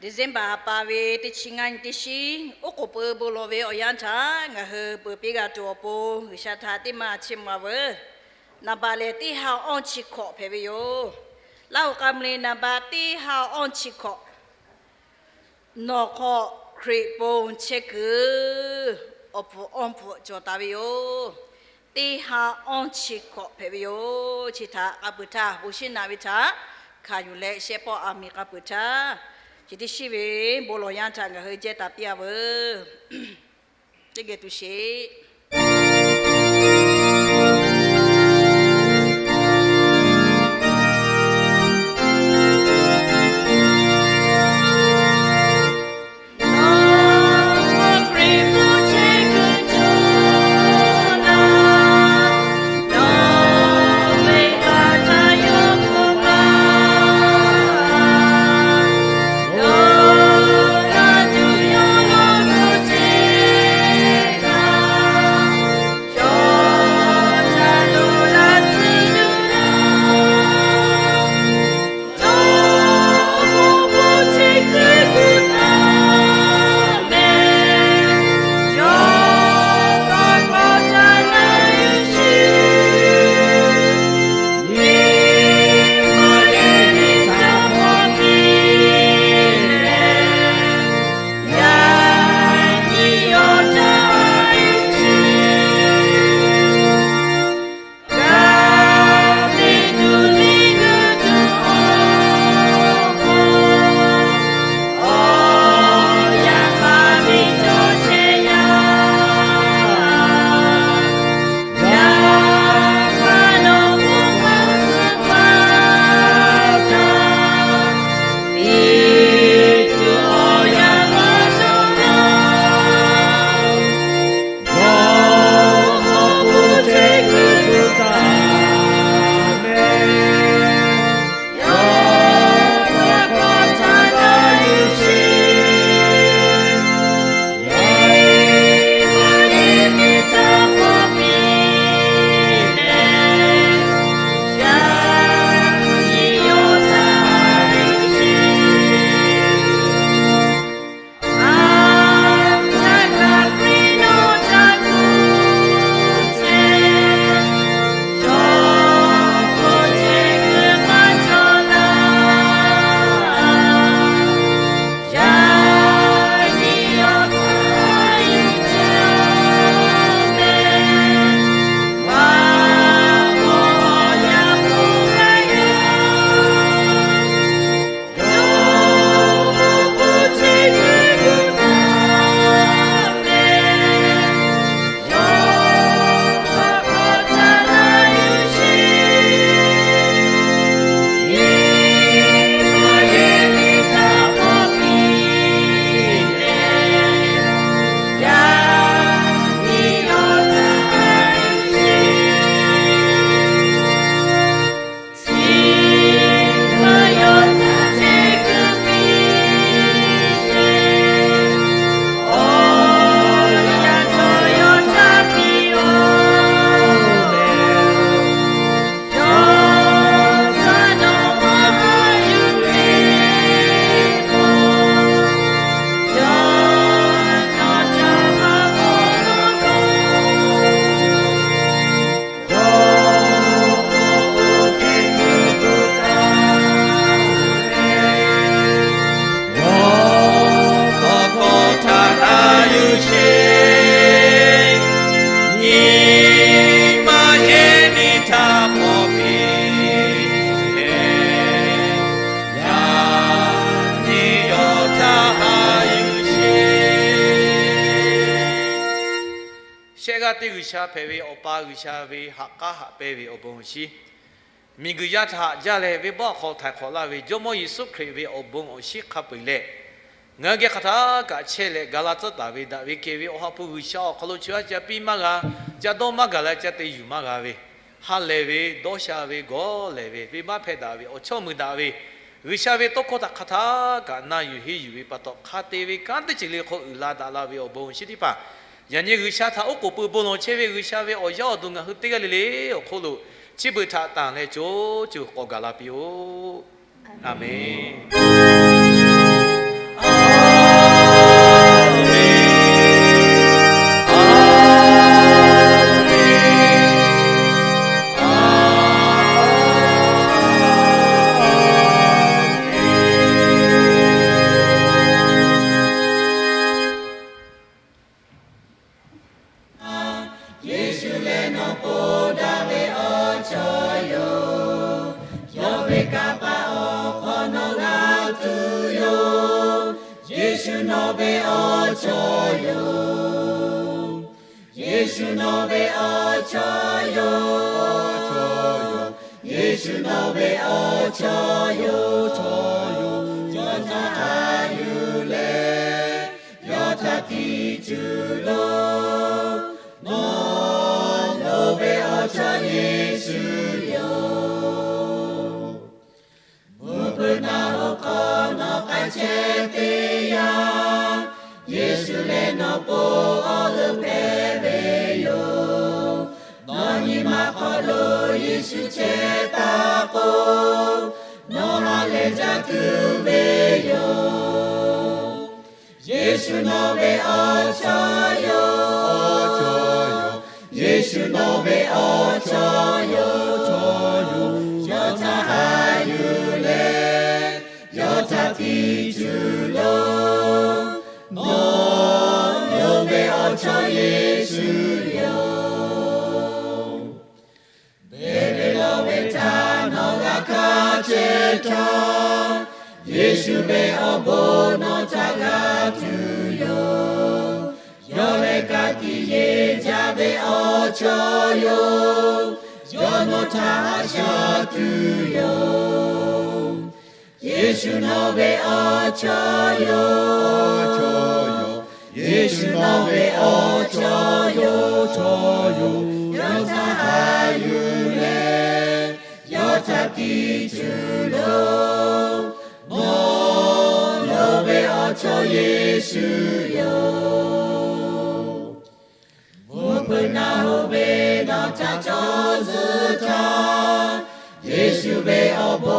December ha pa ve teˇ chi ngaˇ nyi teˇ shinˉ, oˉ k'oˍ pui bon lawˬ ve awˬ yanˇ htaꞈ ngaˬ hui peuˬ piˇ g'a tuˬ awˬ pon, G'uiˬsha htaꞈ teˇ maˇ chiˇ mvuh-a veuˬ. Naˍ baˬ lehˬ, teˇ ha awˇ chi hkawꞈ hpehꞈ ve yoˬ. Laˇ huˍ k'a mvuh le naˍ baˬ teˇ ha awˇ chi hkawꞈ, nawˬ hk'aw Hkriꞈ pon chehˇ kuiˬ awˬ pfuhˍ awˇ pfuhˍ cawˬ taˍ ve yoˬ. Teˇ ha awˇ chi hkawꞈ hpehꞈ ve yoˬ. Chi htaꞈ k'a peuˬ htaˇ, bon shinˉ naꞈ ve htaꞈ hkanˍ yuˬ leh shehˆ pawˆ a miˍ k'a peuˬ htaˇ, chi teˇ shinˉ ve bon lawˬ yanˇ htaꞈ ngaˬ hui jehˇ taˍ piˇ-a veuˬ. Teˇ geh tuˬ sheˍ. Shehˆ g'aˇ teˇ G'uiˬsha hpehꞈ ve Awˬ pa G'uiˬsha ve haꞈ k'aˉ haꞈ pehnˇ ve awˬ bon awˬ shinˉ, miˬguiˬ yaˇ htaꞈ haꞈ jaˇ leh venˇbaˆ awˬ hk'aw htaiˍ hk'awꞈ laˇ ve Jawˇmawˇ Yeˍsuˆ Hkriꞈ ve awˬ bon awˬ shinˉ hk'a peu-eˬ leh, ngaˬ hui geh hk'aˬ htaˇ kaꞈ chehˇ leh ga laˇ tcuhˉ taˍ ve daꞈ ve kehˬ ve Awˬ ha hpu G'uiˬsha awˬ hk'aw lo chaw yaˇ ca piˇ maˇ g'a, ca dawˇ maˇ gaˬ leh ca te yuˬ maˇ g'a ve, ha lehˬ ve, dawˇ sha ve, gawˬ lehˬ ve, venˇbaˆ hpehˇ daꞈ ve, awˬ chawˇ mui daꞈ ve, G'uiˬsha ve tawˇ hkawˇ htaꞈ hk'aˬ htaˇ kaꞈ na yuˬ henˇ yuˬ ve pa taw, hk'a te ve kanˉ teˇ ceuˬ le hk'aw uiˍ la daꞈ la ve awˬ bon awˬ shinˉ teˇ hpaˍ, yaꞈ nyi G'uiˬsha htaꞈ oˉ k'oˍ pui bon lawˬ chehˇ ve G'uiˬsha ve awˬ yaˇ awˬ duˬ ngaˬ hui teˇ g'aˇ le le awˬ hk'oˆ lo chi beuꞈ htaꞈ tanˬ leh co co k'awꞈ gaˬ la piˇ-oˆ. Aˬmenˍ. Ve kanˇ paˆ awˬ hk'aw nawˬ g'a tuˬ yoˬ. Yeˍsuˆ nawˬ ve awˬ chawˇ yoˬ. Yeˍsuˆ nawˬ ve awˬ chawˇ yoˬ. Yeˍsuˆ nawˬ ve awˬ chawˇ yoˬ. Yawˇ htaꞈ haꞈ yuˬ leh, yawˇ htaꞈ tiˇ tuˬ loˬ. Nawˬ loˍ ve awˬ chawˇ Yeˍsuˆ yoˬ. Mvuhˇ hpeuꞈ naˆ hoꞈ hk'aw nawˬ k'ai chehˇ teˇ yanˇ, Yeˍsuˆ leh nawˬ po awˬ g'euˆ hpehꞈ ve yoˬ. Nawˬ nyi ma hk'aw lo Yeˍsuˆ chehˇ taˍ k'o, nawˬ ha lehˬ jaˇ tuˬ ve yoˬ. Yeˍsuˆ nawˬ ve awˬ chawˇ yoˬ. Yeˍsuˆ nawˬ ve awˬ chawˇ yoˬ. Yawˇ htaꞈ haꞈ yuˬ leh, yawˇ htaꞈ tiˇ tuˬ loˬ. Nawˬ loˍ ve awˬ chawˇ Yeˍsuˆ yoˬ. Beˍ ve lawˬ ve htaꞈ nawˬ g'a hkanˇ chehˇ htaˇ, Yeˍsuˆ ve awˬ bon nawˬ htaꞈ g'a tuˬ yoˬ. Yawˇ lehˬ ka tiꞈ yeˬ jaˇ ve awˬ chawˇ yoˬ. Yawˇ nawˬ htaꞈ haꞈ shaˉ tuˬ yoˬ. Yeˍsuˆ nawˬ ve awˬ chawˇ yoˬ. Yeˍsuˆ nawˬ ve awˬ chawˇ yoˬ. Yawˇ htaꞈ haꞈ yuˬ leh, yawˇ htaꞈ tiˇ tuˬ loˬ. Nawˬ loˍ ve awˬ chawˇ Yeˍsuˆ yoˬ. Mvuhˇ hpeuꞈ naˆ hoꞈ ve nawˬ htaꞈ cawˬ zuhˆ htaˇ, Yeˍsuˆ ve awˬ bon